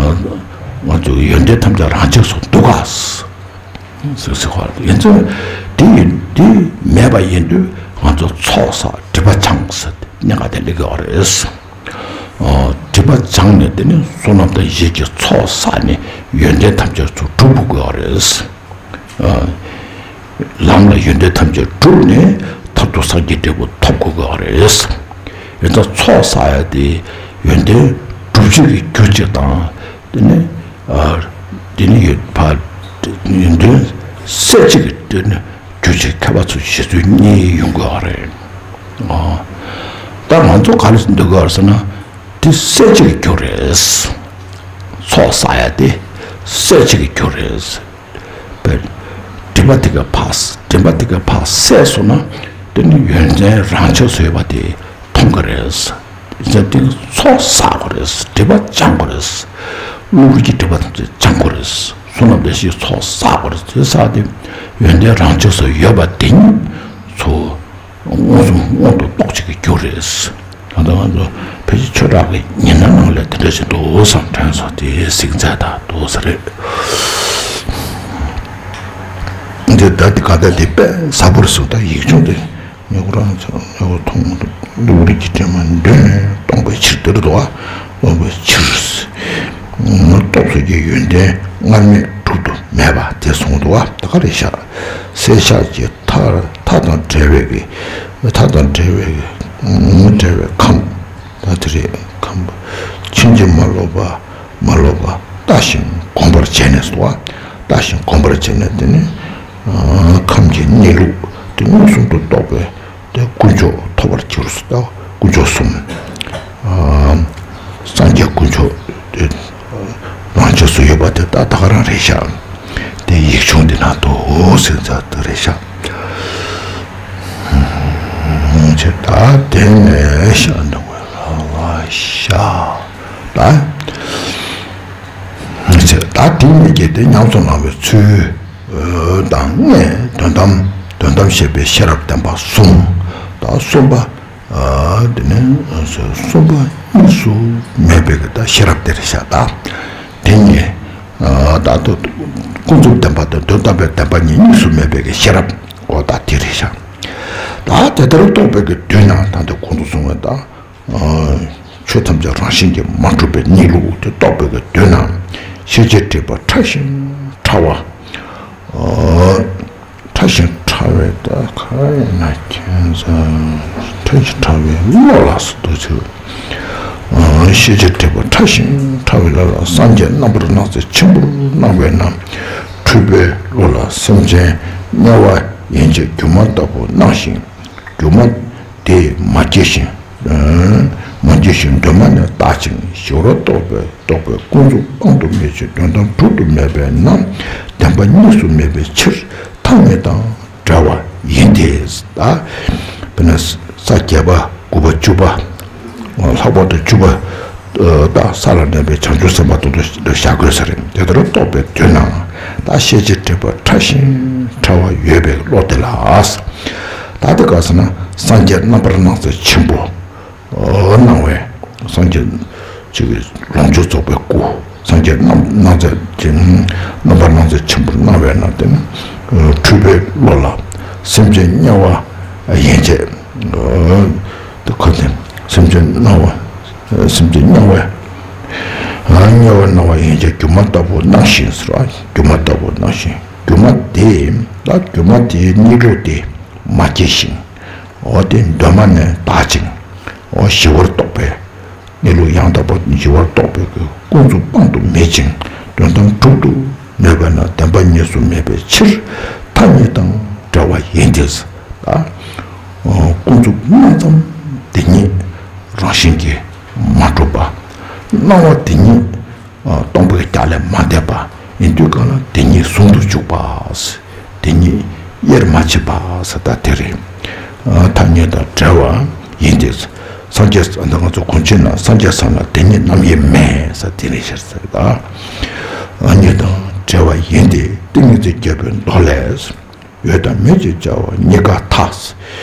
ང་ཚོ་ཡོན་ཏན་ཐམས་ཅད་རང་ཆས་སུ་འདུག་ག། ཟེར་ཟེར་བ་ཡིན་ཙང་དེ་ཡིན་དེ་མེད་པ་ཡིན་དུས་ང་ཚོ་ཚོགས་བསགས་སྒྲིབ་པ་སྦྱངས་ཟེར་ཏེ་གནད་འགག་དེ་སླེབས་ཀྱི་ཡོད་རེད། སྒྲིབ་པ་སྦྱངས་ནས་དེ་ནི་བསོད་ནམས་དང་ཡིད་ཀྱི་ཚོགས་བསགས་ནས་ཡོན་ཏན་ཐམས་ཅད་ཚུར་སྒྲུབ་དགོས་ཀྱི་ཡོད་རེད། ལམ་ལ་ཡོན་ཏན་ཐམས་ཅད་བསྒྲུབས་ནས་མཐར་ཐུག་སངས་རྒྱས་འབྲས་བུ་ཐོབ་དགོས་ཀྱི་རེད། ཡིན་ཙང་ཚོགས་བསགས་ཡ་དེ་ཡོན་ཏན་སྒྲུབ་བྱེད་ཀྱི་རྒྱུ་གཅིག་དང་དེ་ནི་དེ་ནི་ཡོད་ཕ་ཡོན་ཏན་སེལ་བྱེད་ཀྱི་དེ་ནི་རྒྱུ་གཅིག་མཁས་པ་ཚོ་བཞེད་ཚུལ་གཉིས་ཡོང་དགོས་པ་རེད། ད་ང་ཚོ་ག་རེ་འདོད་དགོས་པ་རེད་ཟེར་ན་དེ་སེལ་བྱེད་ཀྱི་རྒྱུ་རེད། ཚོགས་བསགས་ཡ་དེ་སེལ་བྱེད་ཀྱི་རྒྱུ་རེད། པའི་སྒྲིབ་པ་དེ་ག་ཕར་སྒྲིབ་པ་དེ་ག་ཕར་བསལ་སོང་ན་དེ་ནི་ཡོན་ཏན་རང་ཆས་སུ་ཡོད་པ་དེ་མཐོང་གི་རེད། ཡིན་ཙང་དེ་ཚོགས་བསགས་དགོས་རེད། སྒྲིབ་པ་སྦྱང་དགོས་རེད། གློ་བུར་གྱི་སྒྲིབ་པ་ཐམས་ཅད་སྦྱང་དགོས་རེད། བསོད་ནམས་ལས་ཤིག་ཚོགས་བསགས་དགོས་རེད། དེ་བསགས་ཏེ་ཡོན་ཏན་རང་ཆས་སུ་ཡོད་པ་དེ་ཉིད་ཚོ། མངོན་སུམ་མངོན་དུ་རྟོགས་བྱེད་ཀྱི་རྒྱུ་རེད། ད་ལྟ་ང་ཚོ་ཕལ་ཆེར་ཆོས་གྲགས་ཀྱི་ཉི་མ་ནང་ལས་དེ་འདྲ་ཞིག་འདུག་བསམ་དྲན་སོང་། དེ་གཟིགས་ཚད་དང་འདུག་ས་རེད། འདི་ད་འདི་ག་ད་འདི་དཔེ་ཟབ་པོ་རེད་ཟེར། ད་ཡིག་ཆུང་དེ་ཉོ་རང་ཚོ་ཉོ་མཐོང་འདུག་རིགས་ཀྱི་དྲན་པ་འདོན་ནས་སྟོང་པའི་ཕྱིར་དེ་རེད་འདུག་བ། སྟོང་པའི་ཕྱིར། རྟོགས་ཚོད་ཀྱི་ཡོན་ཏན་སྔར་མེད་གྲུབ་ཏུ་མེད་པ་དེ་གསུངས་འདུག་བ། ད་ག་རེ་བཞག་སེལ་བྱ་ཀྱི་མཐའ་མཐའ་དང་བྲལ་བའི་གི་མཐའ་དང་བྲལ་བའི་གི་བྲལ་བའི་ཁམས་ད་དེ་རེད། ཁམས་ཕྱིན་ཅི་མ་ལོག་པ་མ་ལོག་པ་ལྟ་ཞིང་གོམས་པར་བྱས་ནས་སོ། ལྟ་ཞིང་གོམས་པར་བྱས་ནས་དེ་ནི་ཁམས་ཀྱི་གནས་ལུགས་དེ་མངོན་སུམ་དུ་རྟོགས་པའི་དེ་དཀོན་མཆོག་ཐོབ་པར་འགྱུར་སོ། ད་དཀོན་མཆོག་གསུམ། སངས་རྒྱས་དཀོན་མཆོག་དེ་རང་ཆས་སུ་ཡོད་པ་དེ་ད་ད་ག་རང་རེད་ཤག་དེ་ཡིག་ཆུང་འདི་ནང་དུ་འོ་ཟེར་ཚར་དེ་རེད་ཤག་ཅེས་ད་དེ་ནས་ཤ་འདུག་ལ་ལ་ཤ་ད་ཅེས་ད་དེ་ནས་ཀྱི་དེ་ཉམས་སུ་བླང་བའི་ཚུལ་དང་ནས་དོན་དམ་དོན་དམ་ཤེས་པའི་ཤེས་རབ་བདེན་པ་གསུམ་དང་གསུམ་པ། དེ་ནས་གསུམ་པ་གཉིས་སུ་མེད་པའི་གི་ད་ཤེས་རབ་དེ་རེད་ཤག་ད་དེ་ཉིད་ད་ལྟ་ཀུན་རྫོབ་བདེན་པ་དང་དོན་དམ་པའི་བདེན་པ་གཉིས་གཉིས་སུ་མེད་པའི་གི་ཤེས་རབ་འོ་ད་དེ་རེད་ཤག་ད་དེ་ལྟར་རྟོགས་པའི་གི་དུས་ན་ད་ལྟ་གོང་དུ་གསུངས་པའི་ད་ཆོས་ཐམས་ཅད་རང་བཞིན་གྱིས་མ་གྲུབ་པའི་གནས་ལུགས་དེ་རྟོགས་པའི་གི་དུས་ན་ཤེས་བྱའི་སྒྲིབ་པ་ཕྲ་ཞིང་ཕྲ་བ། ཕྲ་ཞིང་ཕྲ་བའི་ད་ག་ཡིན་ན་ཁྱད་མཚར་ཕྲ་ཞིང་ཕྲ་བའི་བློ་ལ་སོགས་དུ་ཚུལ། ཤེས་བྱའི་སྒྲིབ་པ་ཕྲ་ཞིང་ཕྲ་བའི་བློ་ལ་སངས་རྒྱས་རྣམ་པར་སྣང་མཛད་ཆེན་པོར་སྣང་བས་ན། འཁྲུལ་པའི་བློ་ལ་སེམས་ཅན་དམྱལ་བ་ཡན་ཆད་སྒྱུ་མ་ལྟ་བུར་སྣང་ཞིང་། སྒྱུ་མ་དེ་མ་སྐྱེས་ཤིང་། མ་སྐྱེས་ཤིང་གདོད་མ་ནས་དག་ཅིང་། ཞི་བར་རྟོགས་པའི་རྟོགས་པའི་ཀུན་རྫོབ་དཔང་དུ་མེད་ཅིང་། དོན་དམ་དྲུག་ཏུ་མེད་པས་ན། བདེན་པ་གཉིས་སུ་མེད་པའི་ཕྱིར། ཐ་སྙད་དང་བྲལ་བ་ཡིན་ཏེ། ད་དཔེར་ན་ས་བརྒྱད་པ་དགུ་པ་བཅུ་པ། ལྷག་པར་དུ་བཅུ་པ། ད་ས་ལ་གནས་པའི་བྱང་ཆུབ་སེམས་དཔའ་དེ་ཚོ་བཞག་དགོས་ས་རེད། དེ་ལྟར་རྟོགས་པའི་དུས་ན། ད་ཤེས་བྱའི་སྒྲིབ་པ་ཕྲ་ཞིང་ཕྲ་བ་ཡོད་པའི་བློ་དེ་ལ། ད་དེ་ག་ཟེར་ན་སངས་རྒྱས་རྣམ་པར་སྣང་མཛད་ཆེན་པོ། སྣང་བས། སངས་རྒྱས་ཀྱི་ལོངས་སྤྱོད་རྫོགས་པའི་སྐུ། སངས་རྒྱས་རྣམ་སྣང་མཛད་ཀྱི་རྣམ་པར་སྣང་མཛད་ཆེན་པོར་སྣང་བས་ན། དེ་ནི་འཁྲུལ་པའི་བློ་ལ་སེམས་ཅན་དམྱལ་བ་ཡན་ཆད། དེ་ཁ་དེ་སེམས་ཅན་སྣང་བ། སེམས་ཅན་དམྱལ་བ། དམྱལ་བར་སྣང་བ་ཡན་ཆད་སྒྱུ་མ་ལྟ་བུར་སྣང་ཞིང་ཟེར་བ། སྒྱུ་མ་ལྟ་བུར་སྣང་ཞིང་། སྒྱུ་མ་དེ། ད་སྒྱུ་མ་དེའི་གནས་ལུགས་དེ་མ་སྐྱེས་ཤིང་། འོ་དེ་གདོད་མ་ནས་དག་ཅིང་། འོ་ཞི་བར་རྟོགས་པའི་གནས་ལུགས་ཡང་དག་པར་ཞི་བར་རྟོགས་པའི་ཀུན་རྫོབ་དཔང་དུ་མེད་ཅིང་། དོན་དམ་དྲུག་ཏུ་མེད་པས་ན། བདེན་པ་གཉིས་སུ་མེད་པའི་ཕྱིར། ཐ་སྙད་དང་བྲལ་བ་ཡིན་ཏེ། ད་ཀུན་རྫོབ་སྣང་ཙམ་དེ་ཉིད་རང་བཞིན་གྱིས་མ་གྲུབ་པ། སྣང་བ་དེ་ཉིད་སྟོང་པའི་རྒྱ་ལས་མ་འདས་པ་ཡིན་དུས་གང་ལ་དེ་ཉིད་ཟུང་དུ་འཇུག་པ། དེ་ཉིད་དབྱེར་མ་མཆིས་པ་ཟེར་ད་དེ་རེད། ཐ་སྙད་དང་བྲལ་བ་ཡིན་ཏེ། སངས་རྒྱས་ད་ང་ཚོ་གོང་ཆེན་ན་སངས་རྒྱས་ས་ལ་དེ་ཉིད་རྣམ་དབྱེ་མེད་ཟེར་དེ་རེད་ཤར་ཟེར་ད། ཐ་སྙད་དང་བྲལ་བ་ཡིན་ཏེ། ཏིང་ངེ་འཛིན་རྒྱལ་པོའི་མདོ་ལས། ཡོད་དང་མེད་ཅེས་བྱ་བ་གཉིས་ཀ་མཐའ།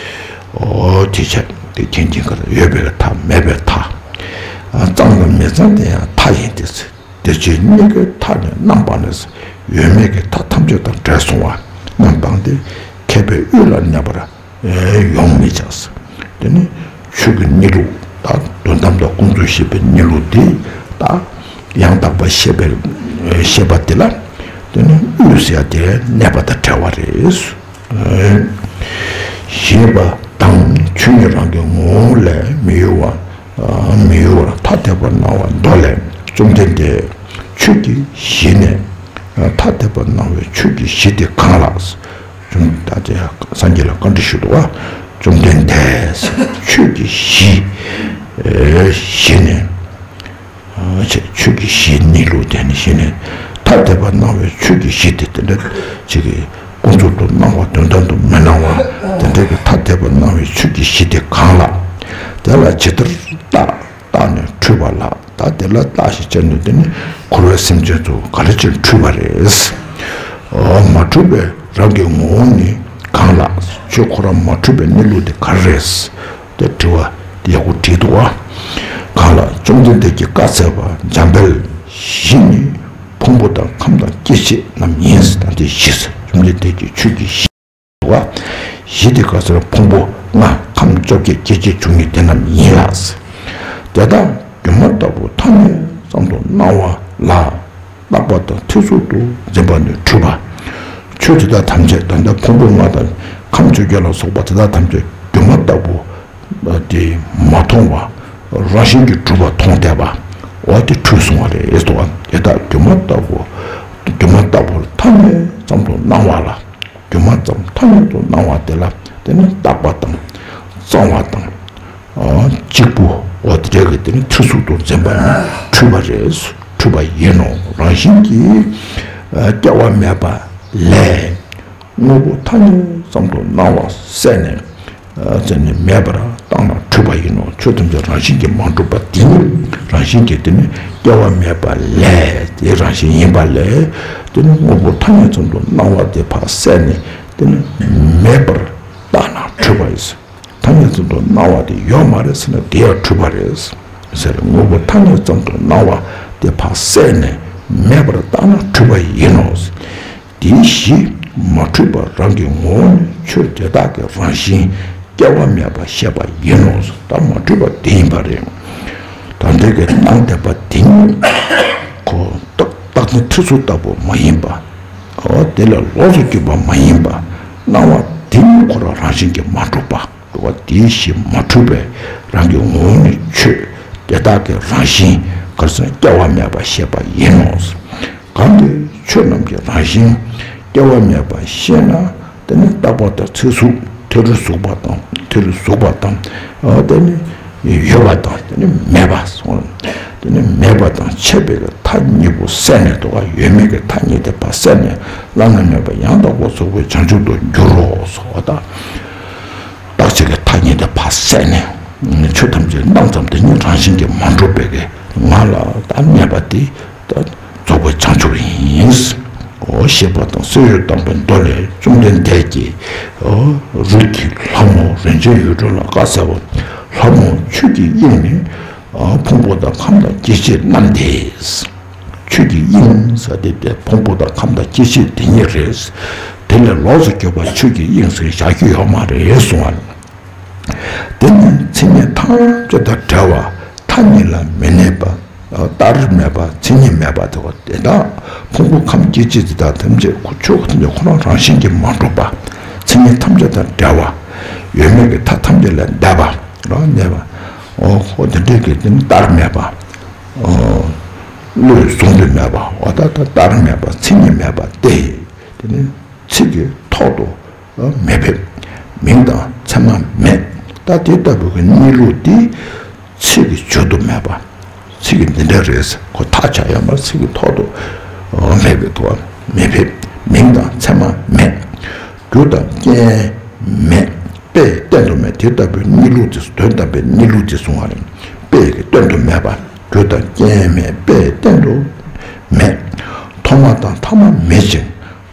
འོ་དེ་བྱས་དེ་མཁན་གྱི་ཁར་ཡོད་པའི་མཐའ་མེད་པའི་མཐའ། གཙང་དང་མི་གཙང་དེ་ཡང་མཐའ་ཡིན་ཏེ། དེ་ཕྱིར་གཉིས་ཀའི་མཐའ་ནི་རྣམ་སྤངས་ནས། ཡོད་མེད་ཀྱི་མཐའ་ཐམས་ཅད་དང་བྲལ་སོང་བ། རྣམ་སྤངས་ཏེ། མཁས་པའི་དབུས་ལ་གནས་པར་ཡོང་མི་བྱ། དེ་ནི་ཆོས་ཀྱི་གནས་ལུགས་དང་དོན་དམ་དང་ཀུན་རྫོབ་ཤེས་པའི་གནས་ལུགས་དེ་དང་ཡང་དག་པར་ཤེས་པའི་ཤེས་པ་དེ་ལ། དེ་ནི་དབུས་ཟེར་ཡ་དེ་གནས་པ་དང་བྲལ་བ་རེད། ཞེས་པ་དང་། ཆོས་ཉིད་རང་གི་ངོ་བོ་ལས་མི་གཡོ་བ། མི་གཡོ་བར་ཐ་དད་པར་སྣང་བ་མདོ་ལས། བཅོམ་ལྡན་འདས་ཆོས་ཀྱི་གཞི་ནས། ཐ་དད་པར་སྣང་བའི་ཆོས་ཀྱི་གཞི་དེ་གང་ལགས། བཅོམ་ད་ཅི་སངས་རྒྱས་ལ་བཀའ་འདྲི་ཞུ་འདུག་བ། བཅོམ་ལྡན་འདས། ཆོས་ཀྱི་གཞི། གཞི་ནས། ཆོས་ཀྱི་གཞི་གནས་ལུགས་དེ་ནི་གཞི་ནས། ཐ་དད་པར་སྣང་བའི་ཆོས་ཀྱི་གཞི་དེ་དེ་འདྲ་ཅིག་གི་ཀུན་རྫོབ་ཏུ་སྣང་བ་དོན་དམ་དུ་མི་སྣང་བ་དེ་འདྲ་གི་ཐ་དད་པར་སྣང་བའི་ཆོས་ཀྱི་གཞི་དེ་གང་ལགས། དེ་ལ་ཇི་ལྟར་བརྟགས། བརྟགས་ནས་འཁྲུལ་པ་ལགས། ད་དེ་ལ་བརྟགས་ཤིང་དཔྱད་ནས་དེ་ནི་འཁོར་བའི་སེམས་ཅན་ཚོ་ག་རེ་ཅིག་འཁྲུལ་པ་རེད། འོ་མ་འཁྲུལ་པའི་རང་གི་ངོ་བོ་ནི་གང་ལགས། ཆོས་ཁོ་རང་མ་འཁྲུལ་པའི་གནས་ལུགས་དེ་ག་རེ་རེད། དེ་དྲི་བ་དེ་ཡག་པོ་དྲིས་འདུག་བ། གང་ལགས། བཅོམ་ལྡན་འདས་ཀྱིས་བཀའ་སྩལ་པ། འཇམ་དཔལ་གཞི་ནི་ཕུང་པོ་དང་ཁམས་དང་སྐྱེ་མཆེད་རྣམས་ཡིན། ད་དེ་གཞི་བཅོམ་ལྡན་འདས་ཀྱི་ཆོས་ཀྱི་གཞི་འདུག་བ། གཞི་དེ་ག་ཟེར་ཕུང་པོ་ལྔ་ཁམས་བཅོ་བརྒྱད་སྐྱེ་མཆེད་བཅུ་གཉིས་དེ་རྣམས་ཡིན་ལགས། དེ་དག་སྒྱུ་མ་ལྟ་བུ་ཐ་སྙད་ཙམ་དུ་སྣང་བ་ལ། རྟག་པ་དང་མཐུན་གཟུགས་སུ་འཛིན་པ་ནི་འཁྲུལ་པ། ཆོས་དེ་དག་ཐམས་ཅད་ད་ལྟ་ཕུང་པོ་ལྔ་དང་ཁམས་བཅོ་བརྒྱད་ལ་སོགས་པ་དེ་དག་ཐམས་ཅད་སྒྱུ་མ་ལྟ་བུ་དེ་མ་མཐོང་བ་རང་བཞིན་གྱིས་གྲུབ་པ་མཐོང་བསྡད་པ། འོ་དེ་འཁྲུལ་སོང་བ་རེད་ཟེར་བ། དེ་དག་སྒྱུ་མ་ལྟ་བུ། སྒྱུ་མ་ལྟ་བུར་ཐ་སྙད་ཙམ་དུ་སྣང་བ་ལ། སྒྱུ་མ་ཙམ་ཐ་སྙད་དུ་སྣང་བ་དེ་ལ་དེ་ནི་རྟག་པ་དང་། གཙང་བ་དང་། གཅིག་པུ་འོ་དེ་འདྲ་གི་དེ་ནི་མཐུན་གཟུགས་སུ་འཛིན་པ་ནི་འཁྲུལ་པ་རེད། འཁྲུལ་པ་ཡིན་ནོ། རང་བཞིན་གྱིས་སྐྱེ་བ་མེད་པ་ལས། དངོས་པོ་ཐ་སྙད་ཙམ་དུ་སྣང་བ་བསལ་ནས། བཙལ་ནས་མེད་པར་བརྟགས་ན་འཁྲུལ་པ་ཡིན་ནོ། ཆོས་ཐམས་ཅད་རང་བཞིན་གྱིས་མ་གྲུབ་པ་དེ་ཉིད་རང་བཞིན་གྱིས་དེ་ནི་སྐྱེ་བ་མེད་པ་ལས། དེ་རང་བཞིན་ཡིན་པ་ལས། དེ་ནི་དངོས་པོ་ཐ་སྙད་ཙམ་དུ་སྣང་བ་དེ་ཕར་བསལ་ནས་དེ་ནི་མེད་པར་བརྟགས་ན་འཁྲུལ་པ་ཡིན། ཐ་སྙད་ཙམ་དུ་སྣང་བ་དེ་ཡོད་མ་རེད་ཟེར་ན་དེ་ཡང་འཁྲུལ་པ་རེད་ཟེར། དངོས་པོ་ཐ་སྙད་ཙམ་དུ་སྣང་བ་དེ་ཕར་བསལ་ནས་མེད་པར་བརྟགས་ན་འཁྲུལ་པ་ཡིན་ནོ། དེའི་གཞི་མ་འཁྲུལ་པ་རང་གི་ངོ་བོ་ནི་ཆོས་དེ་དག་གི་རང་བཞིན་སྐྱེ་བ་མེད་པ་ཤེས་པ་ཡིན་ནོ། ད་མ་འཁྲུལ་པ་དེ་ཡིན་པ་རེད། ད་འདི་གི་སྣང་བསྡད་པ་དེ་ཉིད་ཁོ་རྟག་རྟག་གནས་མཐུན་གཟུགས་ལྟ་བུ་མ་ཡིན་པ། འོ་དེ་ལ་ལོགས་སུ་གྱུར་པ་མ་ཡིན་པ། སྣང་བ་དེ་ཉིད་ཁོ་རང་རང་བཞིན་གྱིས་མ་གྲུབ་པ། འགྲོ་བ་དེའི་གཞི་མ་འཁྲུལ་པའི་རང་གི་ངོ་བོ་ནི་ཆོས་དེ་དག་གི་རང་བཞིན་ག་རེ་ཟེར་ན་སྐྱེ་བ་མེད་པ་ཤེས་པ་ཡིན་ནོ། གང་དེ་ཆོས་རྣམས་ཀྱི་རང་བཞིན་སྐྱེ་བ་མེད་པ་ཤེས་ན། དེ་ནི་རྟག་པ་དང་མཐུན་གཟུགས། མཐུན་གཟུགས་པ་དང་མཐུན་གཟུགས་པ་དང་། དེ་ནི་ ཡོད་པ་དང་དེ་ནི་མེད་པ་སོང་། དེ་ནི་མེད་པ་དང་ཆད་པའི་མཐའ་གཉིས་པོ་བསལ་ནས་དོ་ག་ཡོད་མེད་ཀྱི་མཐའ་གཉིས་དེ་ཕར་བསལ་ནས་བླ་ན་མེད་པ་ཡང་དག་པར་རྫོགས་པའི་བྱང་ཆུབ་ཏུ་འགྱུར་རོ་སོགས་དང་། རྟག་ཆད་ཀྱི་མཐའ་གཉིས་དེ་ཕར་བསལ་ནས་ཆོས་ཐམས་ཅད་སྣང་ཙམ་དེ་ཉིད་རང་བཞིན་གྱིས་མ་གྲུབ་པའི་གི་ང་ལ་ད་གནས་པ་དེ། རྫོགས་པའི་བྱང་ཆུབ་ཡིན། འོ་ཞེས་པ་དང་གསེར་འོད་དམ་པའི་མདོ་ལས་བཅོམ་ལྡན་འདས་ཀྱིས། འོ་རིགས་ཀྱི་ལྷ་མོ་རིན་ཆེན་འོད་འཕྲོ་ལ་བཀའ་སྩལ་པ། ལྷ་མོ་ཆོས་ཀྱི་དབྱིངས་ནི་ཕུང་པོ་དང་ཁམས་དང་སྐྱེ་མཆེད་རྣམས་ཏེ། ཆོས་ཀྱི་དབྱིངས་ཟེར་དེ་དེ་ཕུང་པོ་དང་ཁམས་དང་སྐྱེ་མཆེད་དེ་ཉིད་རེད། དེ་ལས་ལོགས་སུ་གྱུར་པ་ཆོས་ཀྱི་དབྱིངས་ཟེར་བཞག་རྒྱུ་ཡོད་མ་རེད་གསུང་བ། དེ་ནི་མཚན་ཉིད་ཐམས་ཅད་དང་བྲལ་བ་མཐའ་གཉིས་ལ་མི་གནས་པ། ལྟར་མེད་པ་མཚན་ཉིད་མེད་པ་དེ་བ་དེ་དག་ཕུང་པོ་ཁམས་སྐྱེ་མཆེད་དེ་དག་ཐམས་ཅད་ཁོ་ཆོས་ཐམས་ཅད་ཁོ་རང་རང་བཞིན་གྱིས་མ་གྲུབ་པ། མཚན་ཉིད་ཐམས་ཅད་དང་བྲལ་བ། ཡོད་མེད་ཀྱི་མཐའ་ཐམས་ཅད་ལས་འདས་པ་རང་གནས་པ། འོ་ཁོ་དེ་འདྲའི་གི་དེ་ནི་ལྟར་མེད་པ། བློས་བཟུང་དུ་མེད་པ་འོ་ད་ལྟ་ལྟར་མེད་པ་མཚན་ཉིད་མེད་པ་སྟེ། དེ་ནི་ཚིག་གི་ཐོག་ཏུ་མི་ཕེབས། མིང་དང་མཚན་མ་མེད། ད་དེ་ལྟ་བུ་གི་གནས་ལུགས་དེ་ཚིག་གི་བརྗོད་དུ་མེད་པ། ཚིག་གི་འདི་འདྲ་རེད་ཁོ་ཐག་ཆགས་ཡོད་མ་ཚིག་གི་ཐོག་ཏུ་མེད་པའི་ཐོག་མི་ཕེབས། མིང་དང་མཚན་མ་མེད། རྒྱུ་དང་རྐྱེན་མེད། དཔེས་བསྟན་དུ་མེད། དེ་ལྟ་བུའི་གནས་ལུགས་དེ་དོན་དམ་པའི་གནས་ལུགས་དེ་གསུང་བ་རེད། དཔེ་ཡི་གི་བསྟན་དུ་མེད་པ། རྒྱུ་དང་རྐྱེན་མེད་དཔེས་བསྟན་དུ་མེད། ཐོག་མ་དང་ཐ་མ་མེད་ཅིང་།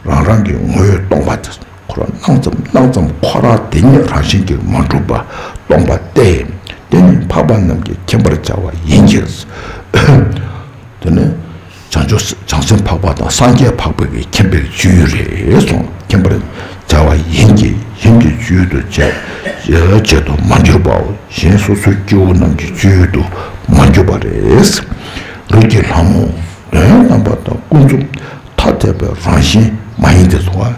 རང་རང་གི་ངོ་བོས་སྟོང་པ་དེ། ཁོ་རང་སྣང་ཙམ་སྣང་ཙམ་ཁོ་རང་དེ་ཉིད་རང་བཞིན་གྱིས་མ་གྲུབ་པ་སྟོང་པ་སྟེ། དེ་ནི་འཕགས་པ་རྣམས་ཀྱིས་མཁྱེན་པར་བྱ་བ་ཡིན་གྱི། དེ་ནི་བྱང་ཆུབ་བྱང་སེམས་འཕགས་པ་དང་སངས་རྒྱས་འཕགས་པའི་གི་མཁྱེན་པའི་སྤྱོད་ཡུལ་རེད་གསུངས། མཁྱེན་པར་བྱ་བ་ཡིན་གྱི་ཡིན་གྱི་སྤྱོད་ཡུལ་དུ་བྱེད་བྱེད་དུ་མ་གྱུར་པའོ། གཞན་སོ་སོའི་སྐྱེ་བོ་རྣམས་ཀྱི་སྤྱོད་ཡུལ་དུ་མ་གྱུར་པ་རེད། རིགས་ཀྱི་ལྷ་མོ་དོན་དམ་པ་དང་ཀུན་རྫོབ་ཐ་དད་པའི་རང་བཞིན་མ་ཡིན་ཏེ་གསུང་བ།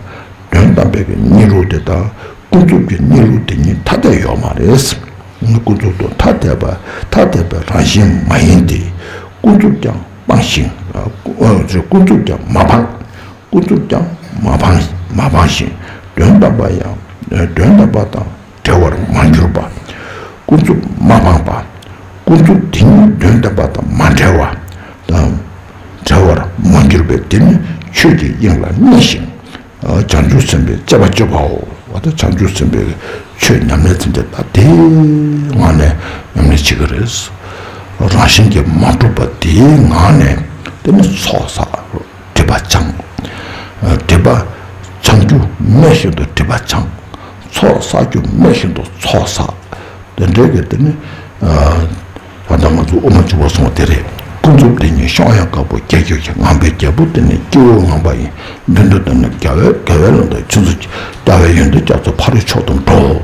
དོན་དམ་པའི་གི་གནས་ལུགས་དེ་དང་ཀུན་རྫོབ་ཀྱི་གནས་ལུགས་དེ་གཉིས་ཐ་དད་ཡོད་མ་རེད། ཀུན་རྫོབ་ཏུ་ཐ་དད་པ་ཐ་དད་པའི་རང་བཞིན་མ་ཡིན་ཏེ། ཀུན་རྫོབ་ཀྱང་སྤངས་ཤིང་། ཀུན་རྫོབ་ཀྱང་མ་སྤངས། ཀུན་རྫོབ་ཀྱང་མ་སྤངས་མ་སྤངས་ཤིང་དོན་དམ་པ་ཡང་དོན་དམ་པ་དང་བྲལ་བར་མ་གྱུར་པ། ཀུན་རྫོབ་མ་སྤངས་པ། ཀུན་རྫོབ་དེ་ཉིད་དོན་དམ་པ་དང་མ་བྲལ་བ་དང་། བྲལ་བར་མ་གྱུར་པའི་དེ་ནི་ཆོས་ཀྱི་དབྱིངས་ལ་གནས་ཤིང་། བྱང་ཆུབ་སེམས་དཔའི་སྤྱད་པ་སྤྱོད་པའོ། འོ་ད་བྱང་ཆུབ་སེམས་དཔའི་ཆོས་ཉམས་ལེན་ཚུལ་དེ་ད་དེའི་ངང་ནས་ཉམས་ལེན་བྱེད་ཀྱི་རེད། རང་བཞིན་གྱིས་མ་གྲུབ་པ་དེའི་ངང་ནས་དེ་ནི་ཚོགས་བསགས། སྒྲིབ་པ་སྦྱང་། སྒྲིབ་པ་སྦྱང་རྒྱུ་མེད་བཞིན་དུ་སྒྲིབ་པ་སྦྱང་། ཚོགས་བསགས་རྒྱུ་མེད་བཞིན་དུ་ཚོགས་བསགས། དེ་འདྲའི་གི་དེ་ནི། ད་ལྟ་ང་ཚོ་དབུ་མ་འཇུག་པ་གསུངས་པ་དེ་རེད། ཀུན་རྫོབ་དེ་ཉིད་བཤང་ཡང་དཀར་པོ་རྒྱ་ཁྱོད་ཀྱི་ངང་པའི་རྒྱལ་པོ་དེ་ནི་སྐྱེ་བོའི་ངང་པ་ཡིན། མདུན་དུ་བསྟན་ན་རྒྱལ་བའི་རྒྱལ་བའི་ལུང་དང་ཆུ་མཚོ་རྒྱ་བའི་ཡོན་ཏན་རྒྱ་མཚོ་ཕ་རོལ་མཆོག་ཏུ་འགྲོ།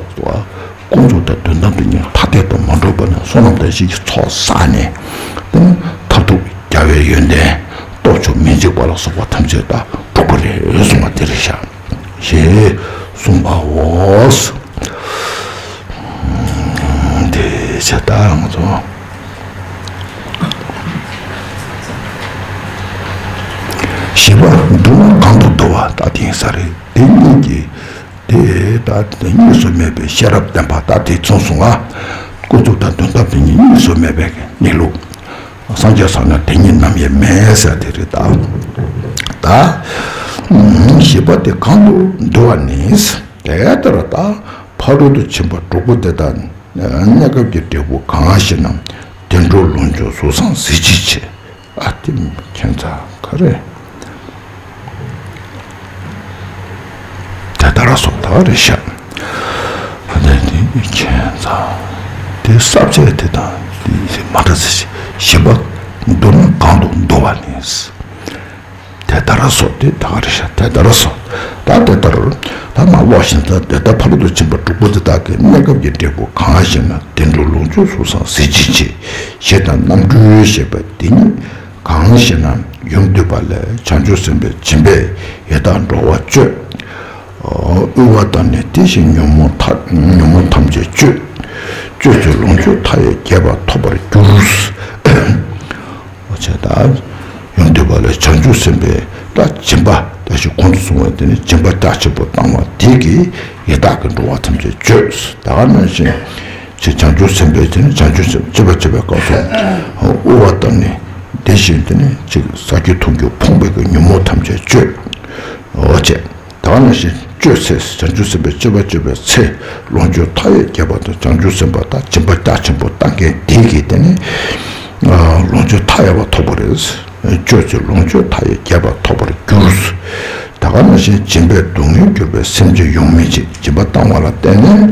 ཀུན་རྫོབ་དང་དོན་དམ་དུ་ཉིད་ཐ་དད་དུ་མ་འགྲོ་བ་ནི་བསོད་ནམས་དང་ཞིང་གི་ཚོགས་བསགས་ནས། དེ་ནི་མཐར་ཐུག་རྒྱལ་བའི་ཡོན་ཏན་སྟོབས་མཆོག་མི་འཇིགས་པ་ལ་སོགས་པ་ཐམས་ཅད་དག་འགྲུབ་པ་རེད་གསུངས་པ་དེ་རེད་ཤག་ཞེས་གསུངས་པའོ། དེ་བྱས་ད་ང་ཚོ་བཞི་པ་འདུ་ན་གང་དུ་འདུ་བ་ད་དེ་ཡིན་ས་རེད། དེ་གཉིས་ཀྱི་དེ་ད་དེ་གཉིས་སུ་མེད་པའི་ཤེས་རབ་བསྟན་པ་ད་དེ་མཚུངས་སོང་ང་། ཀུན་རྫོབ་དང་དོན་དམ་དེ་གཉིས་གཉིས་སུ་མེད་པའི་གནས་ལུགས། སངས་རྒྱས་ཟེར་ན་དེ་ཉིད་ནམ་ཡང་མེད་ཟེར་དེ་རེད་ད། ད་བཞི་པ་དེ་གང་དུ་འདུ་བ་ནི། དེ་ལྟར་ད་ཕ་རོལ་ཏུ་ཕྱིན་པ་དྲུག་པོ་དེ་དག་གནས་སྐབས་ཀྱི་འབྲས་བུ་གང་ཞེ་ན། བདེ་འགྲོ་ལོངས་སྤྱོད་གཟུགས་བཟང་གཟི་བརྗིད་ཆེ། ཨ་ཏི་ཁྱད་མཚར་ག་རེ། དེ་ལྟར་སོགས་ད་རེ་ཤ། ཨ་ཏི་ཁྱད་མཚར། དེ་ས་བཅད་དེ་དང་དེ་མ་འདྲ་ས་ཞིག་བཞི་པ་འདུ་ན་གང་དུ་འདུ་བ་ནི། དེ་ལྟར་སོགས་དེ་ད་རེ་ཤ་དེ་ལྟར་སོགས། ད་དེ་ལྟར་ད་མ་ལོག་བཞིན་དུ་དེ་ལྟར་ཕ་རོལ་ཏུ་ཕྱིན་པ་དྲུག་པོ་དེ་དག་གི་གནས་སྐབས་ཀྱི་འབྲས་བུ་གང་ཞེ་ན། བདེ་འགྲོ་ལོངས་སྤྱོད་གཟུགས་བཟང་གཟི་བརྗིད་ཆེ། ཞེ་སྡང་རྣམ་གྲོལ་ཞེས་པ་དེ་ཉིད་གང་ཞེ་ན། ཡུམ་འདུས་པ་ལས་བྱང་ཆུབ་སེམས་དཔའི་སྦྱིན་པས་ཡི་དྭགས་འགྲོ་བ་སྤྱོད། དབུལ་བ་དང་ནི་དེ་བཞིན་ཉོན་མོངས་ཐ་ཉོན་མོངས་ཐམས་ཅད་གཅོད། སྤྱོད་ཚུལ་ལོངས་སྤྱོད་མཐའ་ཡས་རྒྱས་པ་ཐོབ་པར་འགྱུར། འོ་ཅེ་ད། ཡུམ་འདུས་པ་ལས་བྱང་ཆུབ་སེམས་དཔའི་ད་སྦྱིན་པ་ད་ཞིག་གོང་དུ་སོང་བ་དེ་ནི་སྦྱིན་པ་རྒྱ་ཆེན་པོ་བཏང་བ་དེ་གིས་ཡི་དྭགས་ཀྱི་འགྲོ་བ་ཐམས་ཅད་གཅོད། ད་ག་ནང་བཞིན། བྱང་ཆུབ་སེམས་དཔའི་དེ་ནི་བྱང་ཆུབ་སེམས་དཔའ་སྤྱོད་པ་སྤྱོད་པའི་སྐབས་སུ་དབུ་བ་བཏབ་ནས་དེ་བཞིན་དེ་ནི་ཅིག་ཟ་རྒྱུ་འཐུང་རྒྱུ་ཕོངས་པའི་གི་ཉོན་མོངས་ཐམས་ཅད་གཅོད། འོ་བྱས། ད་ག་ནང་བཞིན་སྤྱོད་ཚེ་བྱང་ཆུབ་སེམས་དཔའི་སྤྱོད་པ་སྤྱོད་པའི་ཚེ་ལོངས་སྤྱོད་མཐའ་ཡས་རྒྱས་པ་དང་བྱང་ཆུབ་སེམས་དཔའ་དང་སྦྱིན་པ་རྒྱ་ཆེན་པོ་བཏང་མཁན་དེ་གིས་དེ་ནི་ལོངས་སྤྱོད་མཐའ་ཡས་པ་ཐོབ་པ་རེད། སྤྱོད་ཚེ་ལོངས་སྤྱོད་མཐའ་ཡས་རྒྱས་པ་ཐོབ་པར་འགྱུར། ད་ག་ནང་བཞིན་སྦྱིན་པས་སྡུག་བསྔལ་གྱུར་པའི་སེམས་ཅན་ཡོངས་སྨིན་བྱེད། སྦྱིན་པ་བཏང་བ་ལ་བརྟེན་ནས་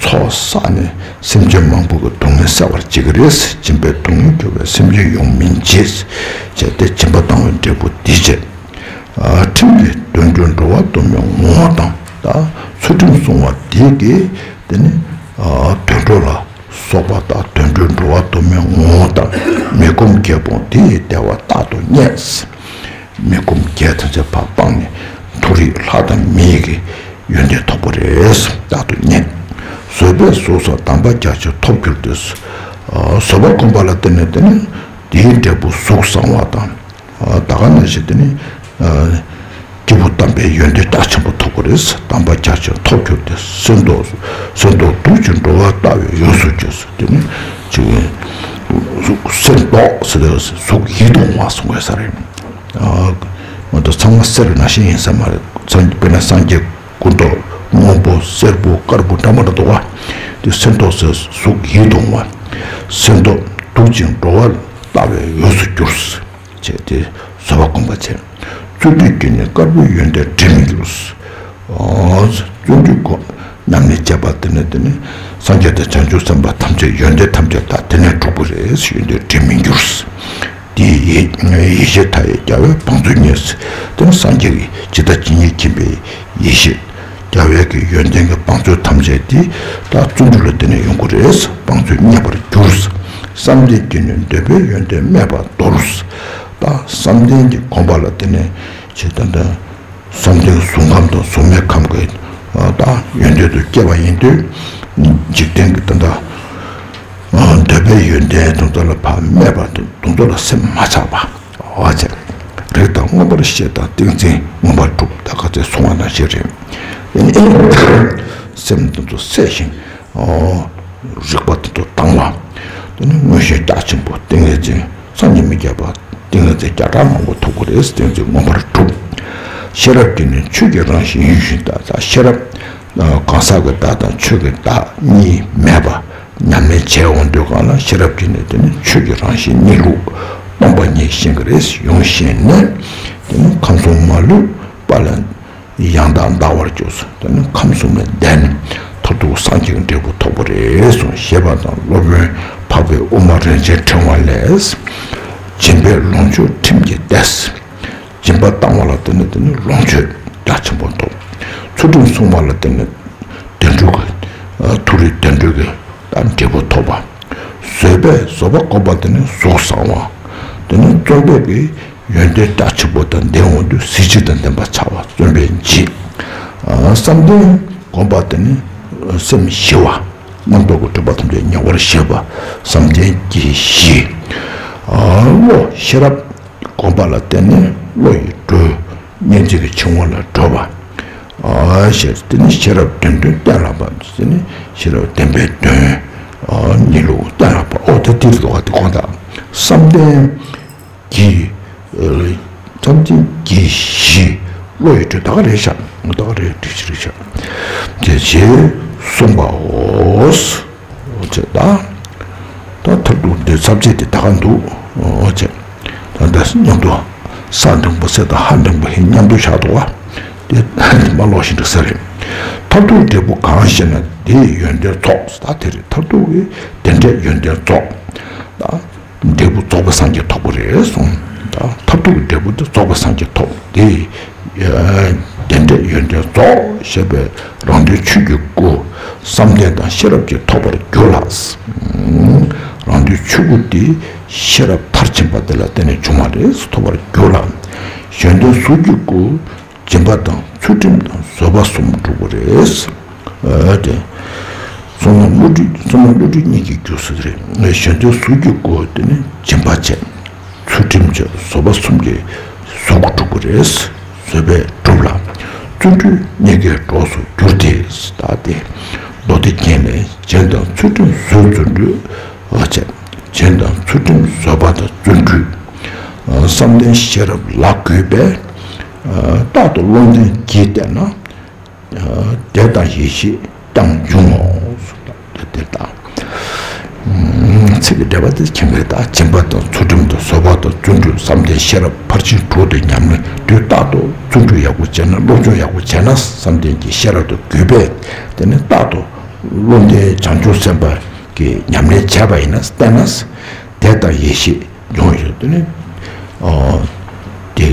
ཚོགས་བསགས་ནས་སེམས་ཅན་མང་པོ་གི་སྡུག་བསྔལ་བསལ་བར་བྱེད་ཀྱི་རེད། སྦྱིན་པས་སྡུག་བསྔལ་གྱུར་པའི་སེམས་ཅན་ཡོངས་སྨིན་བྱེད། བྱས་ཏེ་སྦྱིན་པ་བཏང་བའི་འབྲས་བུ་འདི་བྱེད། ཨ། ཁྲིམས་ཀྱིས་དུད་འགྲོའི་འགྲོ་བ་སྡོམ་པའི་ངོ་བོ་དང་། ད་ཚུལ་ཁྲིམས་བསྲུང་བ་དེ་གིས་དེ་ནི་ཨ་དུད་འགྲོ་ལ་སོགས་པ་དང་དུད་འགྲོའི་འགྲོ་བ་སྡོམ་པའི་ངོ་བོ་དང་། མི་ཁོམ་བརྒྱད་སྤོང་དེ་ཡི་བདེ་བ་རྟག་ཏུ་རྙེད། མི་ཁོམ་བརྒྱད་ཐམས་ཅད་ཕར་སྤངས་ནས་མཐོ་རིས་ལྷ་དང་མི་ཡི་གི་ཡོན་ཏན་ཐོབ་པ་རེད། རྟག་ཏུ་རྙེད། བཟོད་པས་གཟུགས་སོགས་དམ་པ་རྒྱ་ཆེར་ཐོབ་གྱུར་ཏེ། ཨ། བཟོད་པ་བསྒོམས་པ་ལ་བརྟེན་ནས་དེ་ནི་དེའི་འབྲས་བུ་གཟུགས་བཟང་བ་དང་། ཨ། ད་ག་ནང་བཞིན་དེ་ནི་ཨ་སྐྱེས་བུ་དམ་པའི་ཡོན་ཏན་རྒྱ་ཆེན་པོ་ཐོབ་པ་རེད། དམ་པ་རྒྱ་ཆེར་ཐོབ་གྱུར་ཏེ། གསེར་མདོག་གསེར་མདོག་དུག་ཅན་འགྲོ་བ་ལྟ་བུའི་འོས་སུ་གྱུར། དེ་ནི་ཅིག་གསེར་མདོག་ཟེར་དུས་གཟུགས་ཡིད་དུ་འོང་བ་གསུང་བའི་ས་རེད། ཨ། ང་ཚོ་ཚང་མ་གསེར་ནང་བཞིན་ཡིན་ས་མ་རེད། སངས་དཔེར་ན་སངས་རྒྱས་སྐུ་མདོག་སྔོན་པོ་སེར་པོ་དཀར་པོ་འདྲ་མི་འདྲ་འདུག་བ། དེ་གསེར་མདོག་ཟེར་གཟུགས་ཡིད་དུ་འོང་བ། གསེར་མདོག་དུག་ཅན་འགྲོ་བ་ལྟ་བུའི་འོས་སུ་གྱུར། བྱས་ཏེ་བཟོད་པ་བསྒོམ་པ་བྱས། བརྩོན་འགྲུས་ཀྱིས་ནི་དཀར་པོའི་ཡོན་ཏན་འབྲི་མི་འགྱུར། ཨོ། བརྩོན་འགྲུས་སྒོམ་ཉམས་ལེན་བྱས་པ་དེ་ནི་དེ་ནི་སངས་རྒྱས་དང་བྱང་ཆུབ་སེམས་དཔའ་ཐམས་ཅད་ཡོན་ཏན་ཐམས་ཅད་དག་དེ་ནས་འགྲུབ་པ་རེད། ཡོན་ཏན་འབྲི་མི་འགྱུར། དེའི་ཡེ་ཡེ་ཤེས་མཐའ་ཡས་རྒྱལ་བའི་བང་མཛོད་རྙེད། དེ་ནི་སངས་རྒྱས་ཀྱི་ཇི་ལྟ་ཇི་སྙེད་མཁྱེན་པའི་ཡེ་ཤེས་རྒྱལ་བའི་གི་ཡོན་ཏན་གྱི་བང་མཛོད་ཐམས་ཅད་དེ་ད་བརྩོན་འགྲུས་ལ་བརྟེན་ནས་ཡོང་གི་རེད། བང་མཛོད་རྙེད་པར་འགྱུར། བསམ་གཏན་གྱིས་ནི་འདོད་པའི་ཡོན་ཏན་སྨྲས་པ་མདོར། ད་བསམ་གཏན་གྱི་སྒོམ་པ་ལ་བརྟེན་ནས་ཇི་ལྟ་ད། བསམ་གཏན་གཟུགས་ཁམས་དང་གཟུགས་མེད་ཁམས་ཀྱི་ད་ཡོན་ཏན་དུ་སྐྱེ་བ་ཡིན་དུས། འཇིག་རྟེན་གྱི་ད་ལྟ་འདོད་པའི་ཡོན་ཏན་དེ་ཚོ་ལ་ཕར་སྨྲས་པ་དེ་དེ་ཚོ་ལ་སེམས་མ་ཆགས་པ། འོ་བྱས། རིགས་དང་མངོན་པར་ཤེས་དང་ཏིང་འཛིན་མངོན་པར་སྒྲུབ། ད་ག་ཚོད་གསུང་བ་ནང་བཞིན་རེད། སེམས་དེ་ཚོ་གསལ་ཞིང་། ཨོ། རིག་པ་དེ་ཚོ་དྭངས་པ། དེ་ནི་མངོན་ཤེས་རྒྱ་ཆེན་པོ་ཏིང་ངེ་འཛིན་སངས་རྒྱས་མི་རྒྱས་པ་ཏིང་ངེ་འཛིན་བརྒྱ་ཕྲག་མང་པོ་ཐོབ་ཀྱི་རེད། ཏིང་འཛིན་མངོན་པར་འགྲུབ། ཤེས་རབ་ཀྱིས་ནི་ཆོས་ཀྱི་རང་བཞིན་ཡིད་བཞིན་བདག་ད་ཤེས་རབ། གང་ཟག་གི་བདག་དང་ཆོས་ཀྱི་བདག་གཉིས་མེད་པ་ཉམས་ལེན་བྱས་འོང་དུས་གང་ལ་ཤེས་རབ་ཀྱིས་ནི་དེ་ནི་ཆོས་ཀྱི་རང་བཞིན་གནས་ལུགས་སྟོང་པ་ཉིད་ཤེས་ཀྱི་རེད། ཡོངས་ཤེས་ནས་དེ་ནི་ཁམས་གསུམ་མ་ལུས་པ་ལ། ཡང་དག་འདའ་བར་གྱུར། དེ་ནི་ཁམས་གསུམ་ལས་འདས་ནས་མཐར་ཐུག་སངས་རྒྱས་ཀྱི་འབྲས་བུ་ཐོབ་པ་རེད་གསུངས། ཞེས་པ་དང་སློབ་དཔོན་འཕགས་པའི་དབུ་མ་རིན་ཆེན་ཕྲེང་བ་ལས། སྦྱིན་པས་ལོངས་སྤྱོད་ཁྲིམས་ཀྱིས་བདེ། སྦྱིན་པ་བཏང་བ་ལ་བརྟེན་ནས་དེ་ནི་ལོངས་སྤྱོད་རྒྱ་ཆེན་པོ་ཐོབ། ཚུལ་ཁྲིམས་བསྲུང་བ་ལ་བརྟེན་ནས་དུད་འགྲོ་གི་མཐོ་རིས་དུད་འགྲོ་གི་འབྲས་བུ་ཐོབ་པ། བཟོད་པས་བཟོད་པ་བསྒོམ་པ་དེ་ནི་གཟུགས་བཟང་བ། དེ་ནི་བརྩོན་པའི་གི་ཡོན་ཏན་རྒྱ་ཆེན་པོ་དང་ལྡན་འོང་དུས་གཟི་བརྗིད་དང་ལྡན་པར་བྱ་བ་བརྩོན་པས་འཇིག། བསམ་གཏན་བསྒོམ་པ་དེ་ནི་སེམས་ཞི་བ། རྣམ་རྟོག་གི་སྒྲིབ་པ་ཐམས་ཅད་ཉེ་བར་ཞི་བ། བསམ་གཏན་གྱིས་ཞི། བློ་ཤེས་རབ་བསྒོམ་པ་ལ་བརྟེན་ནས་བློ་ཡི་གྲོས། སྙིང་རྗེ་གི་འཆིང་བ་ལ་གྲོལ་བ། ཨ་ཞེས་དེ་ནི་ཤེས་རབ་བདེན་དོན་གཏན་ལ་ཕབ། དེ་ནི་ཤེས་རབ་བདེན་པའི་དོན་གཉིས་ལུགས་གཏན་ལ་ཕབ། ཨོ་དེ་དེར་འདུག་བ་དེ་གོ་ད། བསམ་གཏན་གྱིས། བསམ་གཏན་གྱིས་ཞི། བློ་ཡི་གྲོས་ད་ག་རེད་ཤག་ད་ག་རེད་འགྲིག་ཤི་རེད་ཤག་དེ་ཞེས་གསུངས་པའོ། འོ་ཅེ་ད། ད་མཐར་ཐུག་འདི་ཚབ་བྱེད་དེ་ད་ག་འདུག་འོ་ཅེ། ད་ལྟ་མཉམ་དུ་ས་འགྲེང་བུ་ས་དང་ཧ་འགྲེང་བུ་ཧེ་མཉམ་དུ་བཞག་འདུག་བ། དེ་མ་ལོག་བཞིན་དུ་ས་རེད། མཐར་ཐུག་འབྲས་བུ་གང་ཞེ་ན་དེའི་ཡོན་ཏན་རྫོགས། ད་དེ་རེད། མཐར་ཐུག་གི་དེ་འདྲའི་ཡོན་ཏན་རྫོགས། ད་འབྲས་བུ་རྫོགས་པའི་སངས་རྒྱས་ཐོབ་པ་རེད་གསུངས། ད་མཐར་ཐུག་གི་འབྲས་བུ་དེ་རྫོགས་པའི་སངས་རྒྱས་ཐོབ་དེ། དེ་འདྲའི་ཡོན་ཏན་རྫོགས་ཞེས་པའི་རང་དོན་ཆོས་ཀྱི་སྐུ། བསམ་གཏན་དང་ཤེས་རབ་ཀྱིས་ཐོབ་པར་འགྱུར་ལ། རང་དོན་ཆོས་སྐུ་དེ་ཤེས་རབ་མཐར་ཕྱིན་པ་དེ་ལ་བརྟེན་ནས་བྱུང་བ་རེད། ཐོབ་པར་འགྱུར་ལ། གཞན་དོན་གཟུགས་ཀྱི་སྐུ། སྦྱིན་པ་དང་ཚུལ་ཁྲིམས་དང་བཟོད་པ་གསུམ་སྒྲུབ་པ་རེད། ཨ་དེ། བསོད་ནམས་བསླུ་བྲིད་བསོད་ནམས་བསླུ་བྲིད་གཉིས་ཀྱི་རྒྱུ་སུ་རེད། གཞན་དོན་གཟུགས་ཀྱི་སྐུ་དེ་ནི་སྦྱིན་པ་བྱས། ཚུལ་ཁྲིམས་ཀྱི་བཟོད་པ་གསུམ་གྱིས་གཟུགས་སྒྲུབ་པ་རེད། བཟོད་པས་སྒྲུབ་ལ། བརྩོན་འགྲུས་གཉིས་ཀའི་གྲོགས་སུ་འགྱུར་ཏེ། ད་དེ། མདོ་སྡེ་རྒྱན་ལས། སྦྱིན་དང་ཚུལ་ཁྲིམས་བཟོད་བརྩོན་འགྲུས། ཨ་ཅེ། སྦྱིན་དང་ཚུལ་ཁྲིམས་བཟོད་པ་དང་བརྩོན་འགྲུས། ཨ་བསམ་གཏན་ཤེས་རབ་ལ་གུས་པས། ཨ་རྟག་ཏུ་བློ་ལྡན་གྱིས་བསྟེན་ན། ཨ་དད་དང་ཡེ་ཤེས་ཀྱང་འབྱུང་ངོ་། དེ་ལྟར། ཚིག་གི་འགྲེལ་པ་དེ་མཁྱེན་གྱི་རེད། ད་སྦྱིན་པ་དང་ཚུལ་ཁྲིམས་དང་བཟོད་པ་དང་བརྩོན་འགྲུས་བསམ་གཏན་ཤེས་རབ་ཕར་ཕྱིན་དྲུག་དེ་ཉམས་ལེན་དུས་རྟག་ཏུ་བརྩོན་འགྲུས་ཡག་པོ་བྱས་ན། སློབ་སྦྱོང་ཡག་པོ་བྱས་ན། བསམ་གཏན་གྱི་ཤེས་རབ་ཏུ་གུས་པས། དེ་ནི་རྟག་ཏུ་བློ་ལྡན་བྱང་ཆུབ་སེམས་དཔའ་གི་ཉམས་ལེན་བྱས་པ་ཡིན་ན། བསྟེན་ན། དད་དང་ཡེ་ཤེས་འབྱུང་ཞིང་། དེ་ནི་ཨ་དེ་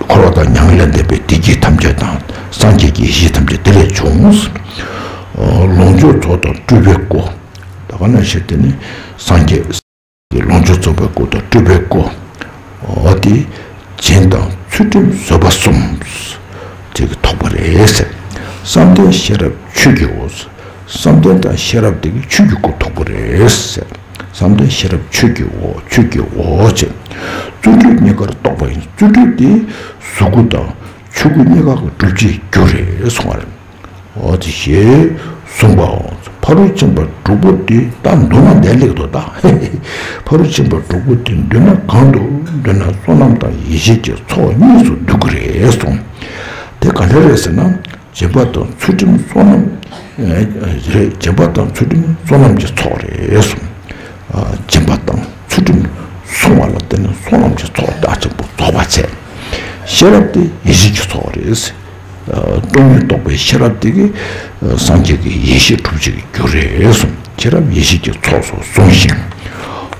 འཁོར་བ་དང་མྱ་ངན་ལས་འདས་པའི་བདེ་སྐྱིད་ཐམས་ཅད་དང་། སངས་རྒྱས་ཀྱི་ཡེ་ཤེས་ཐམས་ཅད་དེ་ལས་འབྱུང་། ཨ་ལོངས་སྤྱོད་ཚོགས་དང་སྤྲུལ་པའི་སྐུ། ད་ག་ནང་བཞིན་དེ་ནི་སངས་རྒྱས་ཀྱི་ལོངས་སྤྱོད་རྫོགས་པའི་སྐུ་དང་སྤྲུལ་པའི་སྐུ། འོ་དེ་སྦྱིན་དང་ཚུལ་ཁྲིམས་བཟོད་པ་གསུམ་དེ་གིས་ཐོབ་པ་རེད་ཟེར། བསམ་གཏན་ཤེས་རབ་ཆོས་ཀྱི་འོད། བསམ་གཏན་དང་ཤེས་རབ་དེ་གིས་ཆོས་ཀྱི་སྐུ་ཐོབ་པ་རེད་ཟེར། བསམ་གཏན་ཤེས་རབ་ཆོས་ཀྱི་འོད། ཆོས་ཀྱི་འོད་ཅེས། བརྩོན་འགྲུས་གཉིས་ཀར་རྟོགས་པ་ཡིན། བརྩོན་འགྲུས་དེ་གཟུགས་སྐུ་དང་ཆོས་སྐུ་གཉིས་ཀ་གི་སྒྲུབ་བྱེད་རྒྱུ་རེད་གསུངས་པ་རེད། འོ་དེ་ཞེས་གསུངས་པའོ། ཕ་རོལ་ཕྱིན་པ་དྲུག་པོ་དེ་ད་མདོ་ནང་བསྡད་ལེགས་འདུག་ད། ཕ་རོལ་ཕྱིན་པ་དྲུག་པོ་དེ་མདོར་ན་གང་དུ་འདོད་ན་བསོད་ནམས་དང་ཡེ་ཤེས་ཀྱི་ཚོགས་གཉིས་སུ་འདུ་གི་རེད་གསུངས། དེ་ག་འདྲ་རེད་ཟེར་ན། སྦྱིན་པ་དང་ཚུལ་ཁྲིམས་བསོད་ནམས། ཨ་རེད། སྦྱིན་པ་དང་ཚུལ་ཁྲིམས་བསོད་ནམས་ཀྱི་ཚོགས་རེད་གསུངས། ཨ་སྦྱིན་པ་དང་ཚུལ་ཁྲིམས་བསྲུང་བ་ལ་བརྟེན་ནས་བསོད་ནམས་ཀྱི་ཚོགས་རྒྱ་ཆེན་པོ་རྫོགས་པ་བྱས། ཤེས་རབ་དེ་ཡེ་ཤེས་ཀྱི་ཚོགས་རེད། ཨ་སྟོང་ཉིད་རྟོགས་པའི་ཤེས་རབ་དེ་གིས་ཨ་སངས་རྒྱས་ཀྱི་ཡེ་ཤེས་སྒྲུབ་བྱེད་ཀྱི་རྒྱུ་རེད་གསུངས། ཤེས་རབ་ཡེ་ཤེས་ཀྱི་ཚོགས་སུ་བཟུང་ཞིང་།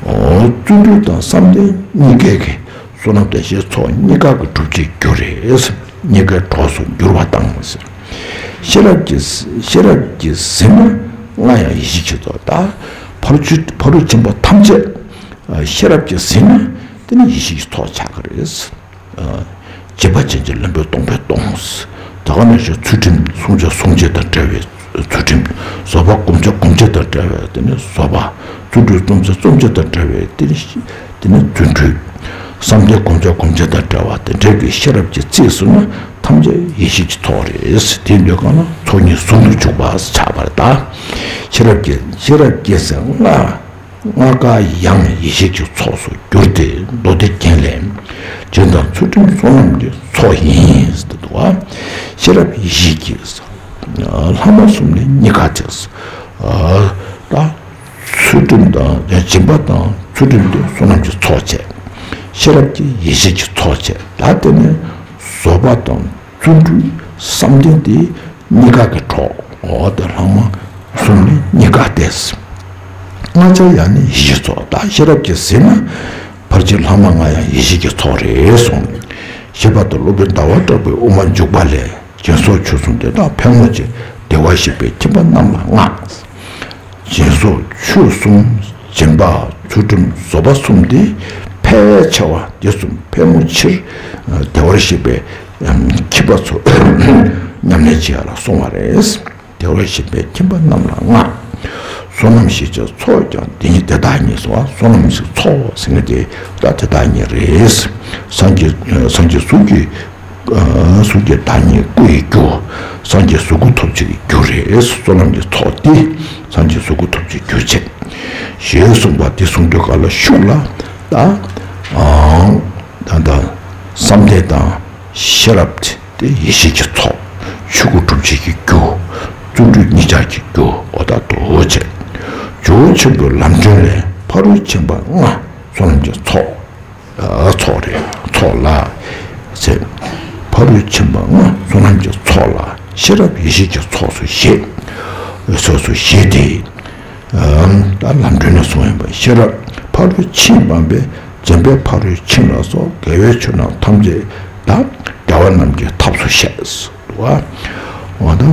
ཨོ་བརྩོན་འགྲུས་དང་བསམ་གཏན་གཉིས་ཀའི་གི་བསོད་ནམས་དང་ཡེ་ཤེས་ཚོགས་གཉིས་ཀ་གི་སྒྲུབ་བྱེད་རྒྱུ་རེད། གཉིས་ཀའི་གྲོགས་སུ་འགྱུར་བ་དང་། ཤེས་རབ་ཀྱིས་ཤེས་རབ་ཀྱིས་ཟིན་ན་སྔར་ཡང་ཡེ་ཤེས་ཀྱི་ཚོགས། ད་ཕ་རོལ་ཕྱིན་ཕ་རོལ་ཕྱིན་པ་ཐམས་ཅད་ཤེས་རབ་ཀྱིས་ཟིན་ན་དེ་ནི་ཡེ་ཤེས་ཀྱི་ཚོགས་ཆགས་ཀྱི་རེད། སྦྱིན་པ་ཅན་གྱི་ལེན་པས་སྟོང་པས་སྟོང་། ད་ག་ནང་བཞིན་ཚུལ་ཁྲིམས་བསྲུང་བྱ་བསྲུང་བྱེད་དང་བྲལ་བའི་ཚུལ་ཁྲིམས། བཟོད་པ་སྒོམ་བྱ་སྒོམ་བྱེད་དང་བྲལ་བའི་དེ་ནི་བཟོད་པ། བརྩོན་འགྲུས་རྩོམ་བྱ་རྩོམ་བྱེད་དང་བྲལ་བའི་དེ་ནི་དེ་ནི་བརྩོན་འགྲུས། བསམ་གཏན་སྒོམ་བྱ་སྒོམ་བྱེད་དང་བྲལ་བ་དེ་འདྲ་གི་ཤེས་རབ་ཀྱིས་རྩིས་སུ་ན་ཐམས་ཅད་ཡེ་ཤེས་ཀྱི་ཚོགས་རེད། དེ་འདོད་གང་ན་ཚོགས་གཉིས་ཟུང་དུ་འཇུག་པ་ཆགས་པར་གདའ། ཤེས་རབ་ཀྱིས་ཤེས་རབ་ཀྱིས་ཟེར་ན། ལྔ་ཀ་ཡང་ཡེ་ཤེས་ཀྱི་ཚོགས་སུ་འགྱུར་ཏེ། མདོ་སྡེ་རྒྱན་ལས། སྦྱིན་དང་ཚུལ་ཁྲིམས་བསོད་ནམས་ཀྱི་ཚོགས་ཡིན་ཟེར་འདུག་པ། ཤེས་རབ་ཡེ་ཤེས་ཀྱི་ལྷག་མ་གསུམ་ནི་གཉིས་ཀ་བྱས། ད་ཚུལ་ཁྲིམས་དང་སྦྱིན་པ་དང་ཚུལ་ཁྲིམས་དེ་བསོད་ནམས་ཀྱི་ཚོགས་བྱས། ཤེས་རབ་ཀྱིས་ཡེ་ཤེས་ཀྱི་ཚོགས་བྱས། ད་དེ་ནས་བཟོད་པ་དང་བརྩོན་འགྲུས་བསམ་གཏན་དེ་གཉིས་ཀ་གི་གྲོགས། འོ་དེ་ལྷག་མ་གསུམ་ནི་གཉིས་ཀ་སྟེ། ལྔ་ཆ་ཡང་ནི་ཡེ་ཤེས་ཚོགས། ད་ཤེས་རབ་ཀྱིས་ཟིན་ན་ཕར་ཕྱིན་ལྷག་མ་ལྔ་ཡང་ཡེ་ཤེས་ཀྱི་ཚོགས་རེད་གསུངས། ཞེས་པ་དང་སློབ་དཔོན་ཟླ་བ་གྲགས་པའི་དབུ་མ་འཇུག་པ་ལས། སྦྱིན་སོགས་ཆོས་གསུམ་དེ་དག་ཕལ་མོ་ཆེ། བདེ་བར་གཤེགས་པའི་ཁྱིམ་པ་རྣམས་ལ་མངའ། སྦྱིན་སོགས་ཆོས་གསུམ། སྦྱིན་པ། ཚུལ་ཁྲིམས། བཟོད་པ་གསུམ་དེ་ཕལ་ཆེ་བ་དེ་གསུམ་ཕལ་མོ་ཆེར་བདེ་བར་གཤེགས་པའི་ཁྱིམ་པ་ཚོ་ཉམས་ལེན་བྱེད་ཡ་ལ་སོང་བ་རེད། བདེ་བར་གཤེགས་པའི་ཁྱིམ་པ་རྣམས་ལ་མངའ། བསོད་ནམས་ཞེས་བྱའི་ཚོགས་ཀྱང་དེ་ཉིད་དེ་དག་ཉིད་ཟེར་བ། བསོད་ནམས་ཀྱི་ཚོགས་ཟེར་མཁན་དེ་ད་དེ་དག་ཉིད་རེད། སངས་རྒྱས་སངས་རྒྱས་གཟུགས་ཀྱི་གཟུགས་ཀྱི་བདག་ཉིད་སྐུ་ཡི་རྒྱུ། སངས་རྒྱས་གཟུགས་སྐུ་ཐོབ་བྱེད་ཀྱི་རྒྱུ་རེད། བསོད་ནམས་ཀྱི་ཚོགས་དེ་སངས་རྒྱས་གཟུགས་སྐུ་ཐོབ་བྱེད་རྒྱུ་བྱེད། ཞེས་གསུངས་པ་དེ་གསུང་དུས་ག་ལ་ཤུགས་ལ་ད་ཨང་ད་ད་བསམ་གཏན་དང་ཤེས་རབ་དེ་ཡེ་ཤེས་ཀྱི་ཚོགས། ཆོས་སྐུ་སྒྲུབ་བྱེད་ཀྱི་རྒྱུ། བརྩོན་འགྲུས་གཉིས་ཆར་གྱི་རྒྱུ། འོ་ད་དོ་བྱེད། ཇོ་བོ་ཆེན་པོའི་ལམ་སྒྲོན་ལས། ཕ་རོལ་ཕྱིན་པ་ལྔ་བསོད་ནམས་ཀྱི་ཚོགས། ཚོགས་རེད། ཚོགས་ལ་ཟེར། ཕ་རོལ་ཕྱིན་པ་ལྔ་བསོད་ནམས་ཀྱི་ཚོགས་ལ་ཤེས་རབ་ཡེ་ཤེས་ཀྱི་ཚོགས་སུ་བཞེད། ཚོགས་སུ་བཞེད་དེ། ད་ལམ་སྒྲོན་ནས་གསུངས་ཡིན་པ། ཤེས་རབ་ཕ་རོལ་ཕྱིན་སྤངས་པས་འཇམ་དཔལ་ཕ་རོལ་ཕྱིན་ལ་སོགས་དགེ་བའི་ཆོས་རྣམས་ཐམས་ཅད་དག་བདེ་བ་རྣམས་ཀྱི་ཐབས་སུ་བཤད། འོ་ད་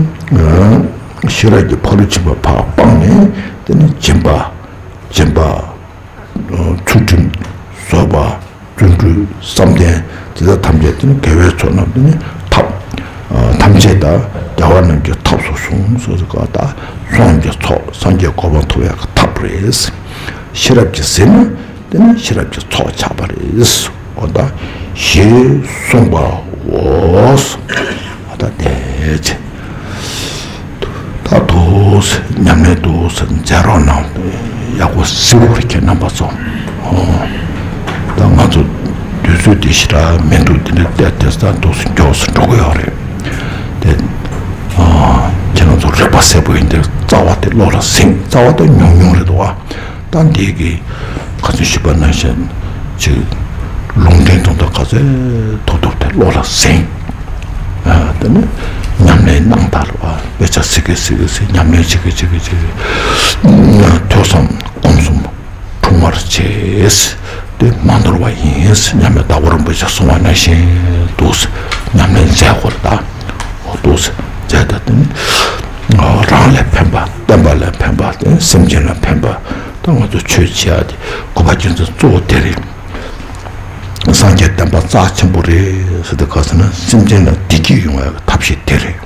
ཤེས་རབ་ཀྱིས་ཕ་རོལ་ཕྱིན་པ་ཕར་སྤངས་ནས་དེ་ནི་སྦྱིན་པ། སྦྱིན་པ། ཚུལ་ཁྲིམས། བཟོད་པ། བརྩོན་འགྲུས། བསམ་གཏན། དེ་དག་ཐམས་ཅད་དེ་ནི་དགེ་བའི་ཚོགས་རྣམས་དེ་ནི་ཐབས། ཐམས་ཅད་དག་བདེ་བ་རྣམས་ཀྱི་ཐབས་སུ་གསུངས། སོ་སོ་ག་ད་བསོད་ནམས་ཀྱི་ཚོགས་སངས་རྒྱས་གོ་འཕང་ཐོབ་ཡག་གི་ཐབས་རེད། ཤེས་རབ་ཀྱིས་ཟིན་ན་དེ་ནི་ཤེས་རབ་ཀྱི་ཚོགས་ཆགས་པ་རེད། འོ་ད་ཞེས་གསུངས་པའོ། འོ་ད་དེ་ད་དོ། ཉམས་ལེན་འདུག་ཟེར་མཛད་རོགས་གནང་། ཡག་པོ་གཟིགས་རོགས་ཁྱེད་རྣམ་པ་ཚོ། ཨོ། ད་ང་ཚོ་དུས་ཚོད་འདི་ཞེ་དྲག་མི་འདུག་འདི་འདྲ་བལྟས་བལྟས་ཙང་འདུག་སེ་མགྱོགས་སུ་འགྲོ་གི་ཡོད་རེད། དེ། ཨ། ཁྱེད་རང་ཚོ་རིག་པ་གསལ་པོ་ཡིན་དེ་རྩ་བ་དེ་བློ་ལ་ཟིན། རྩ་བ་དེ་ཉུང་ཉུང་རེད་འདུག་ཨ། ད་འདི་གི་ཁ་སང་ཞུས་པ་ནང་བཞིན་ཅིག་ལུང་འདྲེན་དང་དུ་ག་ཚོད་ཐུབ་ཐུབ་དེ་བློ་ལ་ཟིན། ཨ། དེ་ནས་ཉམས་ལེན་གནང་དང་། རེད་བ། དཔེ་ཆ་གཟིགས་གི་གཟིགས་གི་གཟིགས། ཉམས་ལེན་བྱེད་གི་བྱེད་གི་བྱེད་གི། ཐོས་བསམ་སྒོམ་གསུམ་འཁྲུངས་པར་བྱེད། དེ་མ་འདོར་བ་ཡིན། ཉམས་ལེན་བདག་པོ་རིན་པོ་ཆེས་གསུངས་པ་ནང་བཞིན་འདུག། ཉམས་ལེན་མཛད་དགོས་རེད་ད། འོ་འདུག་ཟེར་མཛད་ད། དེ་ནི་རང་ལ་ཕན་པ། བསྟན་པ་ལ་ཕན་པ། དེ་སེམས་ཅན་ལ་ཕན་པ། ད་ང་ཚོ་ཆོས་བྱེད་ཡ་དེ་གུས་པ་ཅན་ཚོ་གཙོ་བོ་དེ་རེད། སངས་རྒྱས་བསྟན་པ་རྩ་ཆེན་པོ་རེད་ཟེར་དུས་ག་ཟེར་ན་སེམས་ཅན་ལ་བདེ་སྐྱིད་ཡོང་བའི་ཐབས་ཤེས་དེ་རེད།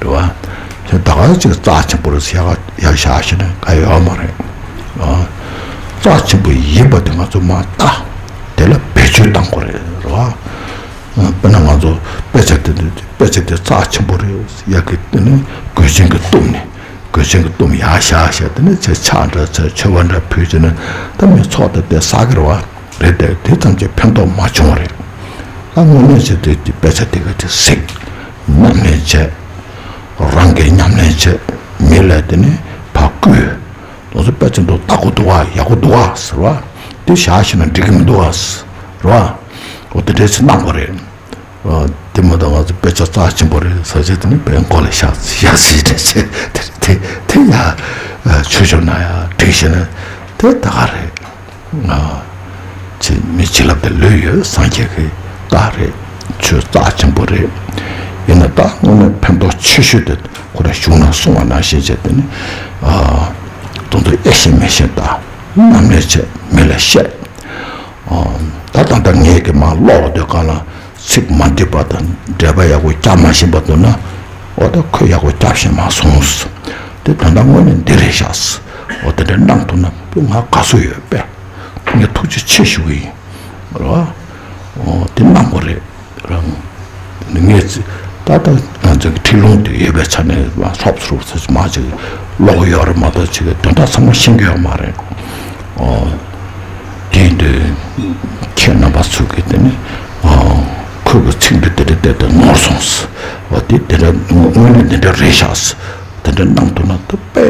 རེད་བ། ད་ག་ཅིག་རྩ་ཆེན་པོ་རེད་ཟེར་ཡག་ཡག་བཞག་ཤེ་ན་ག་ཡོད་མ་རེད། རྩ་ཆེན་པོ་ཡིན་པ་དེ་ང་ཚོ་མ་ལྟ། དེ་ལ་བེད་སྤྱོད་གཏང་དགོས་རེད། རེད་བ། དཔེར་ན་ང་ཚོ་དཔེ་ཆ་དེ་འདི་དཔེ་ཆ་དེ་རྩ་ཆེན་པོ་རེད་ཡ་གི། དེ་ནི་གོས་ཆེན་གྱིས་བཏུམས་ནས། གོས་ཆེན་གྱིས་བཏུམས་ཡར་བཞག་བཞག་དེ་ནི་ཆེ་ཆ་འདྲ་ཆེ་མཆོད་པ་འདྲ་ཕུལ་བྱས་ནས་ད་མི་ཚོགས་དེ་དེ་ཟ་གི་རེད་བ། རེད་དེ་དེ་ཙམ་གྱིས་ཕན་ཐོགས་མ་བྱུང་བ་རེད། ད་དངོས་གནས་བྱས་དེ་དེ་དཔེ་ཆ་དེ་ག་དེ་གཟིགས། ཉམས་ལེན་བྱས། རང་གིས་ཉམས་ལེན་བྱས། མི་ལ་དེ་ནི་ཕར་བསྐུལ། དེ་ཚོ་དཔེ་ཆ་འདུག་ལྟ་དགོས་འདུག་བ། ཡག་པོ་འདུག་བ་ཟེར་བ། དེ་བཞག་ཤེ་ན་འགྲིག་གི་མི་འདུག་བ་ཟེར་བ། འོ་དེ་འདྲས་ཅིག་གནང་དགོས་རེད། དེ་མ་གཏོགས་ང་ཚོ་དཔེ་ཆ་རྩ་ཆེན་པོ་རེད་ཟེར་བྱས་དེ་ནི་དཔེ་མགོ་ལ་བཞག་བཞག་ཟེར་དེ་དེ་དེ་ཡ་ཆོས་ཕྱོགས་ན་ཡ་འགྲིག་ཤེ་ན་དེ་ད་ག་རེད། ང་ཚོ་མི་བྱིན་རླབས་དེ་ལོས་ཡོད། སངས་རྒྱས་ཀྱི་བཀའ་རེད། ཆོས་རྩ་ཆེན་པོ་རེད། ཡིན་ན་ད་དངོས་གནས་ཕན་ཐོགས་ཆེ་ཤོས་དེ་ཁོ་རང་གཞུང་ན་གསུངས་པ་ནང་བཞིན་བྱས་དེ་ནི། ཨ། དོན་དུ་ཨེ་ཤེས་མི་ཤེས་ད་ཉམས་ལེན་བྱས་མི་ལ་བཤད། ཨ། ད་ད་ལྟ་ངས་ཀྱི་མ་ཀློག་དུས་གང་ལ་ཚིག་མ་འགྲིག་པ་དང་འགྲེལ་པ་ཡག་པོ་རྒྱག་མ་ཤེས་པ་འདུག་ན། འོ་ད་ཁོས་ཡག་པོ་རྒྱག་ཤེས་མ་སོང་། དེ་ད་ལྟ་དངོས་གནས་འདི་རེད་ཤག། འོ་དེ་འདྲ་གནང་ཐུབ་ན་ང་དགའ་བསུ་ཡོད་པས། ངས་ཐུགས་རྗེ་ཆེ་ཞུ་གི་ཡིན། རེད་བ། འོ་དེ་གནང་དགོས་རེད། རང་། ངས་ད་ལྟ་ང་ཚོ་གི་ཁྲིད་ལུང་དེ་ཡོད་པའི་ཆ་ནས་མ་ཧྲོབ་ཧྲོབ་ཚོ་མ་ཅིག་ཀློག་གི་ཡོད་རེད་མ་གཏོགས་ཅིག་དོན་དག་ཚང་མ་ཤེས་ཀྱི་ཡོད་མ་རེད། འོ། དེ་ཡིན་དུས་ཁྱེད་རྣམ་པ་ཚོ་གིས་དེ་ནི། ཨ། ཁོས་གི་ཚིག་འདི་དེ་འདྲ་བལྟས་ཏེ་ནོར་སོང་ཟེར། འོ་དེ་དེ་འདྲ་དངོས་གནས་འདི་འདྲ་རེད་ཤག་ཟེར། དེ་འདྲ་གནང་ཐུབ་ན་དེ་དཔེ་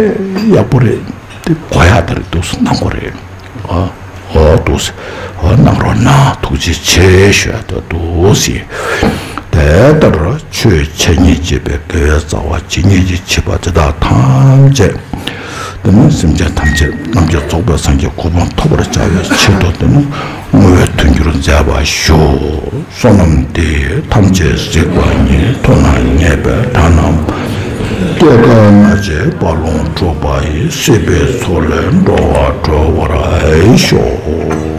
ཡག་པོ་རེད། དེ་གོ་ཡག་དེ་རེད་འདུག་ཟེར་གནང་དགོས་རེད། ཨ། འོ་འདུག་ཟེར། འོ་གནང་རོགས་གནང་། ཐུགས་རྗེ་ཆེ་ཞུ་ཡག་དེ་འདུག་ཟེར། དེ་ལྟར་ཆོས་འཆད་ཉན་བྱེད་པའི་དགེ་བའི་རྩ་བ་ཇི་སྙེད་ཅིག་མཆིས་པ་དེ་དག་ཐམས་ཅད། དེ་ནི་སེམས་ཅན་ཐམས་ཅད་རྣམ་མཁྱེན་རྫོགས་པའི་སངས་རྒྱས་གོ་འཕང་ཐོབ་པར་བྱ་བའི་ཆེད་དུ་དེ་ནི་བསྔོ་བས་མཐུན་འགྱུར་མཛད་པར་ཞུ། བསོད་ནམས་འདི་ཡིས་ཐམས་ཅད་གཟིགས་པ་ཉིད། ཐོབ་ནས་ཉེས་པའི་དགྲ་རྣམས། སྐྱེ་རྒ་ན་འཆིའི་རྦ་ཀློང་འཁྲུགས་པ་ཡི། སྲིད་པའི་མཚོ་ལས་འགྲོ་བ་སྒྲོལ་བར་ཤོག།